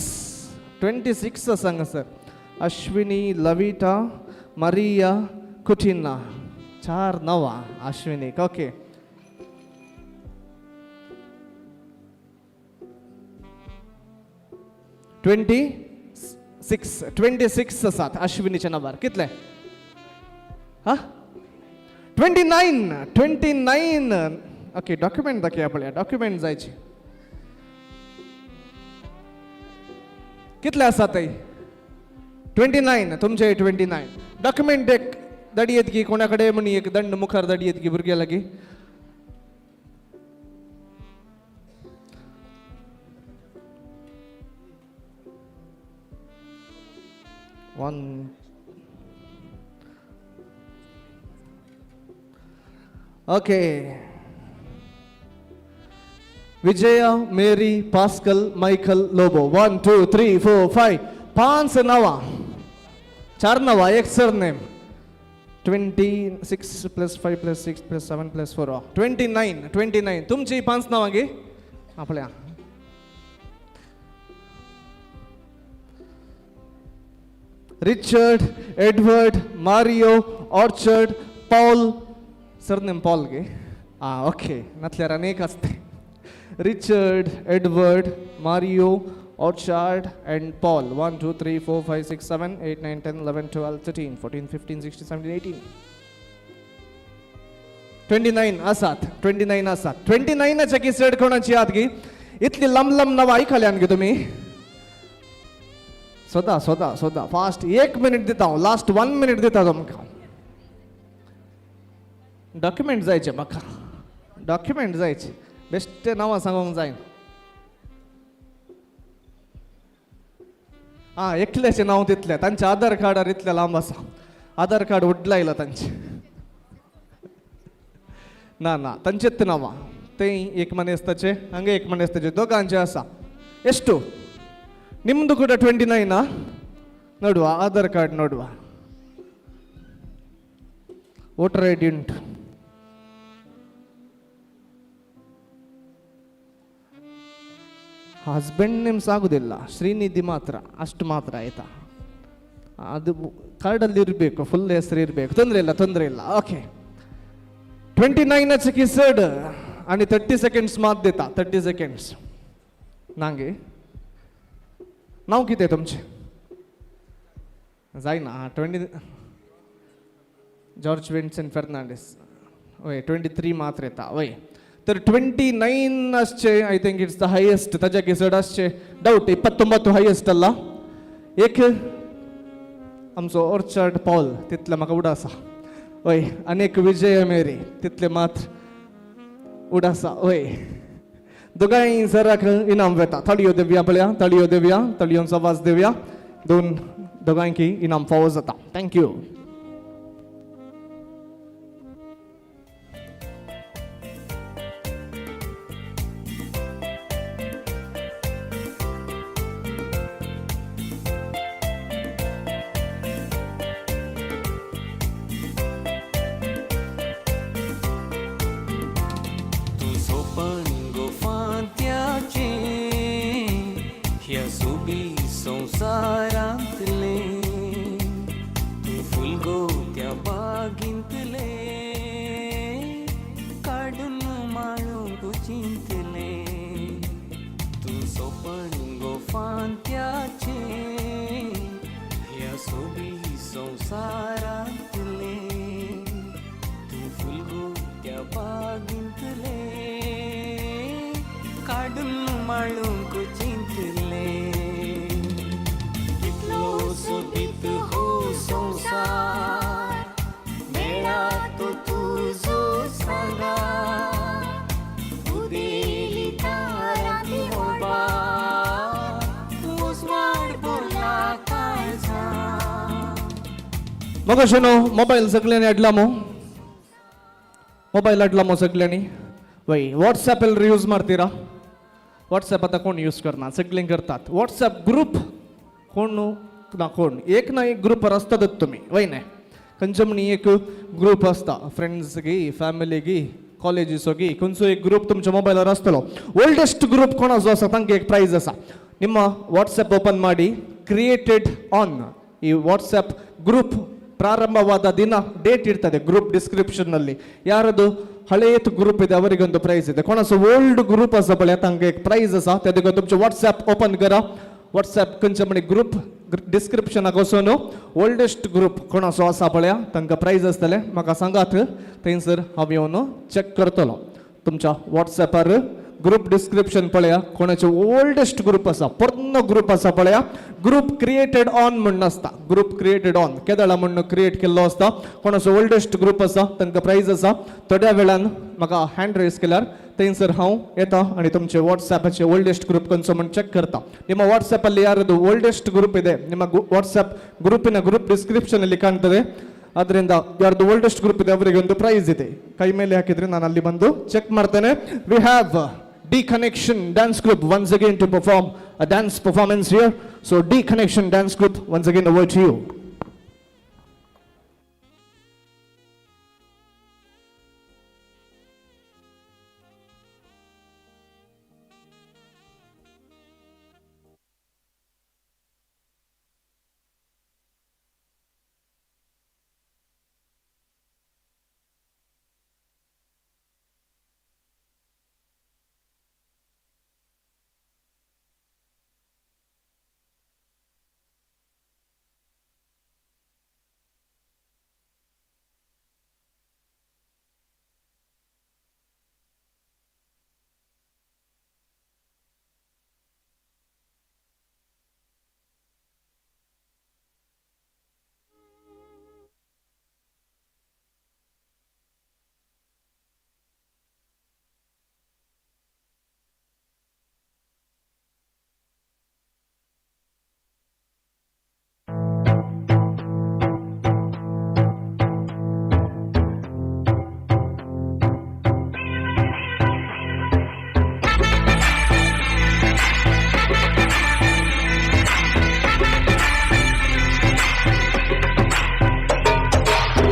26 आसा हांगासर. अश्विनी, लविटा, मारिया, कुटिना, 4 नांवां अश्विनीक. ओके, 26 26 आसात अश्विनीच्या नांवार. कितले? हा, 29 29. ओके, डॉक्युमेंट दाखया पळया, डॉक्युमेंट जायचे. कितले आसात ते? 29. तुमचे 29. डॉक्युमेंट एक दडी येत की कोणा कडेन म्हण एक दंड मुखार दडी येत की भुरग्या लागीं. One okay, Vijaya, Mary, Pascal, Michael, Lobo. 1 2 3 4 5 5 नांवां, 4 नांवां, एक surname. 26 plus 5 plus 6 plus 7 plus 4 29 29. तुमची 5 नांवां गे आपल्या. Richard, Edward, Mario, Orchard, Paul. Surname Paul गे? आं, ओके, नातल्यार अनेक आसते. Richard, Edward, Mario, Orchard and Paul. 1 2 3 4 5 6 7 8 9 10 11 12 13 14 15 16 17 18 29 आसात. 29 आसात. 29 की चड कोणाची आत गी? इतली लांब लांब नांवां आयकल्यान गे तुमी? सोदा सोदा सोदा फास्ट. 1 मिनिट दिता हांव, लास्ट 1 मिनिट दिता तुमकां. डॉक्युमेंट जायचे म्हाका, डॉक्युमेंट जायचे. बेश्टे नांवां सांगूंक जायना. आं, एकल्याचें नांव तितलें, तांचें आधार कार्डार इतलें लांब आसा. आधार कार्ड उडलां आयलां तांचें. ना ना, तांचेच नांवां. तें एक मनेस्ताचें, हांगा एक मनेस्ताचें, दोगांचें आसा. ಎಷ್ಟು ನಿಮ್ಮದು ಕೂಡ 29? ನೋಡುವ, ಆಧಾರ್ ಕಾರ್ಡ್ ನೋಡುವ. ವೋಟರ್ I D ಉಂಟು. ಹಸ್ಬೆಂಡ್ ನೇಮ್ಸ್ ಆಗುದಿಲ್ಲ, ಶ್ರೀನಿಧಿ ಮಾತ್ರ, ಅಷ್ಟು ಮಾತ್ರ ಆಯಿತಾ? ಅದು ಕಾರ್ಡಲ್ಲಿ ಇರಬೇಕು, ಫುಲ್ ಹೆಸರು ಇರಬೇಕು. ತೊಂದರೆ ಇಲ್ಲ, ತೊಂದರೆ ಇಲ್ಲ. ಓಕೆ, 29 चड आनी 30 सेकंड्स मात दिता. 30 सेकंड्स नांगे. नांव कितें तुमचें? जायना. 20 जॉर्ज विन्सन फेर्नांडीस. वय, 23 मात्र येता. वय, तर 29 आसचे. I think it's the highest. ताज्या चड आसचे डावट. 29 हायेस्ट अल्ला. एक आमचो ऑर्चर्ड पॉल तितले म्हाका उडा आसा. वय, आनी एक विजय मेरी तितले मात्र उडा आसा. वय, दोगांय सराक इनाम वेता. ताळयो दिवया पळया, ताळयो दिवया, ताळयोंचो आवाज दिवया. दोन दोगांयकी इनाम फावो जाता. Thank you. संवसारांतलें तूं फुलगुट्या बागींतलें काडून माळूंक चिंतलें कितलो सोबीत हो संवसार मेळा तो तुजो सांगात उदेली तारांनी मळबार उजवाड भरला काळजांत. मगाशेनो मोबायल सगळ्यांनी हाडला मो, मोबायल हाडला मो सगळ्यांनी? वय, वॉट्सॅप ಎಲ್ಲರೂ ಯೂಸ್ ಮಾಡ್ತೀರಾ? वॉट्सॅप आतां कोण यूज करना, सगळीं करतात. वॉट्सॅप ग्रूप कोण ना कोण एक ना एक ग्रुपार आसतातच तुमी, वय न्हय? खंयचे म्हण एक ग्रूप आसता, फ्रेंड्स गी, फॅमिली गी, कॉलेजीचो गी, खंयचो एक ग्रूप तुमच्या मोबायलार आसतलो. ओल्डेस्ट ग्रूप कोणाचो आसा तांकां एक प्रायज आसा. ನಿಮ್ಮ ವಾಟ್ಸಪ್ ಓಪನ್ ಮಾಡಿ, ಕ್ರಿಯೇಟೆಡ್ ಆನ್, ಈ ವಾಟ್ಸಪ್ ಗ್ರೂಪ್ ಪ್ರಾರಂಭವಾದ ದಿನ ಡೇಟ್ ಇರ್ತದೆ ಗ್ರೂಪ್ ಡಿಸ್ಕ್ರಿಪ್ಷನ್ನಲ್ಲಿ. ಯಾರದು ಹಳೆಯತು ಗ್ರೂಪ್ ಇದೆ ಅವರಿಗೊಂದು ಪ್ರೈಸ್ ಇದೆ. कोणाचो ಓಲ್ಡ್ ಗ್ರೂಪ್ आसा पळय तांकां एक प्रायज आसा. ते देखून तुमचे वॉट्सॅप ओपन करा, वॉट्सॅप खंयचे म्हणे ग्रूप डिस्क्रिप्शनाक वचून ओल्डेस्ट ग्रूप कोणाचो आसा पळया, तांकां प्रायज आसतलें. म्हाका सांगात, थंयसर हांव येवन चॅक करतलो. तुमच्या वॉट्सॅपार ग्रूप डिस्क्रिप्शन पळया, कोणाचे ओल्डेस्ट ग्रूप आसा, पोन्नो ग्रूप आसा पळया. ग्रूप क्रिएटेड ऑन म्हण आसता, ग्रूप क्रिएटेड ऑन केदळा म्हण क्रिएट केल्लो आसता. कोणाचो ओल्डेस्ट ग्रूप आसा तांकां प्रायज आसा. थोड्या वेळान म्हाका हँड रेज केल्यार थंयसर हांव येता आनी तुमचे वॉट्सॅपाचे ओल्डेस्ट ಗ್ರೂಪ್ खंयचो म्हण ಚೆಕ್ करता. ನಿಮ್ಮ ವಾಟ್ಸಪ್ಪಲ್ಲಿ ಯಾರದು ಓಲ್ಡೆಸ್ಟ್ ಗ್ರೂಪ್ ಇದೆ, ನಿಮ್ಮ ವಾಟ್ಸಪ್ ಗ್ರೂಪಿನ ಗ್ರೂಪ್ ಡಿಸ್ಕ್ರಿಪ್ಷನ್ ಅಲ್ಲಿ ಕಾಣ್ತದೆ. ಅದರಿಂದ ಯಾರ್ದು ಓಲ್ಡೆಸ್ಟ್ ಗ್ರೂಪ್ ಇದೆ ಅವರಿಗೆ ಒಂದು ಪ್ರೈಸ್ ಇದೆ. ಕೈ ಮೇಲೆ ಹಾಕಿದ್ರೆ ನಾನು ಅಲ್ಲಿ ಬಂದು ಚೆಕ್ ಮಾಡ್ತೇನೆ. We have D Connection Dance Group once again to perform a dance performance here. So D Connection Dance Group, once again over to you.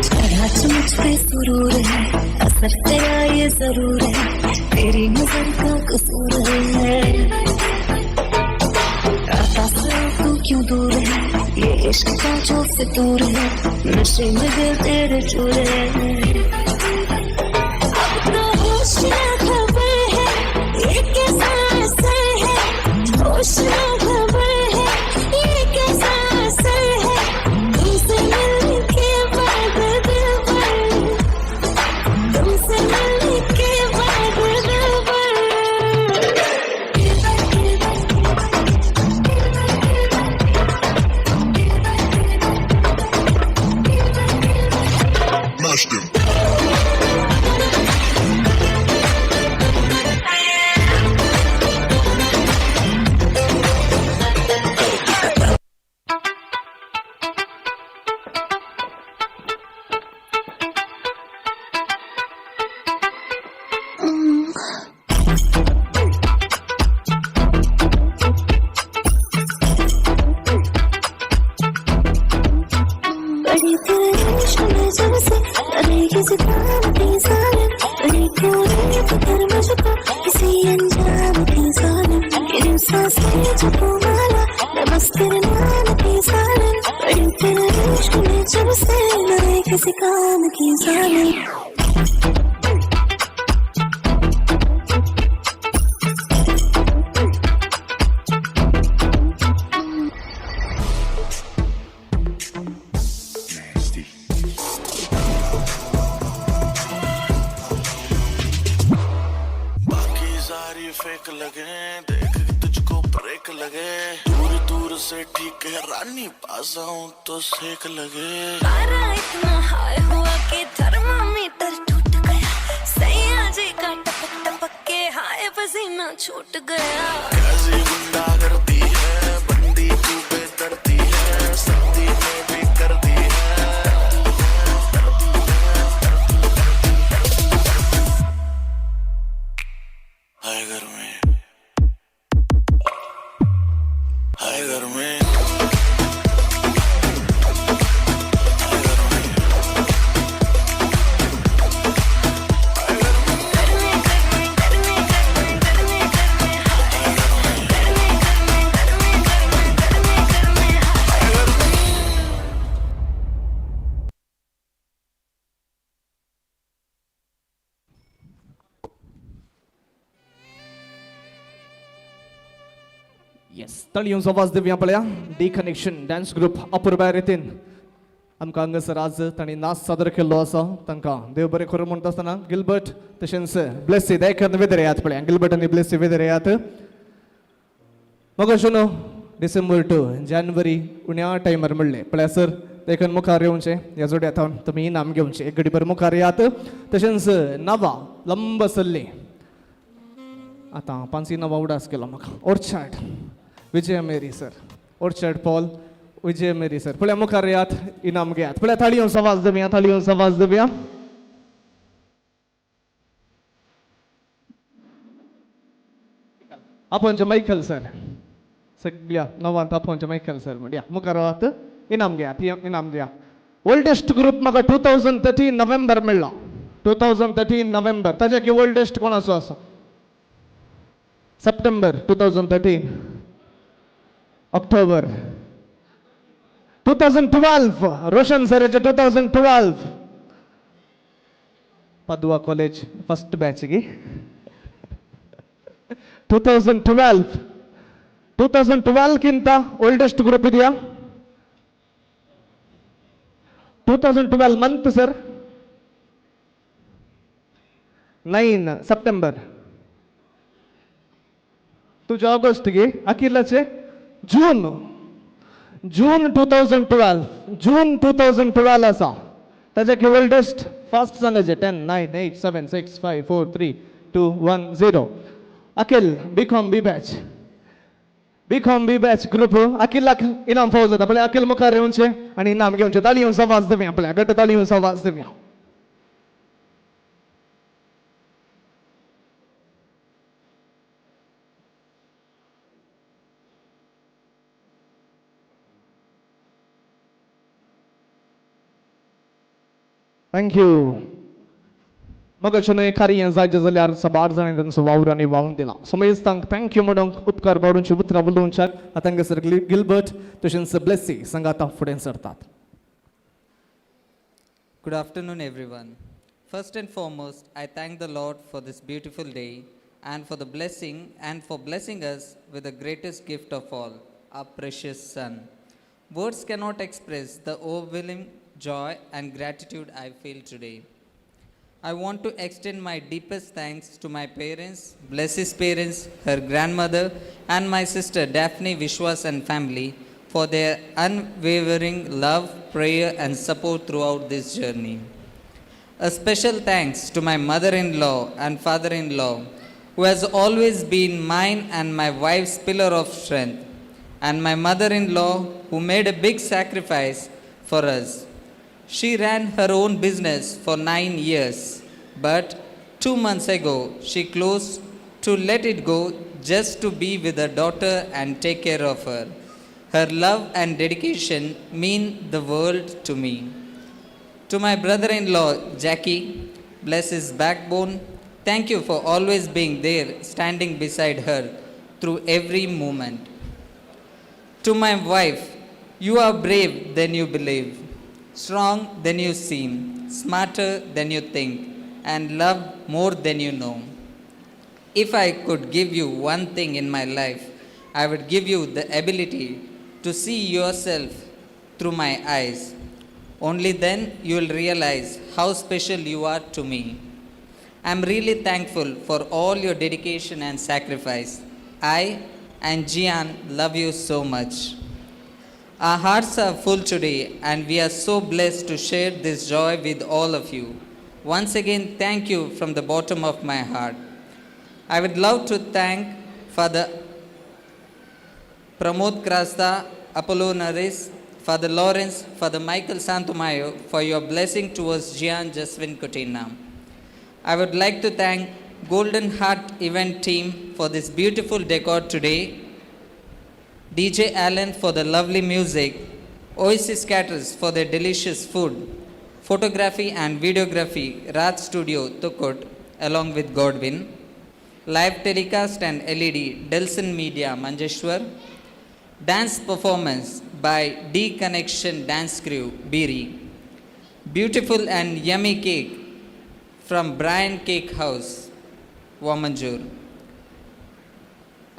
चढ़ा जो मुझ पे सुरूर है, असर तेरा ये जरूर है, तेरी नजर का कसूर है। आता से तू क्यों दूर है, ये इश्क का जो फितूर है, नशे में दिल तेरे चूर है। अब तो होश ना खबर है ये कैसा असर है, होश ना खबर है ये कैसा असर है, तुमसे मिलने के बाद दिल पर, तुमसे मिलने के बाद दिल पर। बड़ी तेरे इश्क में जब से लगे जुकाम की जालिम, बड़ी तेरी फिक्र मुझको किसी अंजाम की जालिम, गिरी सांसें जपो माला मैं बस तेरे नाम की जालिम, बड़ी तेरे इश्क में जब से लगे किसी काम की जालिम। फेक लगे, देख के तुझको ब्रेक लगे। दूर दूर से ठीक है रानी, पास आऊं तो सेक लगे। पारा इतना हाई हुआ कि थर्मामीटर टूट गया। सैया जी का टपक टपक के हाय पसीना छूट गया। कैसी गुंडा करती है बंदी, तू बेदर्दी है, सर्दी में भी करती है। हाय गर्मी, हाय गर्मी। येस, तळयोंचो आवाज दिवया पळया. डी कनेक्शन डान्स ग्रुप अपुरबाय रितीन आमकां हांगासर आज तांणी नाच सादर केल्लो आसा. तांकां देव बरें करूं म्हणटा आसतना गिलबर्ट तशेंच ब्लेसी दयकर वेदर येयात पळया. गिलबर्ट आनी ब्लेसी वेदर येयात. मगो न्हू डिसेंबर टू जानेवारी उण्या टायमार म्हणलें पळया सर, देखून मुखार येवचें ह्या जोड्या थावन तुमी इनाम घेवचें. एक घडीभर मुखार येयात. तशेंच नांवां लंब सल्ली आतां पांच नांवां उडास केलो म्हाका. Orchard Vijaya Mary sir, Orchard Paul Vijaya Mary sir पळया मुखार येयात, इनाम घेयात. पळया थाळयोंचो आवाज दिवया, थाळयोंचो आवाज दिवया. आपोवचे मायकल सर, सगळ्या नवांत आपोवचे मायकल सर म्हणया मुखार येयात, इनाम घेयात, इनाम दिया. ओल्डेस्ट ग्रुप म्हाका 2013 नोव्हेंबर मेळ्ळा. 2013 नोव्हेंबर. ताच्या की ओल्डेस्ट कोणाचो आसा? सप्टेंबर 2013, ऑक्टोबर 2012, रोशन सराचे 2012, पदवा कॉलेज फर्स्ट बॅच गी 2012. 2012 ಕಿಂತ ಓಲ್ಡೆಸ್ಟ್ ಗ್ರೂಪ್ ಇದೆಯಾ? 2012 ಮಂತ್ ಸರ್, 9 ಸೆಪ್ಟೆಂಬರ್. तुझ्या ऑगस्ट गे अखिलाचे जून, जून 2012, जून 2012 आसा. ताजे की ओल्डेस्ट फास्ट सांगायचे. 10 9 8 7 6 5 4 3 2 1 0. Akhil B com B batch, B com B batch group अखिलाक इनाम फावो जाता. पळय अखिल मुखार येवचें आनी इनाम घेवचें. ताळयोंचो आवाज दिवया पळय, घट्ट ताळयोंचो आवाज दिवया. Thank you. मगाच्यान कार्य जायचें जाल्यार साबार जाणांनी तांचो वावर आनी वावून दिला. समेस्तांक thank you म्हणूंक उपकार पाडूनची उतरां उलोवच्याक आतां हांगासर गिलबर्ट तशेंच ब्लेसी सांगाता फुडें सरतात. Good afternoon, everyone. First and foremost, I thank the Lord for this beautiful day and for the blessing and for blessing us with the greatest gift of all, our precious son. Words cannot express the overwhelming joy and gratitude I feel today. I want to extend my deepest thanks to my parents, Bless's parents, her grandmother, and my sister Daphne Vishwas and family for their unwavering love, prayer, and support throughout this journey. A special thanks to my mother-in-law and father-in-law, who has always been mine and my wife's pillar of strength, and my mother-in-law, who made a big sacrifice for us. She ran her own business for 9 years, but 2 months ago she closed to let it go just to be with her daughter and take care of her. Her love and dedication mean the world to me. To my brother-in-law, Jackie, bless his backbone. Thank you for always being there, standing beside her through every moment. To my wife, you are brave than you believe, strong than you seem, smarter than you think, and love more than you know. If I could give you one thing in my life, I would give you the ability to see yourself through my eyes. Only then you will realize how special you are to me. I am really thankful for all your dedication and sacrifice. I and Gian love you so much. Our hearts are full today, and we are so blessed to share this joy with all of you. Once again, thank you from the bottom of my heart. I would love to thank Father Pramod Krasta, Apollo Naris, Father Lawrence, Father Michael Santomayo for your blessing towards Gian Jaswin Kutina. I would like to thank Golden Heart event team for this beautiful decor today, DJ Allen for the lovely music, Oasis Caterers for their delicious food, photography and videography, Raj Studio, Tukut, along with Godwin, live telecast and LED, Delson Media, Manjeshwar, dance performance by D Connection Dance Crew, Biri, beautiful and yummy cake from Brian Cake House, Wamanjur.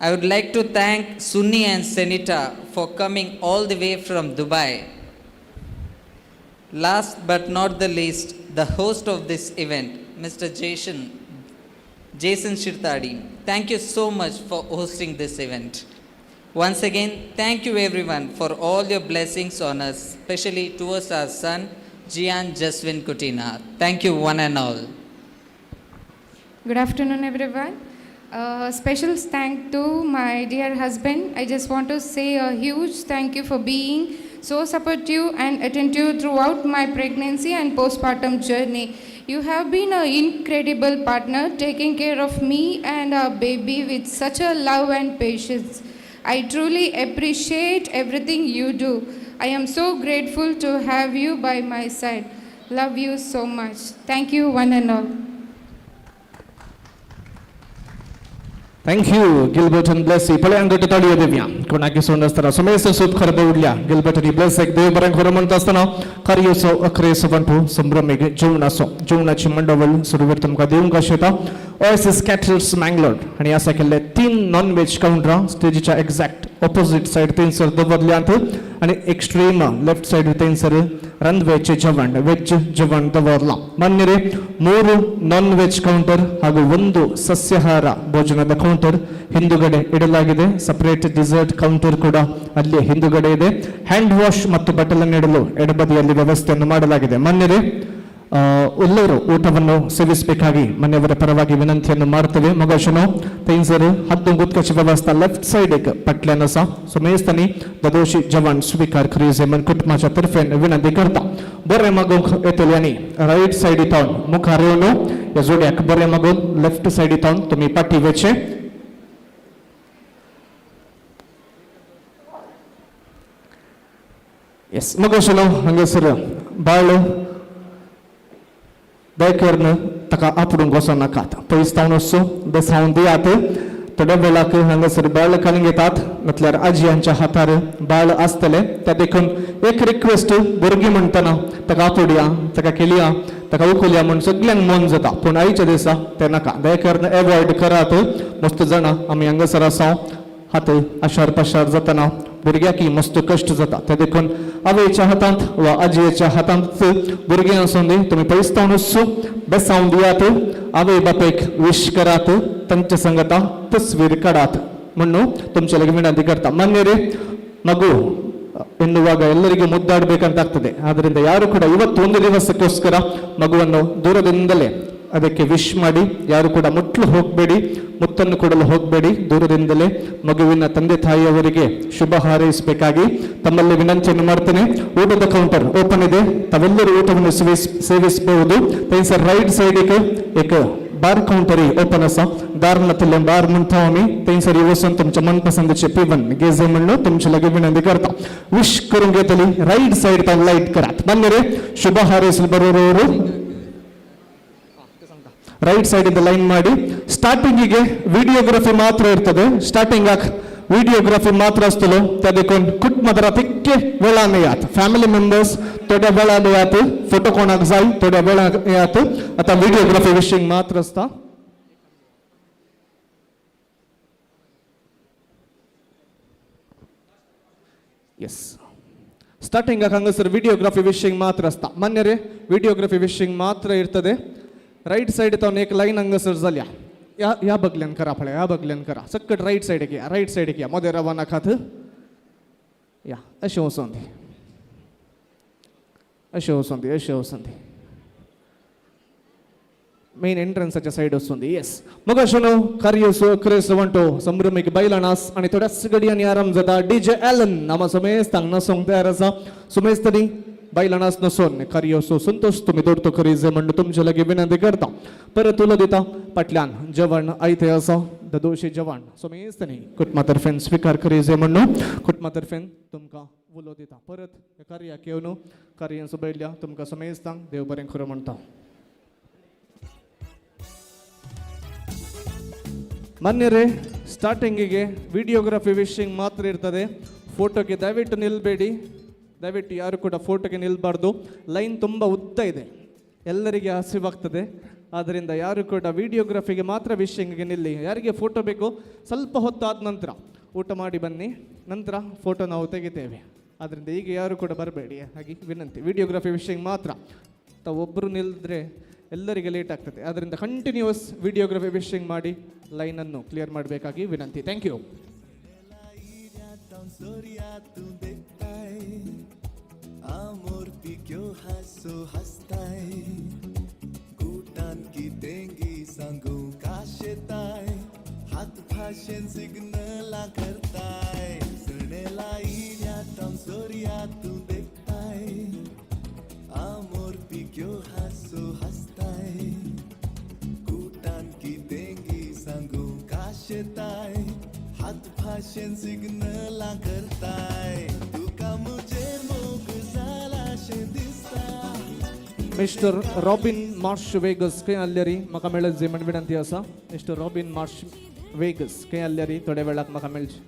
I would like to thank Sunni and Senita for coming all the way from Dubai. Last but not the least, the host of this event, Mr. Jason Shirtadi. Thank you so much for hosting this event. Once again, thank you everyone for all your blessings on us, especially towards our son, Gian Jaswin Kutina. Thank you one and all. Good afternoon, everyone. Special thank to my dear husband. I just want to say a huge thank you for being so supportive and attentive throughout my pregnancy and postpartum journey. You have been an incredible partner, taking care of me and our baby with such a love and patience. I truly appreciate everything you do. I am so grateful to have you by my side. Love you so much. Thank you, one and all. Thank you, Gilbert and Blessy. पळयांगट ताळयो दिवया कोणाकी सोड आसतना समेस्त soup खर उडल्या Gilbert आनी ब्लेसीक देव बरें खरो म्हणटा आसतना कार्योचो अक्रेस वंटू संभ्रमीक जेवणाचो जेवणाची मंडवळ सुरवेर तुमकां दिवंक आशेता. ओएसिस कॅटरर्स मँगलोर आनी आसा केल्ले 3 नॉन व्हेज कावंटरां स्टेजीच्या एक्झॅक्ट ऑपोजीट सायड थंयसर दवरल्यांत आनी एक्स्ट्रीम लेफ्ट सायड थंयसर रंदवेचे जेवण ವೆಜ್ जेवण ದವರ್ಲ. ಮಾನ್ಯರೇ, 3 ನಾನ್ ವೆಜ್ ಕೌಂಟರ್ ಹಾಗೂ 1 ಸಸ್ಯಾಹಾರ ಭೋಜನದ ಕೌಂಟರ್ ಹಿಂದುಗಡೆ ಇಡಲಾಗಿದೆ. ಸಪರೇಟ್ ಡಿಸರ್ಟ್ ಕೌಂಟರ್ ಕೂಡ ಅಲ್ಲಿ ಹಿಂದುಗಡೆ ಇದೆ. ಹ್ಯಾಂಡ್ ವಾಶ್ ಮತ್ತು ಬಟ್ಟಲನ್ನು ಇಡಲು ಎಡಬದಿಯಲ್ಲಿ ವ್ಯವಸ್ಥೆಯನ್ನು ಮಾಡಲಾಗಿದೆ. ಮಾನ್ಯರೇ, ಎಲ್ಲರೂ ಊಟವನ್ನು ಸೇವಿಸಬೇಕಾಗಿ ಮನೆಯವರ ಪರವಾಗಿ ವಿನಂತಿಯನ್ನು ಮಾಡ್ತೇವೆ. ಮಗಶನು ತೈನ್ಸರ್ ಹದ್ದು ಗುತ್ಕಚಿ ವ್ಯವಸ್ಥೆ ಲೆಫ್ಟ್ ಸೈಡ್ ಪಟ್ल्यान आसा. सुमेस्तनी ददोशी जवान स्वीकार करीजे मन कुटुंबाच्या तर्फेन विनंती करता. बरें मागूंक येतल्यांनी रायट सायड तावन मुखार येवन ह्या जोड्याक बरें मागून लेफ्ट सायड तावन तुमी पाटी वेचे. येस मगशनो हांगासर बाळ दयकरून ताका आपडूंक वचोनाकात, पयस तावन वचूं बेसावन दियात. थोड्या वेळाक हांगासर बाळ काडून घेतात, म्हटल्यार आजयांच्या हातार बाळ आसतले. त्या देखून एक रिक्वेस्ट, भुरगीं म्हणटना ताका आपोडया, ताका खेळया, ताका उखलया म्हूण सगल्यांक मन जाता, पूण आयच्या दिसा तें नाका. दयकरून एवॉयड करात. मस्त जाणां आमी हांगासर आसा, हात आशार पाशार जातना भुरग्याकी मस्त कश्ट जाता. ते देखून आवयच्या हातांत वा आजयेच्या हातांत भुरगीं आसून दी, तुमी पयस तावन वचूं बेसावन दियात. आवय बापायक विश करात, तांच्या संगता तस्वीर काडात म्हणून तुमच्या लागीं विनंती करता. ಮಾನ್ಯರೇ, ಮಗು ಎನ್ನುವಾಗ ಎಲ್ಲರಿಗೂ ಮುದ್ದಾಡಬೇಕಂತ ಆಗ್ತದೆ. ಆದ್ದರಿಂದ ಯಾರು ಕೂಡ ಇವತ್ತು ಒಂದು ದಿವಸಕ್ಕೋಸ್ಕರ ಮಗುವನ್ನು ದೂರದಿಂದಲೇ ಅದಕ್ಕೆ ವಿಶ್ ಮಾಡಿ, ಯಾರು ಕೂಡ ಮುಟ್ಲು ಹೋಗಬೇಡಿ, ಮುತ್ತನ್ನು ಕೊಡಲು ಹೋಗಬೇಡಿ. ದೂರದಿಂದಲೇ ಮಗುವಿನ ತಂದೆ ತಾಯಿಯವರಿಗೆ ಶುಭ ಹಾರೈಸಬೇಕಾಗಿ ತಮ್ಮಲ್ಲಿ ವಿನಂತಿಯನ್ನು ಮಾಡ್ತೇನೆ. ಊಟದ ಕೌಂಟರ್ ಓಪನ್ ಇದೆ, ತಾವೆಲ್ಲರೂ ಊಟವನ್ನು ಸೇವಿಸಬಹುದು. ಸರ್ ರೈಟ್ ಸೈಡಿಗೆ एक बार काउंटर ओपन आसा. दार नातिल्लें बार म्हणटा आमी, थंयसर वचून तुमच्या मनपसंदीचे पिवन गेजे म्हणून तुमचे लागीं विनंती करता. विश करूंक येतली रायट सायड तांकां लायट करात. मान्य रे, ಶುಭ ಹಾರೈಸಲು ಬರೋರವರು ರೈಟ್ ಸೈಡ್ ಇಂದ ಲೈನ್ ಮಾಡಿ. ಸ್ಟಾರ್ಟಿಂಗಿಗೆ ವಿಡಿಯೋಗ್ರಫಿ ಮಾತ್ರ ಇರ್ತದೆ. ಸ್ಟಾರ್ಟಿಂಗ್ ಆಗಿ ವಿಡಿಯೋಗ್ರಫಿ ಮಾತ್ರ ಅಸ್ತಲು. त्या देखून कुटुंबात तितके वेळान येयात, फॅमिली मेंबर्स थोड्या वेळान येयात, फोटो कोणाक जाय थोड्या वेळान येयात. आतां विडियोग्राफी विशींग मात्र आसता. ಎಸ್, ಸ್ಟಾರ್ಟಿಂಗ್ हांगासर विडियोग्राफी विशींग मात्र आसता. मान्य रे, विडियोग्राफी विशींग मात्र ಇರ್ತದೆ. रायट सायड तावन एक लायन हांगासर जाल्या. ह्या ह्या बगल्यान करा पळय, ह्या बगल्यान करा. सकट रायट सायडीक या, रायट सायडीक या, मदें रावा नाकात. या अशें वचोन दी, अशें वचोन दी, अशें वचोन दी. मेन एंट्रन्साच्या सायड वचून दी. येस, मग अशें न्हू कार्य क्रेस म्हणटो संभ्रमीक बायलां नास आनी थोड्याच घडयांनी आराम जाता. डीजे एलन नामा समेस्तांक नाचोंक तयार आसा. सुमेस्तनी बायलां नाच नसून कार्य संतोष तुमी दवरतो करी जाय म्हण तुमचे लागीं विनंती करता. परत उलो दिता, फाटल्यान जेवण आयतें आसा, ददोशी जेवण समेस्तनी कुटुंबा तर्फेन स्विकार करी जाय म्हणून कुटुंबा तर्फेन तुमकां उलो दिता. परत कार्याक येवन कार्य सोबयल्या तुमकां समेस्तांक देव बरें खरो म्हणटा. ಮಾನ್ಯರೇ, ಸ್ಟಾರ್ಟಿಂಗಿಗೆ ವಿಡಿಯೋಗ್ರಫಿ ವಿಶಿಂಗ್ ಮಾತ್ರ ಇರ್ತದೆ. ಫೋಟೋಗೆ ದಯವಿಟ್ಟು ನಿಲ್ಲಬೇಡಿ, ದಯವಿಟ್ಟು ಯಾರು ಕೂಡ ಫೋಟೋಗೆ ನಿಲ್ಲಬಾರ್ದು. ಲೈನ್ ತುಂಬ ಉದ್ದ ಇದೆ, ಎಲ್ಲರಿಗೆ ಹಸಿವಾಗ್ತದೆ. ಆದ್ದರಿಂದ ಯಾರು ಕೂಡ ವಿಡಿಯೋಗ್ರಫಿಗೆ ಮಾತ್ರ ವಿಶಿಂಗ್ಗೆ ನಿಲ್ಲಿ. ಯಾರಿಗೆ ಫೋಟೋ ಬೇಕು ಸ್ವಲ್ಪ ಹೊತ್ತಾದ ನಂತರ ಊಟ ಮಾಡಿ ಬನ್ನಿ, ನಂತರ ಫೋಟೋ ನಾವು ತೆಗಿತೇವೆ. ಆದ್ದರಿಂದ ಈಗ ಯಾರು ಕೂಡ ಬರಬೇಡಿ, ಹಾಗೆ ವಿನಂತಿ. ವಿಡಿಯೋಗ್ರಫಿ ವಿಶಿಂಗ್ ಮಾತ್ರ, ತಾವು ಒಬ್ಬರು ನಿಲ್ಲಿದ್ರೆ ಎಲ್ಲರಿಗೆ ಲೇಟ್ ಆಗ್ತದೆ. ಆದ್ದರಿಂದ ಕಂಟಿನ್ಯೂಸ್ ವಿಡಿಯೋಗ್ರಫಿ ವಿಶಿಂಗ್ ಮಾಡಿ ಲೈನನ್ನು ಕ್ಲಿಯರ್ ಮಾಡಬೇಕಾಗಿ ವಿನಂತಿ. Thank you. हात भाशेन सिग्नला करताय, तुका मुजेर मोग जाला शें दिसता. मिस्टर रॉबिन मार्श वेगस खंय आसल्यारी म्हाका मेळत जाय म्हण विनंती आसा. मिस्टर रॉबिन मार्श वेगस खंय आसल्यारी थोड्या वेळाक म्हाका मेळचें.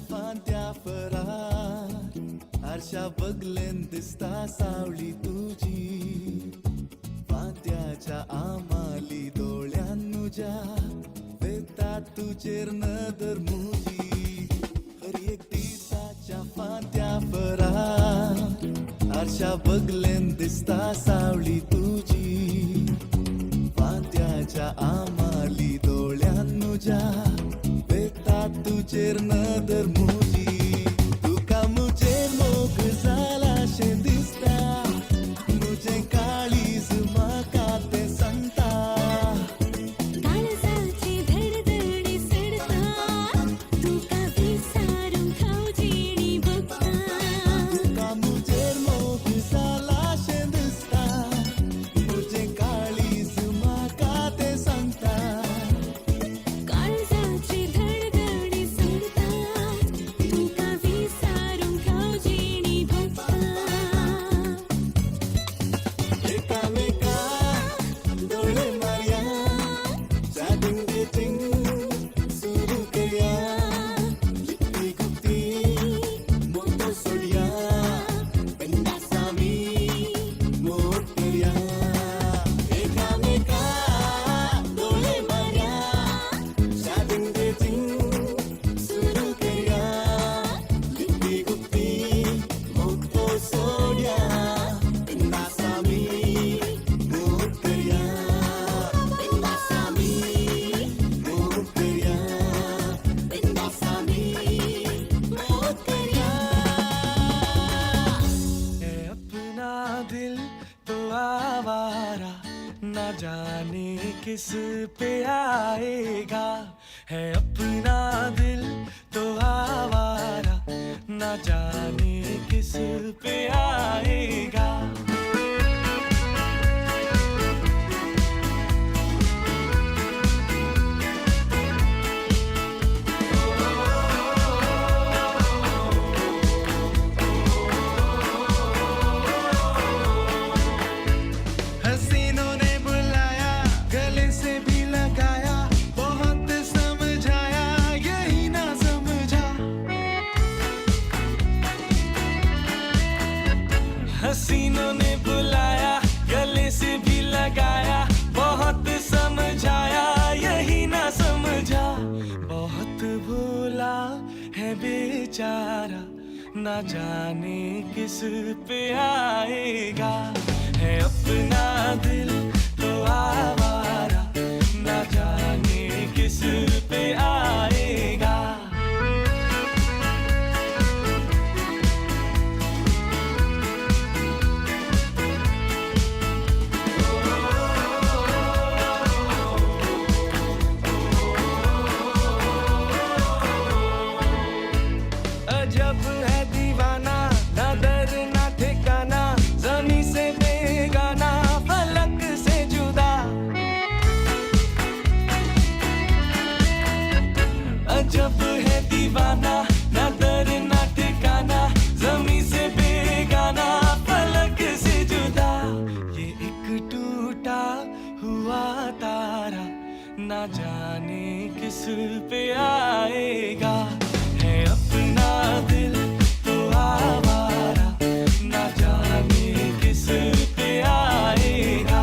फांत्या फरार आरशा बगलेन दिसता सावळी तुजी, फांत्याच्या आमाली दोळ्यान नुज्या वेता तुजेर नदर मुजी. हर एक दिसाच्या फांत्या फरार आरशा बगलेन दिसता सावळी तुजी, फांत्याच्या आमाली दोळ्यान नुज्या तुजेर नदर मुजी. तुका मुजेर मोग जाला शें दिसता, मुजें काळीज म्हाका तें सांगता. काळजाची धडधडी सडता, तुका विसारूंक हांव जिणी भोगता. तुका मुजेर मोग जाला शें दिसता, मुजें काळीज म्हाका तें सांगता. काळजाची किस पे आएगा, है अपना दिल तो आवारा, ना जाने किस पे आएगा. हसीनों ने बुलाया, गले से भी लगाया, बहुत समझाया यही ना समझा। बहुत भोला है बेचारा, ना जाने किस पे आएगा। है अपना दिल तो आवारा, ना जाने किस पे आएगा। अजब है दीवाना, ना दर ना ठिकाना, जमी से बेगाना, फलक से जुदा। अजब है दीवाना, ना दर ना ठिकाना, जमी से बेगाना, फलक से जुदा। ये एक टूटा हुआ तारा, ना जाने किस पे आएगा। है अपना दिल तो आवारा, ना जाने किस पे आएगा।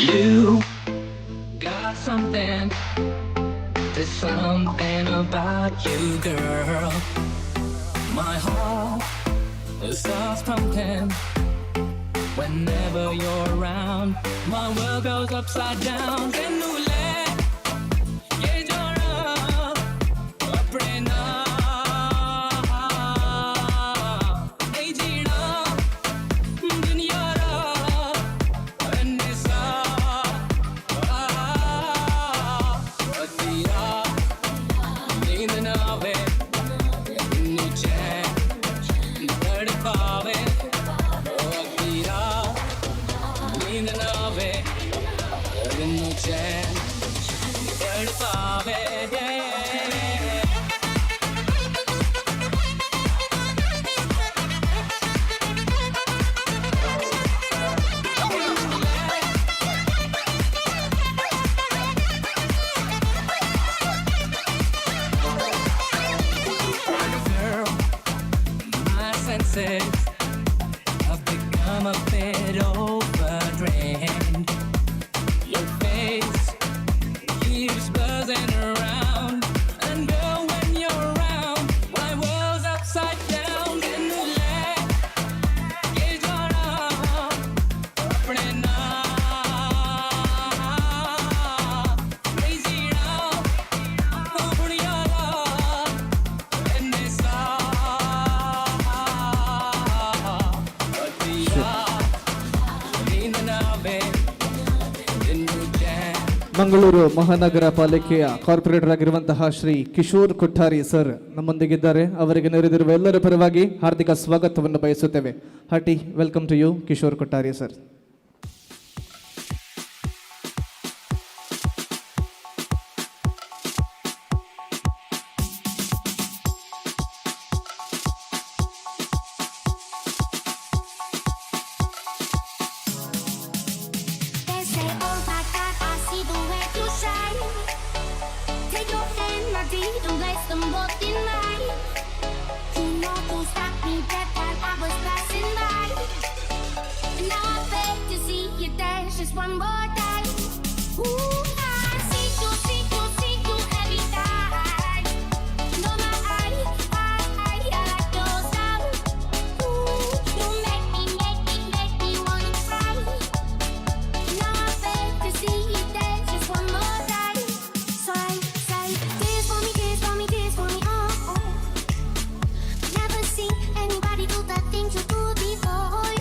You got something, there's something about you, girl. My heart starts pumping whenever you're around. My world goes upside down. तैनू ले के जाना अपने नाल, नहीं जीना दुनिया दा इन्ने सा। नींद ना आवे, मैनू चैन तड़पावे। अद्धी रात नींद ना आवे, मैनू चैन तड़पावे। Girl, my senses have become a bit overdrained. Your face keeps buzzing around, and girl, when you're around, my world's upside down. तैनू ले के जाना अपने नाल, नहीं जीना दुनिया दा इन्ने सा। अद्धी रात नींद ना आवे, ಮಂಗಳೂರು ಮಹಾನಗರ ಪಾಲಿಕೆಯ ಕಾರ್ಪೊರೇಟರ್ ಆಗಿರುವಂತಹ ಶ್ರೀ ಕಿಶೋರ್ ಕೊಠಾರಿ ಸರ್ ನಮ್ಮೊಂದಿಗಿದ್ದಾರೆ. ಅವರಿಗೆ ನೆರೆದಿರುವ ಎಲ್ಲರ ಪರವಾಗಿ ಹಾರ್ದಿಕ ಸ್ವಾಗತವನ್ನು ಬಯಸುತ್ತೇವೆ. Hearty welcome to you, Kishore Kothari sir. They say, oh my God, I see the way you shine. Take your hand, my dear, and place them both in mine. You know who stopped me dead while I was passing by. And now I beg to see you dance just one more time. Ooh, I see you, see you, see you every time. And oh my, I like your style. Ooh, you make me, make me, make me wanna cry. Now I beg to see you dance just one more time. So I say, dance for me, dance for me, dance for me, oh, oh. Never seen anybody do the things you do before.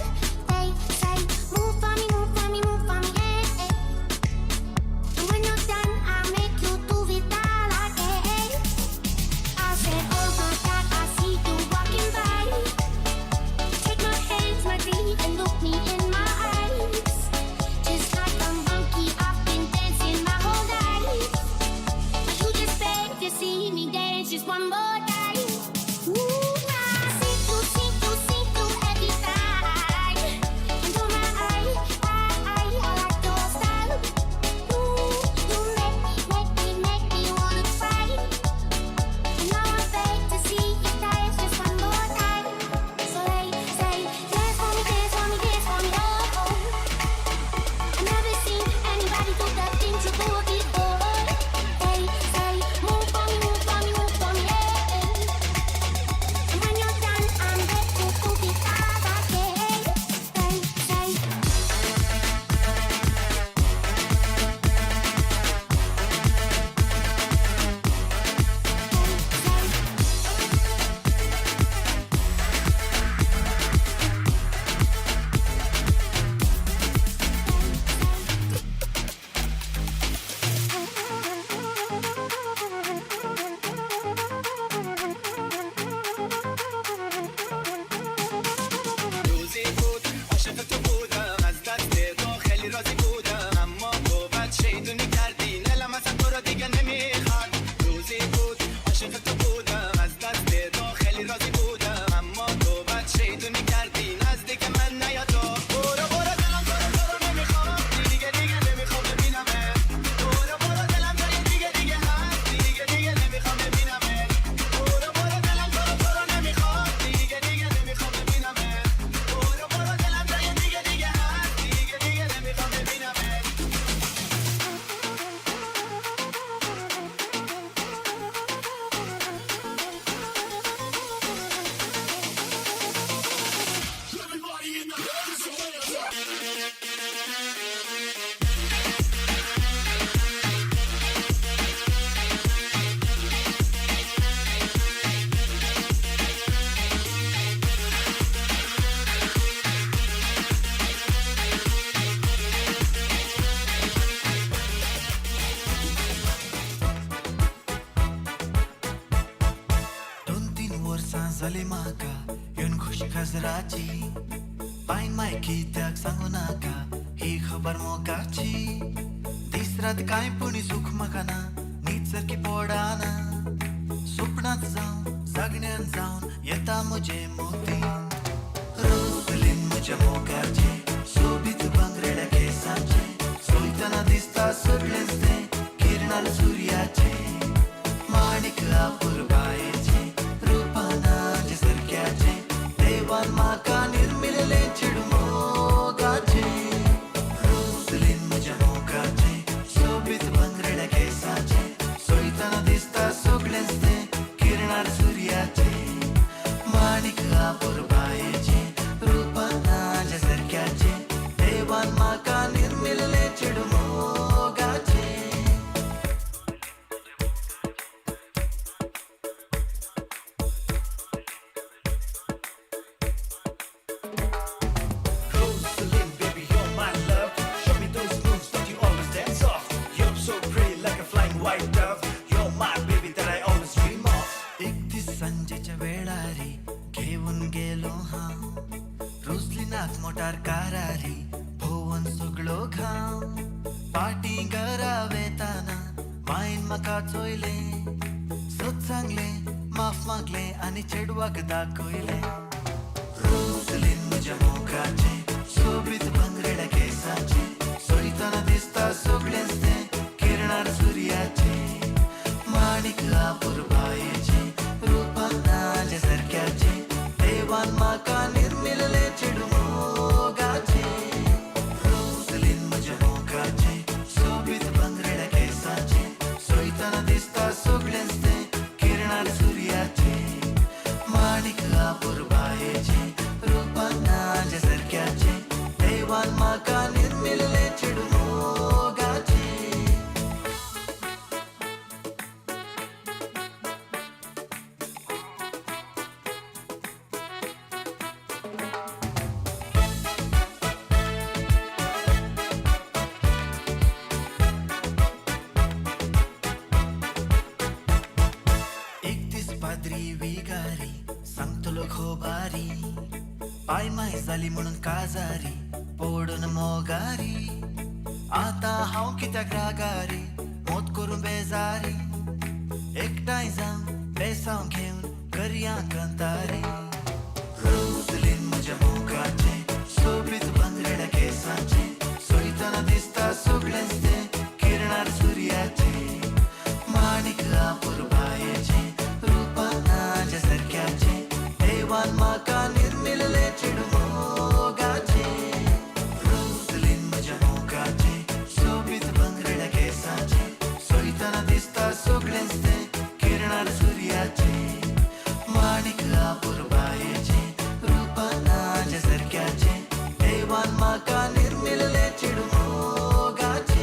They say, move for me, move for me, move for me, hey, hey. And when you're done, I'll make you do it all again. I said, oh my God, I see you walking by. Take my hands, my dear, and look me in my eyes. Just like a monkey, I've been dancing my whole life. But you just beg to see me dance just one more time. Ooh, I see you, see you, see you every time. And oh my, I like your style. Ooh, you make me, make me, make me wanna cry. And now I beg to see you dance just one more time. So they say, dance for me, dance for me, dance for me, oh, oh. I never seen anybody do the things you do before. They say, move for me, move for me, move for me, yeah. And when you're done, I'm ready to do it all again. They say. روزی بود عاشق تو بودم، از دست تو خیلی راضی بودم، اما تو بد شیطونی کردی، دلم اصلا تو رو دیگه نمیخواد. روزی بود عاشق تو بودم، از دست تو خیلی راضی بودم، اما تو بد شیطونی کردی، نزدیک من نیا تو. برو برو دلم تو رو تو رو نمیخواد، دیگه دیگه نمیخوام ببینمت. برو برو دلم جای دیگه دیگه هست، دیگه دیگه نمیخوام ببینمت. برو برو دلم تو رو تو رو نمیخواد، دیگه دیگه نمیخوام ببینمت. برو برو دلم جای دیگه دیگه هست، دیگه دیگه نمیخوام ببینمت. दोन तीन वर्सां जाली म्हाका येवन खुशी गजराची, pine माय कित्याक सांगू नाका ही खबर मोगाची. दीस रात कांय पूण सूख म्हाका ना, न्हीद सारकी पडना, सपनांत जावन जागण्यान जावन येता म्हजे मोती. रोजलीन म्हज्या मोगाचे सोबीत बांगरेड्या केसांचे, चोयतना दिसता सगळेंच तें किरणाल सुर्याचे. माणिक अपुरबायेचे रुपानाचे सारक्याचे, देवान म्हाका निर्मिलें चेडूं मोगाचे. रोजलीन म्हज्या मोगाचे सोबीत बांगरेड्या केसाचे, चोयतना दिसता सगळेंच तें किरणार सुर्याचे. माणिक अपुरबायेचे रुपानाचे सारक्याचे, देवान म्हाका निर्मिलें चेडूं मोगाचे. Rosalind, baby, you're my love. Show me those moves that you always dance off. You're so विगारी भोवन सगळो घाम पाटी घरा वेताना मायन म्हाका चोयलें सत सांगलें माफ मागलें आनी चेडवाक दाखयलें रोजलीन म्हज्या मोगाचें सोबीत भांगरड्या केसाचें चोयतना दिसता सगळेंच तें किरणार सुर्याचें माणिक अपुरबायेचें रुपान नाज्या सारक्याचें देवान म्हाका निर्मिल्लें चेडूं मोगाचें रोजलीन म्हज्या मोगाचें सोबीत भांगरड्या केसाचें चोयतना दिसता सगळेंच तें किरणार सुर्याचें माणिक अपुरबायेचें रुपान नाज्या सारक्याचें देवान म्हाका निर्मिल्लें चेडूं मोगाचें. एक दीस पाद्री विगारी सांगतलो खोबारी पाय माय जाली म्हणून काजारी पडून मोगारी आतां हांव कित्याक रागारी मोत करून बेजारी एकठांय जावन बेसांव घेवन करया कांतारी रोजलीन म्हज्या मोगाचें सोबीत भांगरड्या केसाचें चोयतना दिसता सगळेंच तें किरणार सुर्याचें माणिक अपुरबायेचें रुपान नाज्या सारक्याचें देवान म्हाका निर्मिल्लें चेडूं मोगाचें रोजलीन म्हज्या मोगाचें सोबीत भांगरड्या केसाचें चोयतना दिसता सगळेंच तें किरणार सुर्याचें माणिक अपुरबायेचें रुपान नाज्या सारक्याचें देवान म्हाका निर्मिल्लें चेडूं मोगाचें.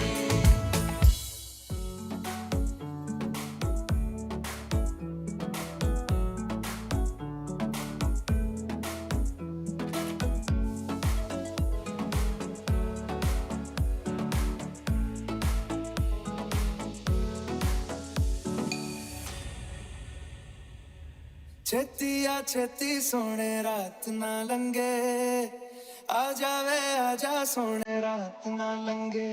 छेती आ छेती सोने रात ना लंघे आ जावे आ जा सोने रात ना लंघे.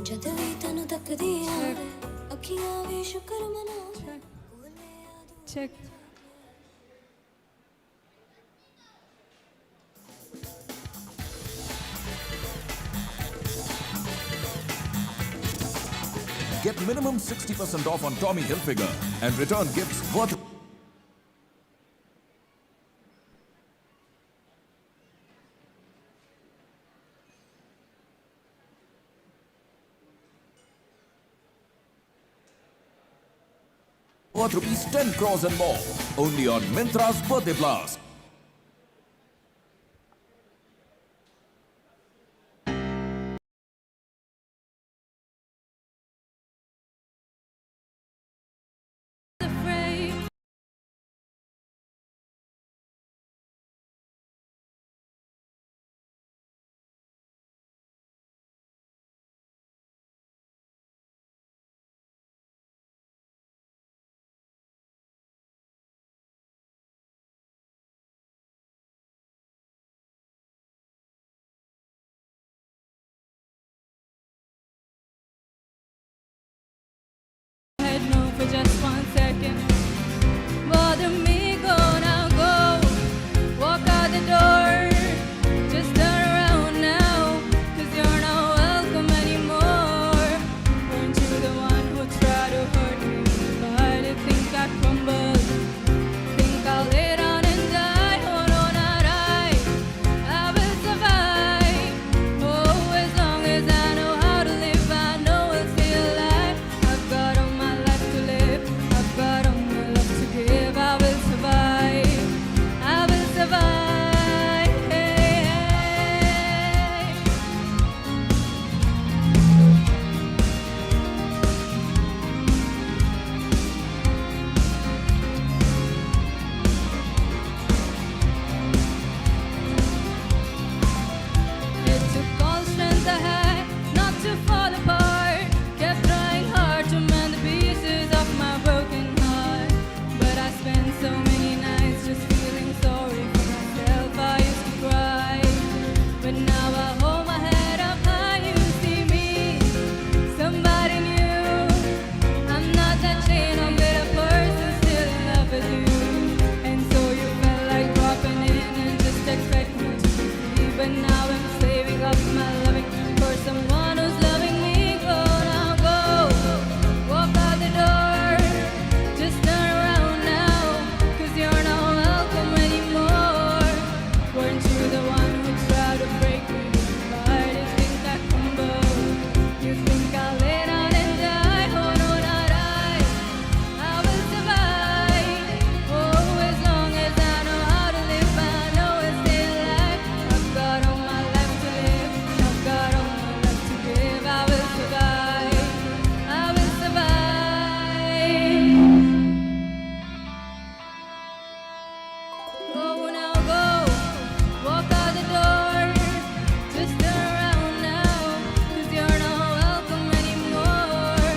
ਜਦ ਵੀ ਤੈਨੂੰ ਤੱਕਦੀ ਆਂ ਅੱਖੀਆਂ ਵੀ ਸ਼ੁਕਰ ਮਨਾ. Check. Get minimum 60% off on Tommy Hilfiger and return gifts worth rupees 10 crores and more. Only on Myntra's Birthday Blast. can bother me. Go now, go. Walk out the door. Just turn around now, 'cause you're not welcome anymore. Weren't you the one who tried to hurt me? But you think I'd crumble? Think I'll lay down and die? Oh no, not I. I will survive. Oh, as long as I know how to live, I know I'll stay alive. I've got all my life to live. I've got all my love to give. I will survive. I will survive. Hey, hey. It took all strength I had not to fall apart. Kept trying hard to mend the pieces of my broken heart. But I spent so many nights just feeling sorry for myself. I used to cry, but now I hold my head up high. You see me, somebody new. I'm not that chain, I'm a person still in love with you. And so you felt like dropping in and just expect me to be free. But now I'm saving up my loving for someone who's loving me. Go now, go, walk out the door. Just turn around now, 'cause you're not welcome anymore. Weren't you the one who tried to break me? But you think I crumble? You think I'll lay down and die? Oh no, not I. I will survive. Oh, as long as I know how to live, I know I'll stay alive. I've got all my life to live. I've got all my love to give. I will survive. I will survive. Go now, go. Walk out the door. Just turn around now, 'cause you're not welcome anymore.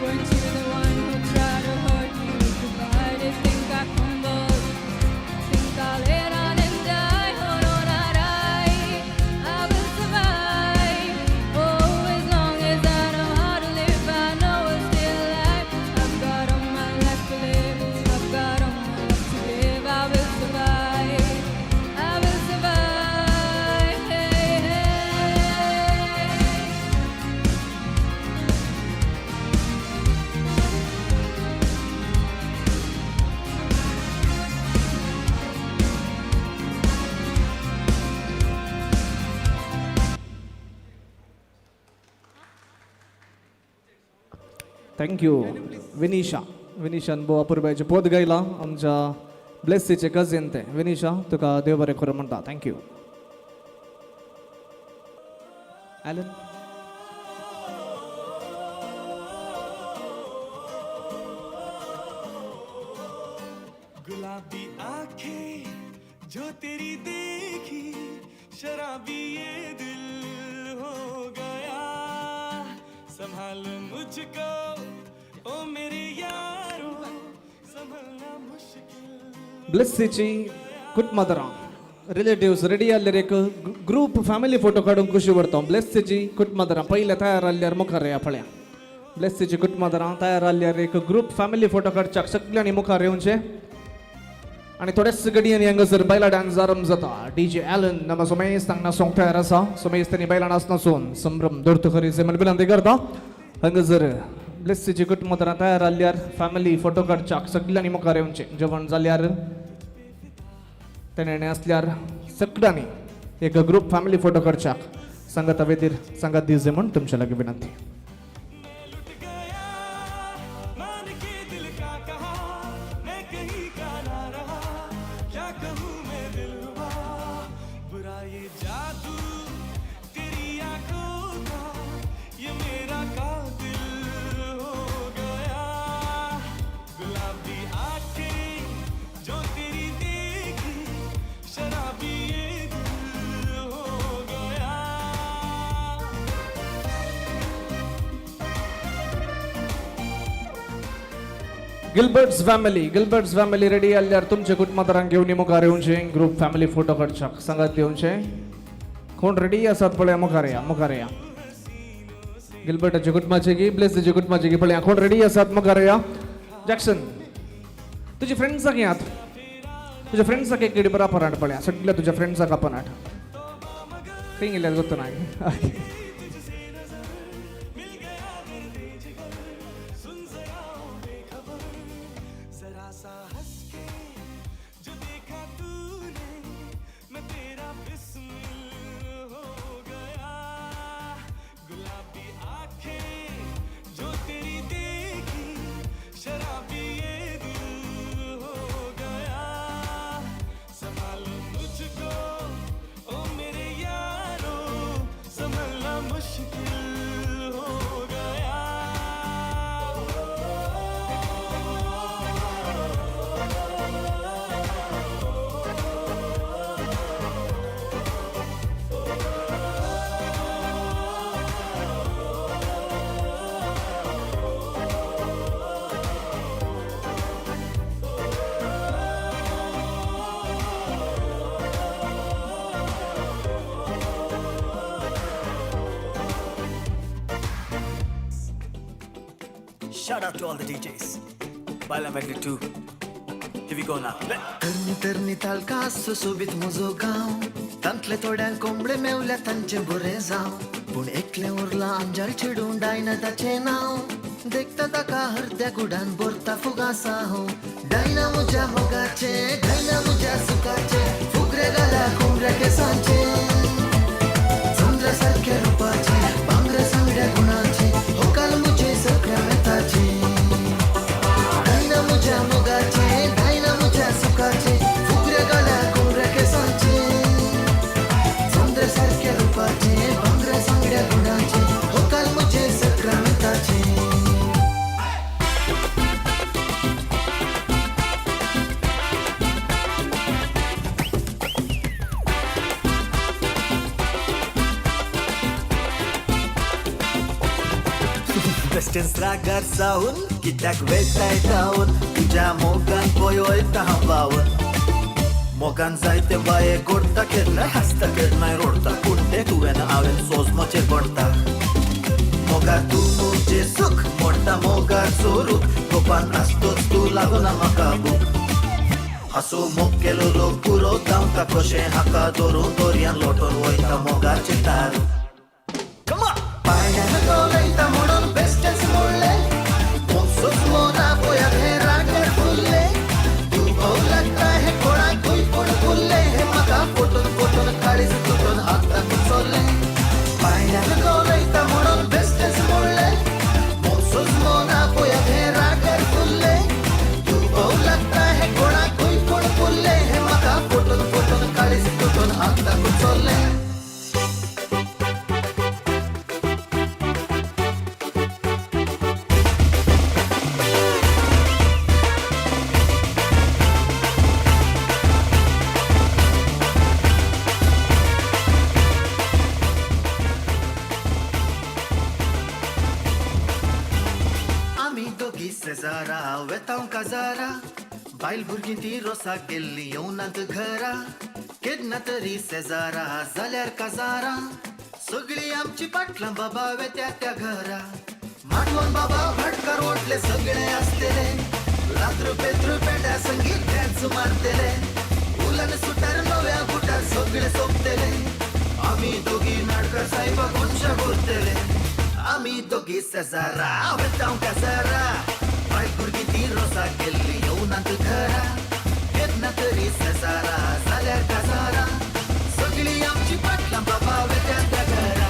Weren't you the one who tried to hurt me with goodbye? You think I crumble? Think I'll lay down and die? Oh no, not I. I will survive. Oh, as long as I know how to live, I know I'll stay alive. I've got all my life to live. I've got all my love to give. I will survive. I will survive. Hey, hey. Thank you Vinisha. विनिशान भोव अपुरबायचें पद गायलां. आमच्या ब्लेसीचे cuisine तें. विनिशा, तुका देव बरें करूं म्हणटा. Thank you. Alan. गुलाबी आंखें जो तेरी देखी, शराबी ये दिल हो गया. संभाल मुझको ओ मेरे यारो, संभलना मुश्किल. ब्लेसीची कुटमदरां, रिलेटिव्स रेडी आसल्यार एक ग्रूप फॅमिली फोटो काडूंक खुशी पडटा. ब्लेसीची कुटमदरां पयले तयार जाल्यार मुखार या पळया. ब्लेसीची कुटमदरां तयार जाल्यार एक ग्रूप फॅमिली फोटो काडच्याक सगळ्यांनी मुखार येवचें. आनी थोडेच घडयांनी हांगासर बायलां डान्स आरंभ जाता. डीजे एलन नम सोमेस्तांक नाचोंक तयार आसा. सोमेस्तांनी बायलां नाच नाचून संभ्रम दवरता खरी म्हण विनंती करता. हांगासर ब्लेसीची कुटमदरां तयार जाल्यार फॅमिली फोटो काडच्याक सगळ्यांनी मुखार येवचें. जेवण जाल्यार, तेणें आसल्यार सगळ्यांनी एक ग्रूप फॅमिली फोटो काडच्याक सांगाता वेदीर सांगात दिवचें म्हूण तुमच्या लागीं विनंती. मान के दिल का कहा, मैं कहीं का ना रहा. क्या कहूँ मैं दिलरुबा, बुरा ये जादू तेरी आंखों का, ये मेरा कातिल हो गया. गुलाबी आंखें जो तेरी देखी, शराबी ये दिल हो गया. गिलबर्ट्स फॅमिली, गिलबर्ट्स फॅमिली रेडी आल्यार तुमचे कुटुंबादारांक घेवन मुखार येवचें. ग्रूप फॅमिली फोटो काडच्याक सांगात येवचें. कोण रेडी आसात पळया, मुखार या, मुखार या. गिलबर्टाचे कुटुंबाचे की ब्लेसीचे कुटुंबाचे की पळया, कोण रेडी आसात मुखार या. जॅक्सन. तुजे फ्रेंड्साक येयात, तुज्या फ्रेंड्साक एक गडी बरा पराट पळया, सगळ्या तुज्या फ्रेंड्साक आपण आठ खंय गेल्यार गोत्तो ना. Shout out to all the DJs. Baila Medley 2. Here we go now. तरणी तरणी तालका सुसोबीत म्हजो गांव, तांतले थोड्यांक कोंबडे मेवल्या तांचें बरें जावं, पूण एकलें उरलां आंजाल चेडूं डायना ताचें नांव, देखता ताका हरद्या गुडान भरता फुगासांव. डायना म्हज्या मोगाचें, डायना म्हज्या सुखाचें, फुगरे घाल्या कोंबऱ्या केसांचें, चंद्रा सारक्या रुपाचें, भांगरा सांगड्या गुणाचें, होकाल म्हजें सगळ्या वेताचें. डायना म्हज्या मोगाचें, डायना म्हज्या सुखाचें, फुगऱ्या घाल्या कोंबऱ्या केसांचें, चंद्रा सारक्या रुपाचें, भांगरा सांगड्या गुणाचें, होकाल म्हजें सगळ्या वेताचें. वेस्टर्न रागार जावन कित्याक वेताय धांवन, तुज्या मोगान पळय वयता हांव व्हांवन, मोगान जायते बाये गोडटा, केन्नाय हांसता केन्नाय रोडटा, पूण तें तुवें हांवें सोजमोचेर पडटा. मोगार तूं म्हजें सूख मोडटा, मोगार सोरूख गोपान आसतोच तूं लागना म्हाका भूक, हांसो मोग केलो लोक पुरो धांवता कशें हाका धरून दर्यान लोटून वयता मोगाचें तारू. पांयान धोलयता म्हणून बेश्टेंच म्हणलें, सोजमो ना पळयात हें रागार फुल्लें, तूं भोव लागता हें कोणाकूय पूण फुल्लें, हें म्हाका फटून फटून काळीज तुटून हाताक चोरलें. पांयान धोलयता म्हणून बेश्टेंच म्हणलें, सोजमो ना पळयात हें रागार फुल्लें, तूं भोव लागता हें कोणाकूय पूण फुल्लें, हें म्हाका फटून फटून काळीज तुटून हाताक चोरलें. शेजारा वेतांव काजारा, बायल भुरगीं ती रोसाक गेल्ली येवनात घरा, केन्ना तरी शेजारा जाल्यार काजारा, सगळीं आमची पाटलां बाबा वेत्या त्या घरा, माटवान बाबा भाटकार ओडले सगळे आसतले, लात्र पेत्र पेंड्या संगीत डॅन्स मारतले, उलन सुटार नव्या बुटार सगळे सोंपतले, आमी दोगी नाटकार सायबा कोनशा उरतले, आमी दोगी शेजारा वेतांव काजारा, बायल भुरगीं ती रोसाक गेल्ली येवनात घरा, केन्ना तरी शेजारा जाल्यार काजारा, सगळीं आमची पाटलां बाबा वेत्या त्या घरा.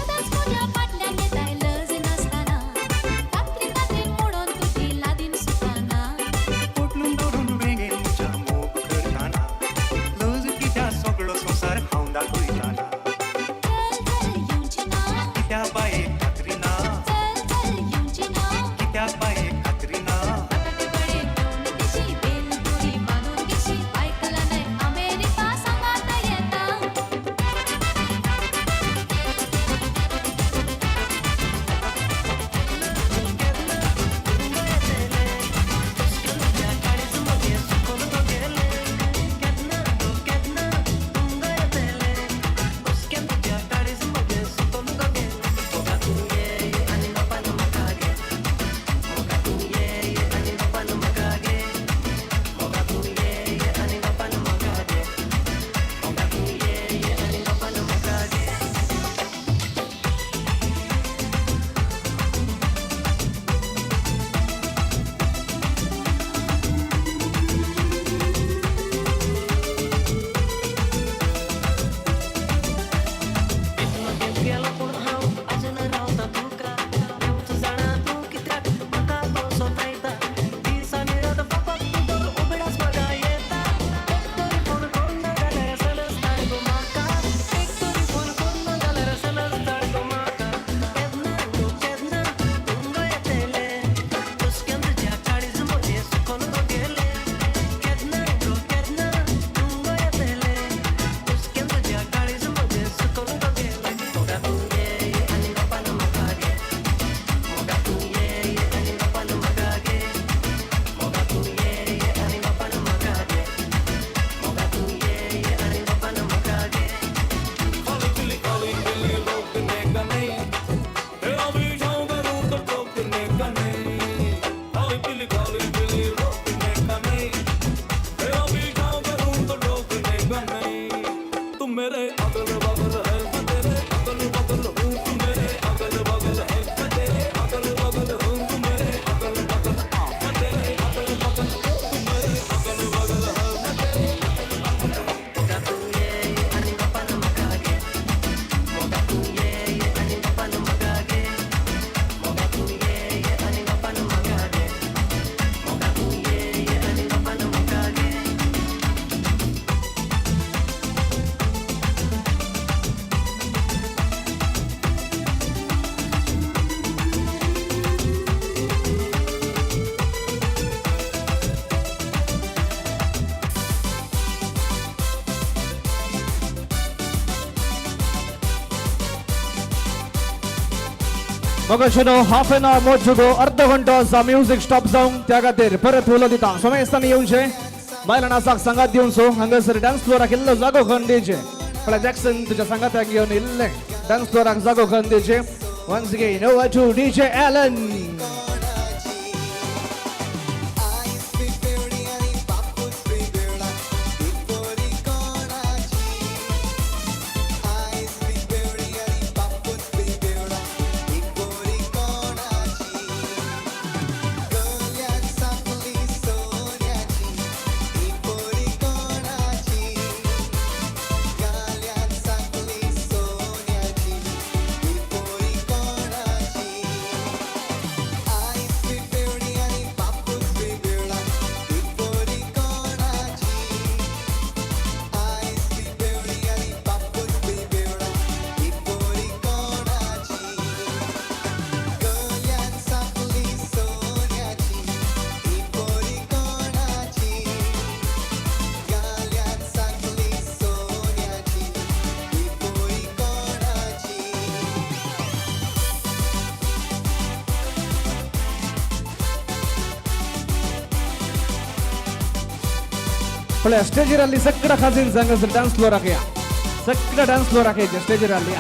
That's मगाशेनो हाफ एन our मोजगो अर्द घंटो आसा म्युझिक स्टॉप जावंक त्या खातीर परत उलो दिता समेस्तांनी येवचें बायलां नाचाक सांगात दिवचो हांगासर डान्स फ्लोराक इल्लो जागो करून दिवचें पळय जॅक्सन तुज्या सांगाताक घेवन इल्लें डान्स फ्लोराक जागो करून दिवचें. Once again, over to DJ Alan. पळय स्टेजीर आसली सगळ्या खाजीन हांगासर डान्स फ्लोराक या सगळ्या डान्स फ्लोराक येचे स्टेजीर आसली या.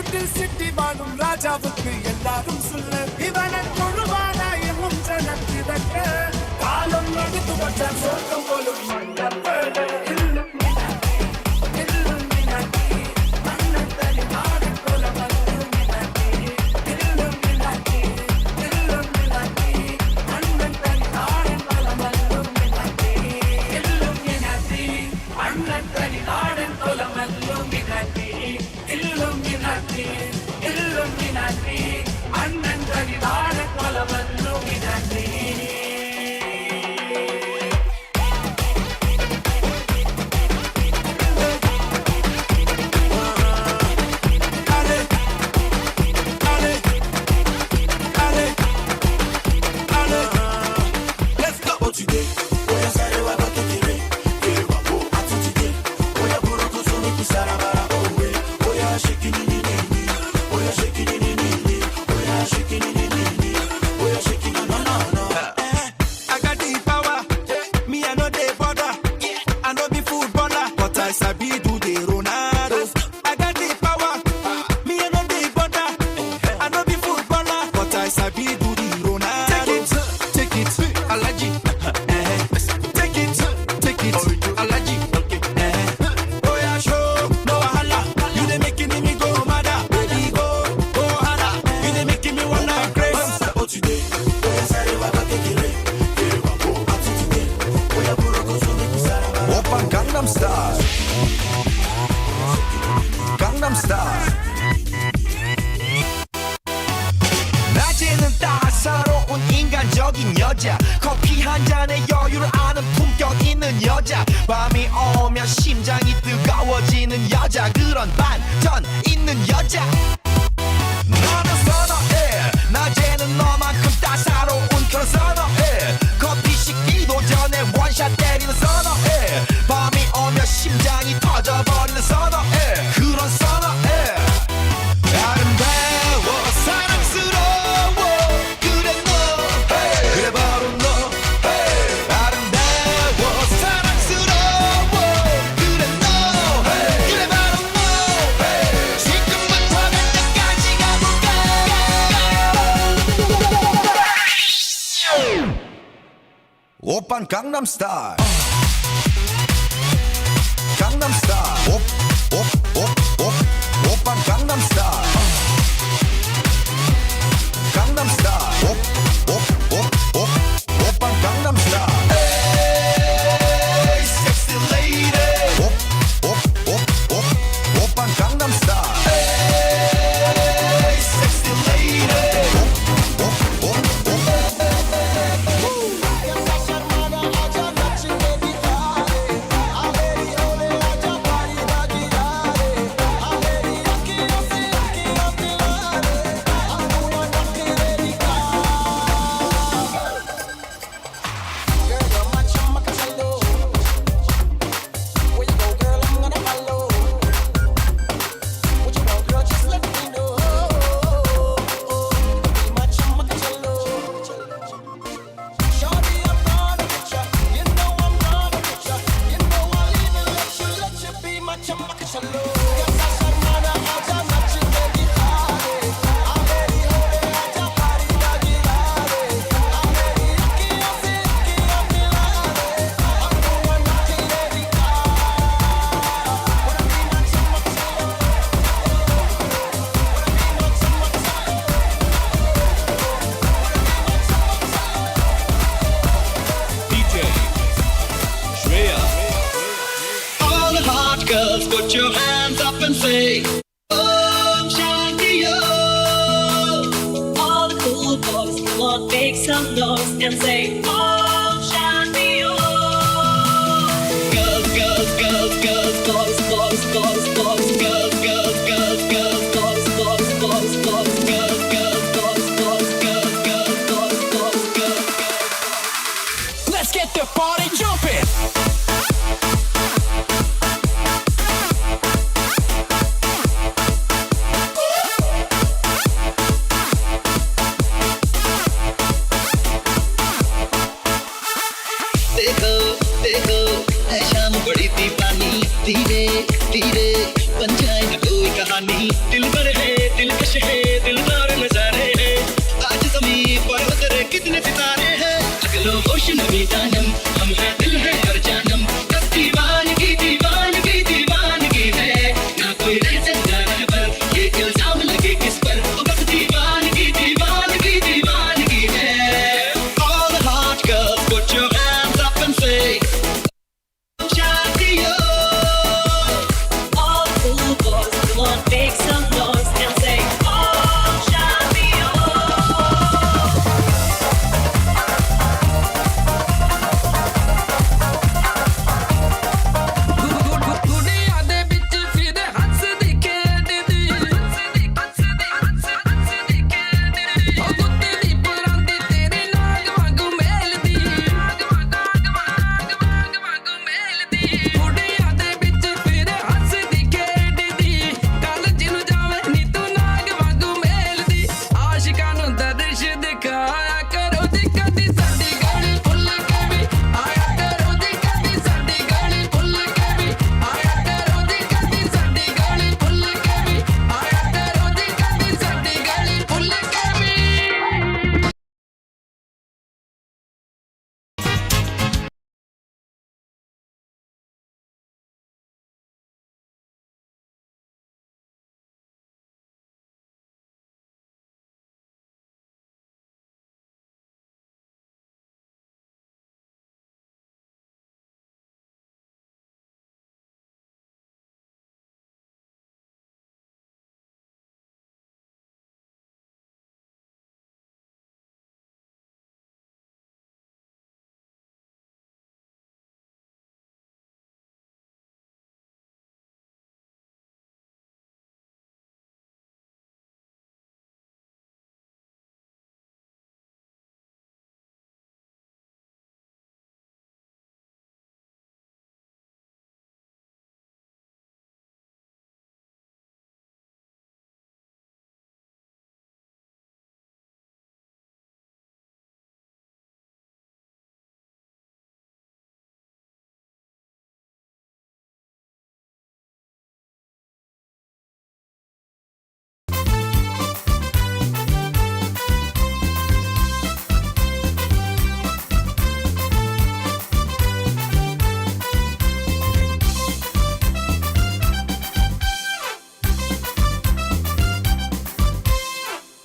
வீட்டில் சிட்டி வாழும் ராஜாவுக்கு எல்லாரும் சொல்ல இவனை தொழுவானா என்னும் ஜனத்திதக்க காலம் எடுத்து வச்சான் சொர்க்கம் போலும் I got the power. Me, I know they bother. I know be footballer, but I sabi do the Ronaldo. I got the power. Me, I know they bother. I know be footballer, but I sabi do the Ronaldo. Take it, Alaji. Take it, Alaji. Oh yeah, show no wahala. You dey making me go mad, baby go, go harder. You dey making me wanna craze. Oh today, oh yeah, sorry, waba kekere. Oppa Gangnam Style. Gangnam Style. 낮에는 따사로운 인간적인 여자 커피 한 잔에 여유를 아는 품격 있는 여자 밤이 오면 심장이 뜨거워지는 여자 그런 반전 있는 여자 너는 선어해 낮에는 너만큼 따사로운 그런 선어해 커피 식기도 전에 원샷 때리는 선어해 밤이 오면 심장이 터져버리는 선어해 그런 선어해 아름다워 사랑스러워 그래 너 그래 바로 너 아름다워 사랑스러워 그래 너 그래 바로 너 지금부터 갈 때까지 가볼까. Oppan Gangnam Style. Gangnam Style. Op, op, op, op. Oppan Gangnam Style. Gangnam Style. Op, op, op, op. Oppan Gangnam Style. Hey, sexy lady. Op, op, op, op. Oppan Gangnam Style. Hey, sexy lady. Op, op, op, op. DJ Shreya. All the hot girls, put your hands up and say, Om Shanti Om. All the cool boys, come on, make some noise and say, Om Shanti Om. Girls, girls, girls, girls, boys, boys, boys, boys, girls, girls, girls, girls, boys, boys, boys, boys, girls, girls, boys, boys, girls, girls, boys, boys, girls. Let's get the party jumping. देखो देखो है शाम बड़ी दीवानी धीरे धीरे बन जाए ना कोई कहानी दिल भर है। दिलकश है, दिलदार नजारे हैं। आज जमीन पर उतरे कितने सितारे हैं। अगलो होश नबी जानम, हम है दिल है और जानम। बस दीवानगी दीवानगी दीवानगी है, ना कोई रह सकता रहबर, ये इल्जाम लगे किस पर। ओ बस दीवानगी दीवानगी दीवानगी है। All the hot girls, put your hands up and say, Shanti oh. All the cool boys, come on, make some noise and say, Om Shanti Om. ਦੁਨੀਆ ਦੇ ਵਿੱਚ ਫਿਰ ਹੱਸਦੀ ਖੇਡਦੀ, ਉਹ ਗੁੱਤ ਦੀ ਪਰਾਂਦੀ ਤੇਰੇ ਨਾਗ ਵਾਂਗੂ ਮੇਲਦੀ, ਕੁੜੀਆਂ ਦੇ ਵਿੱਚ ਫਿਰ ਹੱਸਦੀ ਖੇਡਦੀ, ਕਾਲਜ ਨੂੰ ਜਾਵੇਂ ਨੀ ਤੂੰ ਨਾਗ ਵਾਂਗੂ ਮੇਲਦੀ। ਆਸ਼ਿਕਾਂ ਨੂੰ ਦਰਸ਼ ਦਿਖਾਇਆ ਕਰੋ ਜੀ, ਕਦੀ ਸਾਡੀ ਗਲੀ ਭੁੱਲ ਕੇ ਵੀ ਆਇਆ ਕਰੋ ਜੀ, ਕਦੀ ਸਾਡੀ ਗਲੀ ਭੁੱਲ ਕੇ ਵੀ ਆਇਆ ਕਰੋ ਜੀ, ਕਦੀ ਸਾਡੀ ਗਲੀ ਭੁੱਲ ਕੇ ਵੀ ਆਇਆ ਕਰੋ ਜੀ, ਕਦੀ ਸਾਡੀ ਗਲੀ ਭੁੱਲ ਕੇ ਵੀ।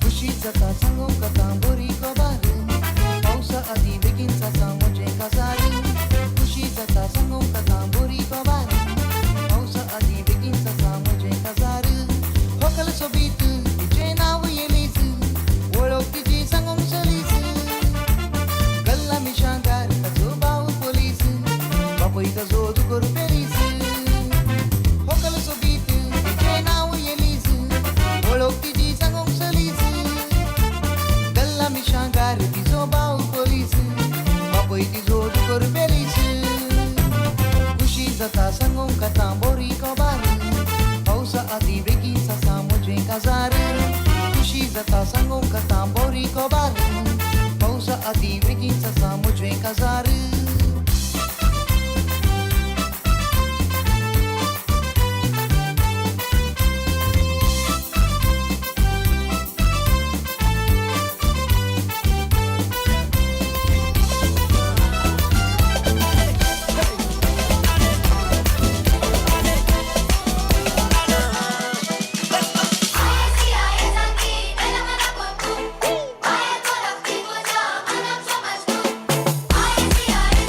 खुशी जाता सांगूंक आतां बरी खबर, पावसा आदीं बेगीन जाता म्हजें काजार। खुशी जाता सांगूंक आतां बरी खबर, पावसा आदीं बेगीन जाता म्हजें काजार। होकल सोबीत तिचें नांव येलीज, वळख तिची सांगूंक सलीस। गल्ला मिशांगार ताचो भाव पोलीस, बापूय ताचो दुकर पेरीस। होकल सोबीत तिचें नांव येलीज, वळख तिची सांगूंक सलीस। गल्ला मिशांगार तिचो भाव पोलीस, बापूय तिचो दुकर पेरीस। खुशी जाता सांगूंक आतां बरी खबर, पावसा आदीं बेगीन जाता म्हजें काजार। खुशी जाता सांगूंक आतां बरी खबर, पावसा आदीं बेगीन जाता म्हजें काजार। I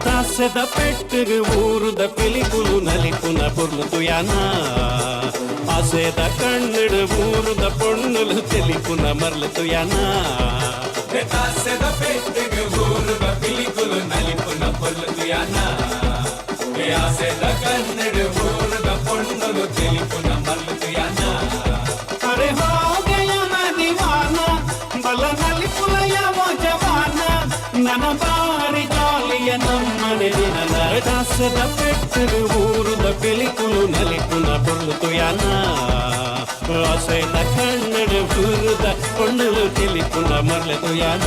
ತಾಸೆದ ಪೆಟ್ಟಿಗೆ ಊರುದ ಪಿಲಿಕುಲು ನಲಿಪುನ ಪೊರ್ಲು ತುಯಾನ ಆಸೆದ ಕಣ್ಣಡು ಊರುದ ಪೊಣ್ಣುಲು ತೆಲಿಪುನ ಮರ್ಲು ತುಯಾನ ತಾಸೆದ ಪೆಟ್ಟಿಗೆ ಊರುದ ಪಿಲಿಕುಲು ನಲಿಪುನ ಪೊರ್ಲು ತುಯಾನ ಆಸೆದ ಕಣ್ಣಡು ಊರುದ ಪೊಣ್ಣುಲು ತೆಲಿಪುನ ಮರ್ಲು ತುಯಾನ ಅರೆ ಹೋ ಗಯ ದಿವಾನ ಬಲ ನಲಿಪುಲಯ ಜವಾನ ನನ ಬಾರಿ ಜಾಲಿಯ ನಮ್ಮನೆ ದಿನ ದಾಸದ ಪೆಟ್ಟರು ಊರುದ ಪಿಲಿಕುಲು ನಲಿಪುನ ಪೊರ್ಲು ತುಯಾನ ಆಸೆದ ಕಣ್ಣಡು ಊರುದ ಪೊಣ್ಣುಲು ತಿಳಿಪುನ ಮರ್ಲು ತುಯಾನ.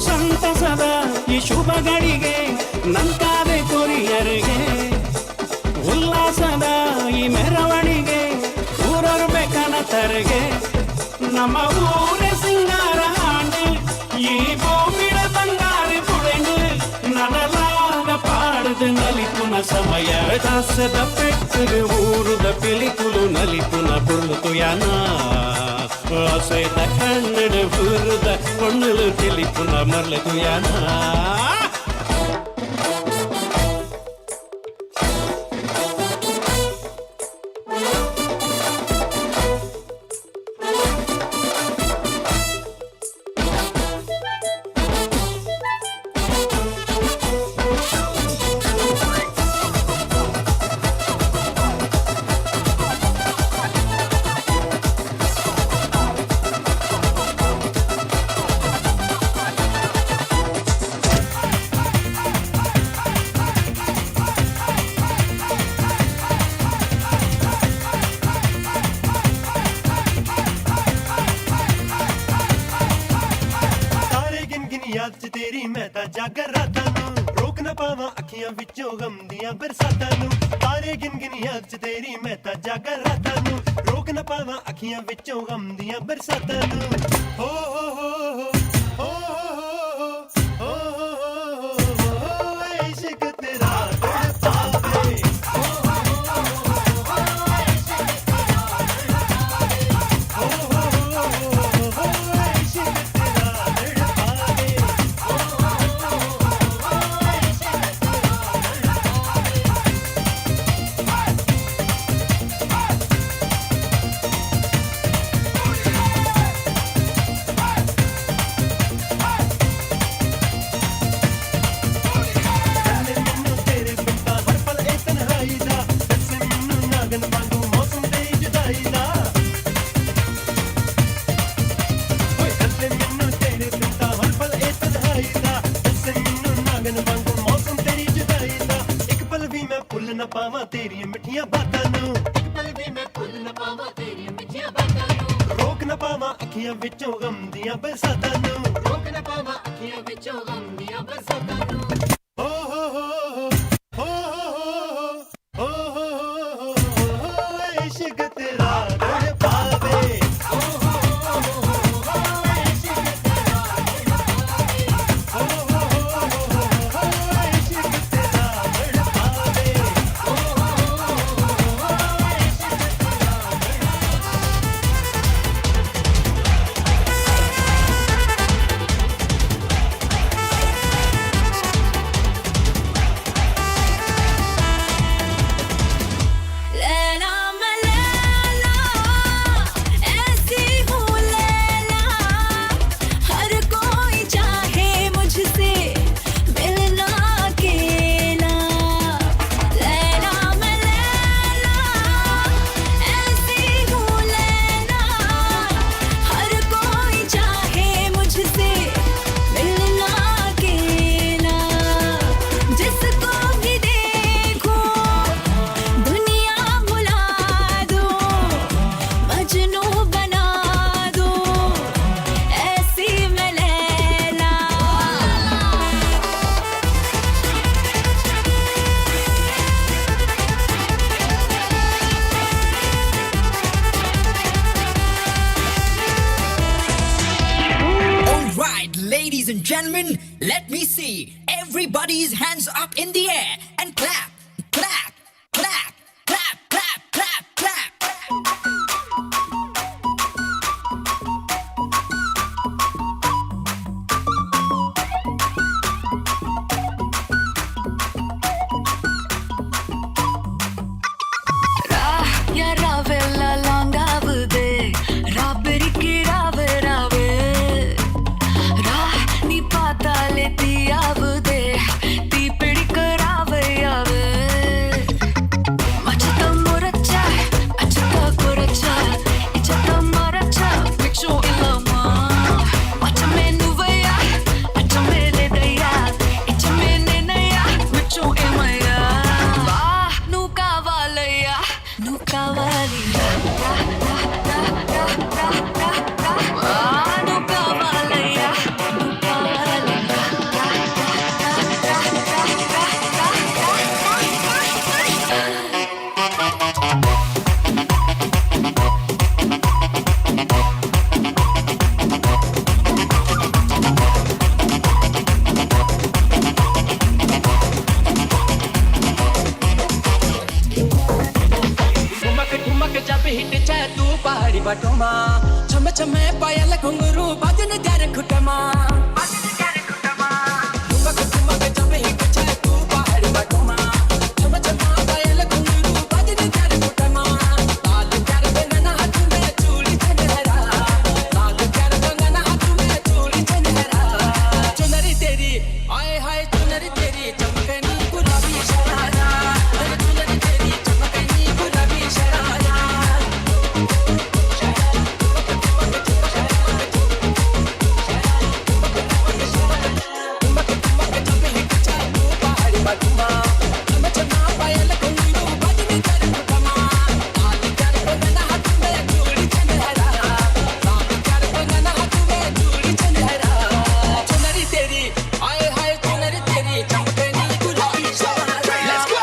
ಸಂತಸದ ಈ ಶುಭಗಳಿಗೆ ನಂತಾದೆ ಕೊರಿಯರಿಗೆ ಉಲ್ಲಾಸದ ಈ ಮೆರವಣಿಗೆ ಊರರು ಬೇಕನತರಿಗೆ ನಮ್ಮ ಊರ ಸಿಂಗಾರ ಆಂಡು ಈ ಭೂಮಿಡ ಬಂಗಾರ ಪುಡೆಂಡು ನಡಲಾಗ ಪಾಡದು ನಲಿಪುನ ಸಮಯ ದಾಸದ ಪೆಟ್ಟರು ಊರುದ ಪಿಲಿಕುಲು ನಲಿಪುನ ಪೊರ್ಲು ತುಯಾನ ಆಸೆದ ಕಣ್ಣಡು ಊರುದ ಪೊಣ್ಣುಲು ತಿಳಿಪುನ ಮರ್ಲು ತುಯಾನ. ਜਾਗਰ ਰਾਤਾਂ ਨੂੰ ਰੋਕ ਨਾ ਪਾਵਾਂ ਅੱਖੀਆਂ ਵਿੱਚੋਂ ਗਮ ਦੀਆਂ ਬਰਸਾਤਾਂ ਨੂੰ ਤਾਰੇ ਗਿਣ ਗਿਣ ਯਾਦ ਚ ਤੇਰੀ ਮੈਂ ਤਾਂ ਜਾਗਰ ਰਾਤਾਂ ਨੂੰ ਰੋਕ ਨਾ ਪਾਵਾਂ ਅੱਖੀਆਂ ਵਿੱਚੋਂ ਗਮ ਦੀਆਂ ਬਰਸਾਤਾਂ ਨੂੰ ਹੋ ਹੋ ਹੋ ਹੋ ਹੋ ਹੋ ਹੋ ਹੋ ਇਸ਼ਕ ਤੇਰਾ ਤੜਪਾਵੇ ਹੋ ਹੋ ਹੋ ਇਸ਼ਕ ਤੇਰਾ ਹੋ ਹੋ ਹੋ ਇਸ਼ਕ ਤੇਰਾ ਤੜਪਾਵੇ ਹੋ ਹੋ ਹੋ ਇਸ਼ਕ ਤੇਰਾ ਤੜਪਾਵੇ। ਮੈਨੂੰ ਤੇਰੇ ਬਿਨ ਤਾਂ ਹਰ ਪਲ ਇਹ ਤਨਹਾਈ ਦਾ ਦੱਸੇ ਮੈਨੂੰ ਨਾਗਨ ਵਾਂਗੂ ਮੌਸਮ ਦੇ ਜੁਦਾਈ ਦਾ ਓਏ ਦੱਸੇ ਮੈਨੂੰ ਤੇਰੇ ਬਿਨ ਤਾਂ ਹਰ ਪਲ ਇਹ ਤਨਹਾਈ ਦਾ ਦੱਸੇ ਮੈਨੂੰ ਨਾਗਨ ਵਾਂਗੂ ਮੌਸਮ ਤੇਰੀ ਜੁਦਾਈ ਦਾ ਇੱਕ ਪਲ ਵੀ ਮੈਂ ਭੁੱਲ ਨਾ ਪਾਵਾਂ ਤੇਰੀਆਂ ਮਿੱਠੀਆਂ ਬਾਤਾਂ ਨੂੰ ਇੱਕ ਪਲ ਵੀ ਮੈਂ ਭੁੱਲ ਨਾ ਪਾਵਾਂ ਤੇਰੀਆਂ ਮਿੱਠੀਆਂ ਬਾਤਾਂ ਨੂੰ ਰੋਕ ਨਾ ਪਾਵਾਂ ਅੱਖੀਆਂ ਵਿੱਚੋਂ ਗਮ ਦੀਆਂ ਬਰਸਾਤਾਂ ਨੂੰ ਰੋਕ ਨਾ ਪਾਵਾਂ ਅੱਖੀਆਂ ਵਿੱਚੋਂ ਗਮ ਦੀਆਂ ਬਰਸਾਤਾਂ ਨੂੰ ਹੋ ਹੋ ਹੋ ਹੋ ਹੋ ਹੋ ਹੋ ਇਸ਼ਕ ਤੇਰਾ ਤੜਪਾਵੇ ਹੋ ਹੋ Ladies and gentlemen, let me see everybody's hands up in the air and clap, clap, clap, clap, clap, clap, clap. ரா யா ராவெல்லாம் லாங்காவுதே ராபெரிக்கு ராவு ராவு ரா நீ பார்த்தாலே தீயாவுதே தீ பிடிக்க ராவையாவு மச்சத்த முறைச்சா அச்சத்த குறைச்சா இச்சத்த மறைச்சா மிச்சம் இல்லாமா மச்சமே నువ్వయ్యా అచ్చమే లేదయ్యా ఇచ్చమే నేనయ్యా మిచ్చం ఏమయ్యా వా నువ్వు కావాలయ్యా నువ్వు కావాలి రా రా రా రా రా రా రా వా నువ్వు కావాలయ్యా నువ్వు కావాలి రా రా రా రా రా రా రా రా రా. ठुमक ठुमक जब हिट चाहे तू पहाड़ी बाटोमा छम छम पायल घुंघरू बाजन त्यार खुटमा ठुमक ठुमक जब हिट चाहे तू पहाड़ी बाटोमा छम छम पायल घुंघरू बाजन त्यार खुटमा लाल प्यार कंगना हाथ में चूड़ी चनहरा लाल प्यार कंगना हाथ में चूड़ी चनहरा चुनरी तेरी आए हाय चुनरी तेरी चमकनी गुलाबी शरारा अरे चुनरी तेरी चमकनी गुलाबी sharara. Let's go!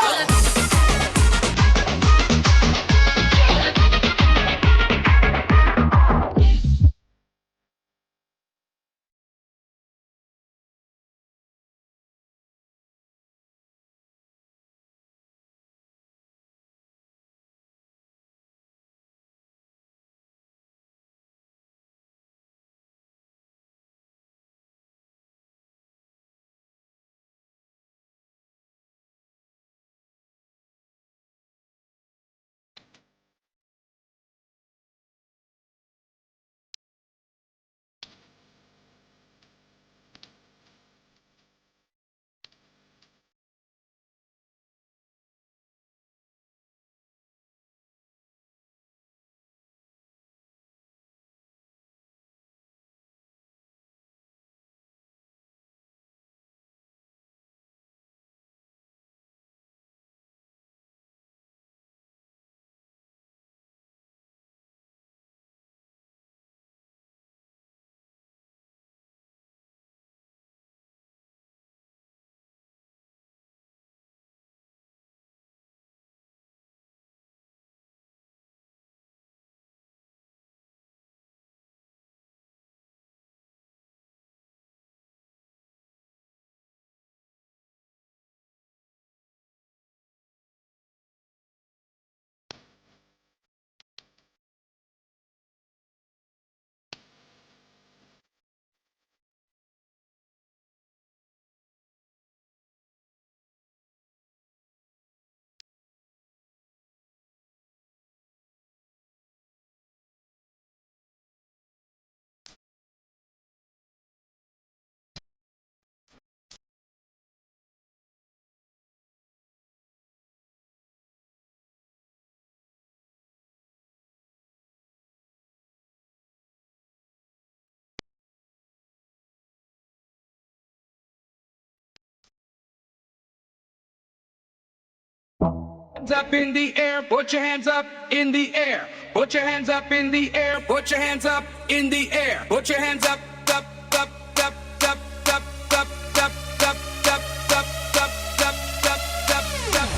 Hands up in the air, put your hands up in the air. Put your hands up in the air, put your hands up in the air. Put your hands up, up, up, up, up, up, up, up, up, up, up, up, up, up, up, up.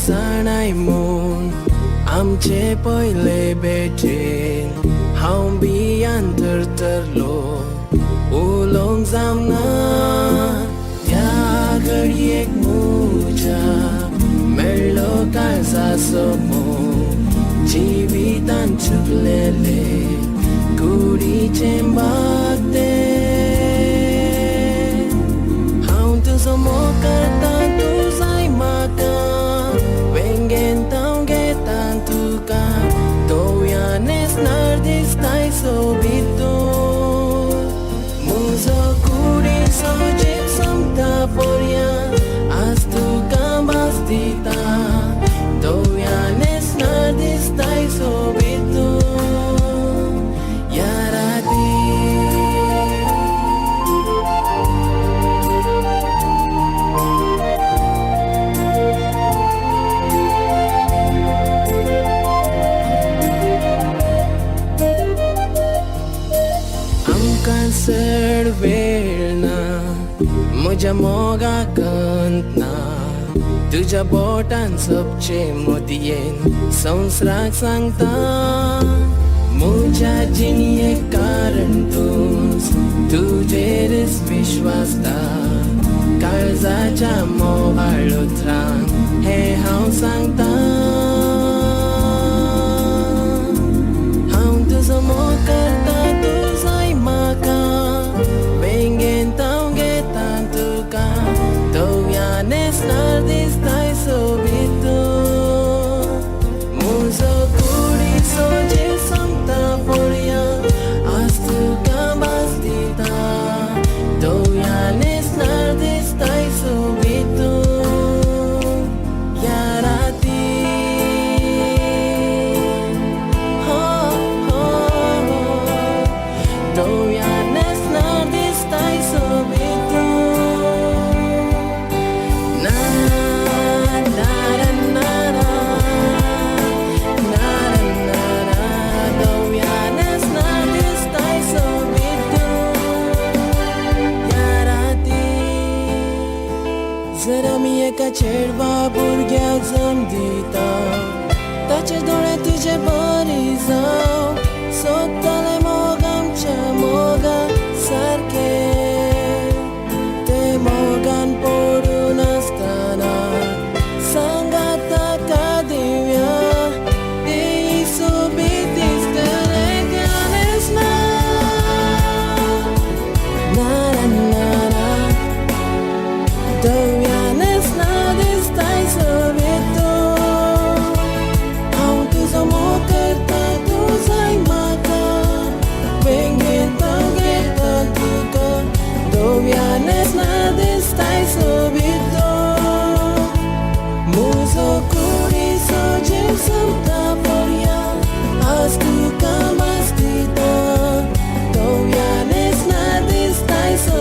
जाणाय म्हूण आमचे पयले भेटेन हांव भियान थरथरलो उलोवंक जावना त्या घडयेक म्हज्या मेळ्ळो काळजाचो मोग जिवितान चुकलेले कुडीचें बागतें हांव तुजो मोग करता तूं जाय म्हाका वेंगेंत हांव घेता तुका दोव्या न्हेसणार दिसताय सोबीत तूं म्हजो कुडीचो जीव सोंपता पोरया आज तुका भास दिता दोव्या न्हेसणार दिसताय सोबीत तूं ह्या राती. आमकां चड वेळ ना म्हज्या मोगाक अंत ना तुज्या बोटान सोबचे मोदयेन संवसाराक सांगता म्हज्या जिणयेक कारण तूंच तुजेरच विश्वासता काळजाच्या मोगाळ उतरान हें हांव सांगता हांव तुजो मोग करता तूं जाय म्हाका वेंगेंत हांव घेता तुका दोव्या न्हेसणार दिसताय सोबीत तूं म्हजो कुडीचो जीव सोंपता पोरया आज तुका भास दिता दोव्या न्हेसणार दिसताय सोबीत तूं ह्या राती. हो हो हो दोव्या न्हेसणार दिसताय सोबीत तूं ना ना ना ना ना ना ना ना दोव्या न्हेसणार दिसताय सोबीत तूं ह्या राती. जर आमी एका चेडवा भुरग्याक जम दिता ताचे दोळे तुजे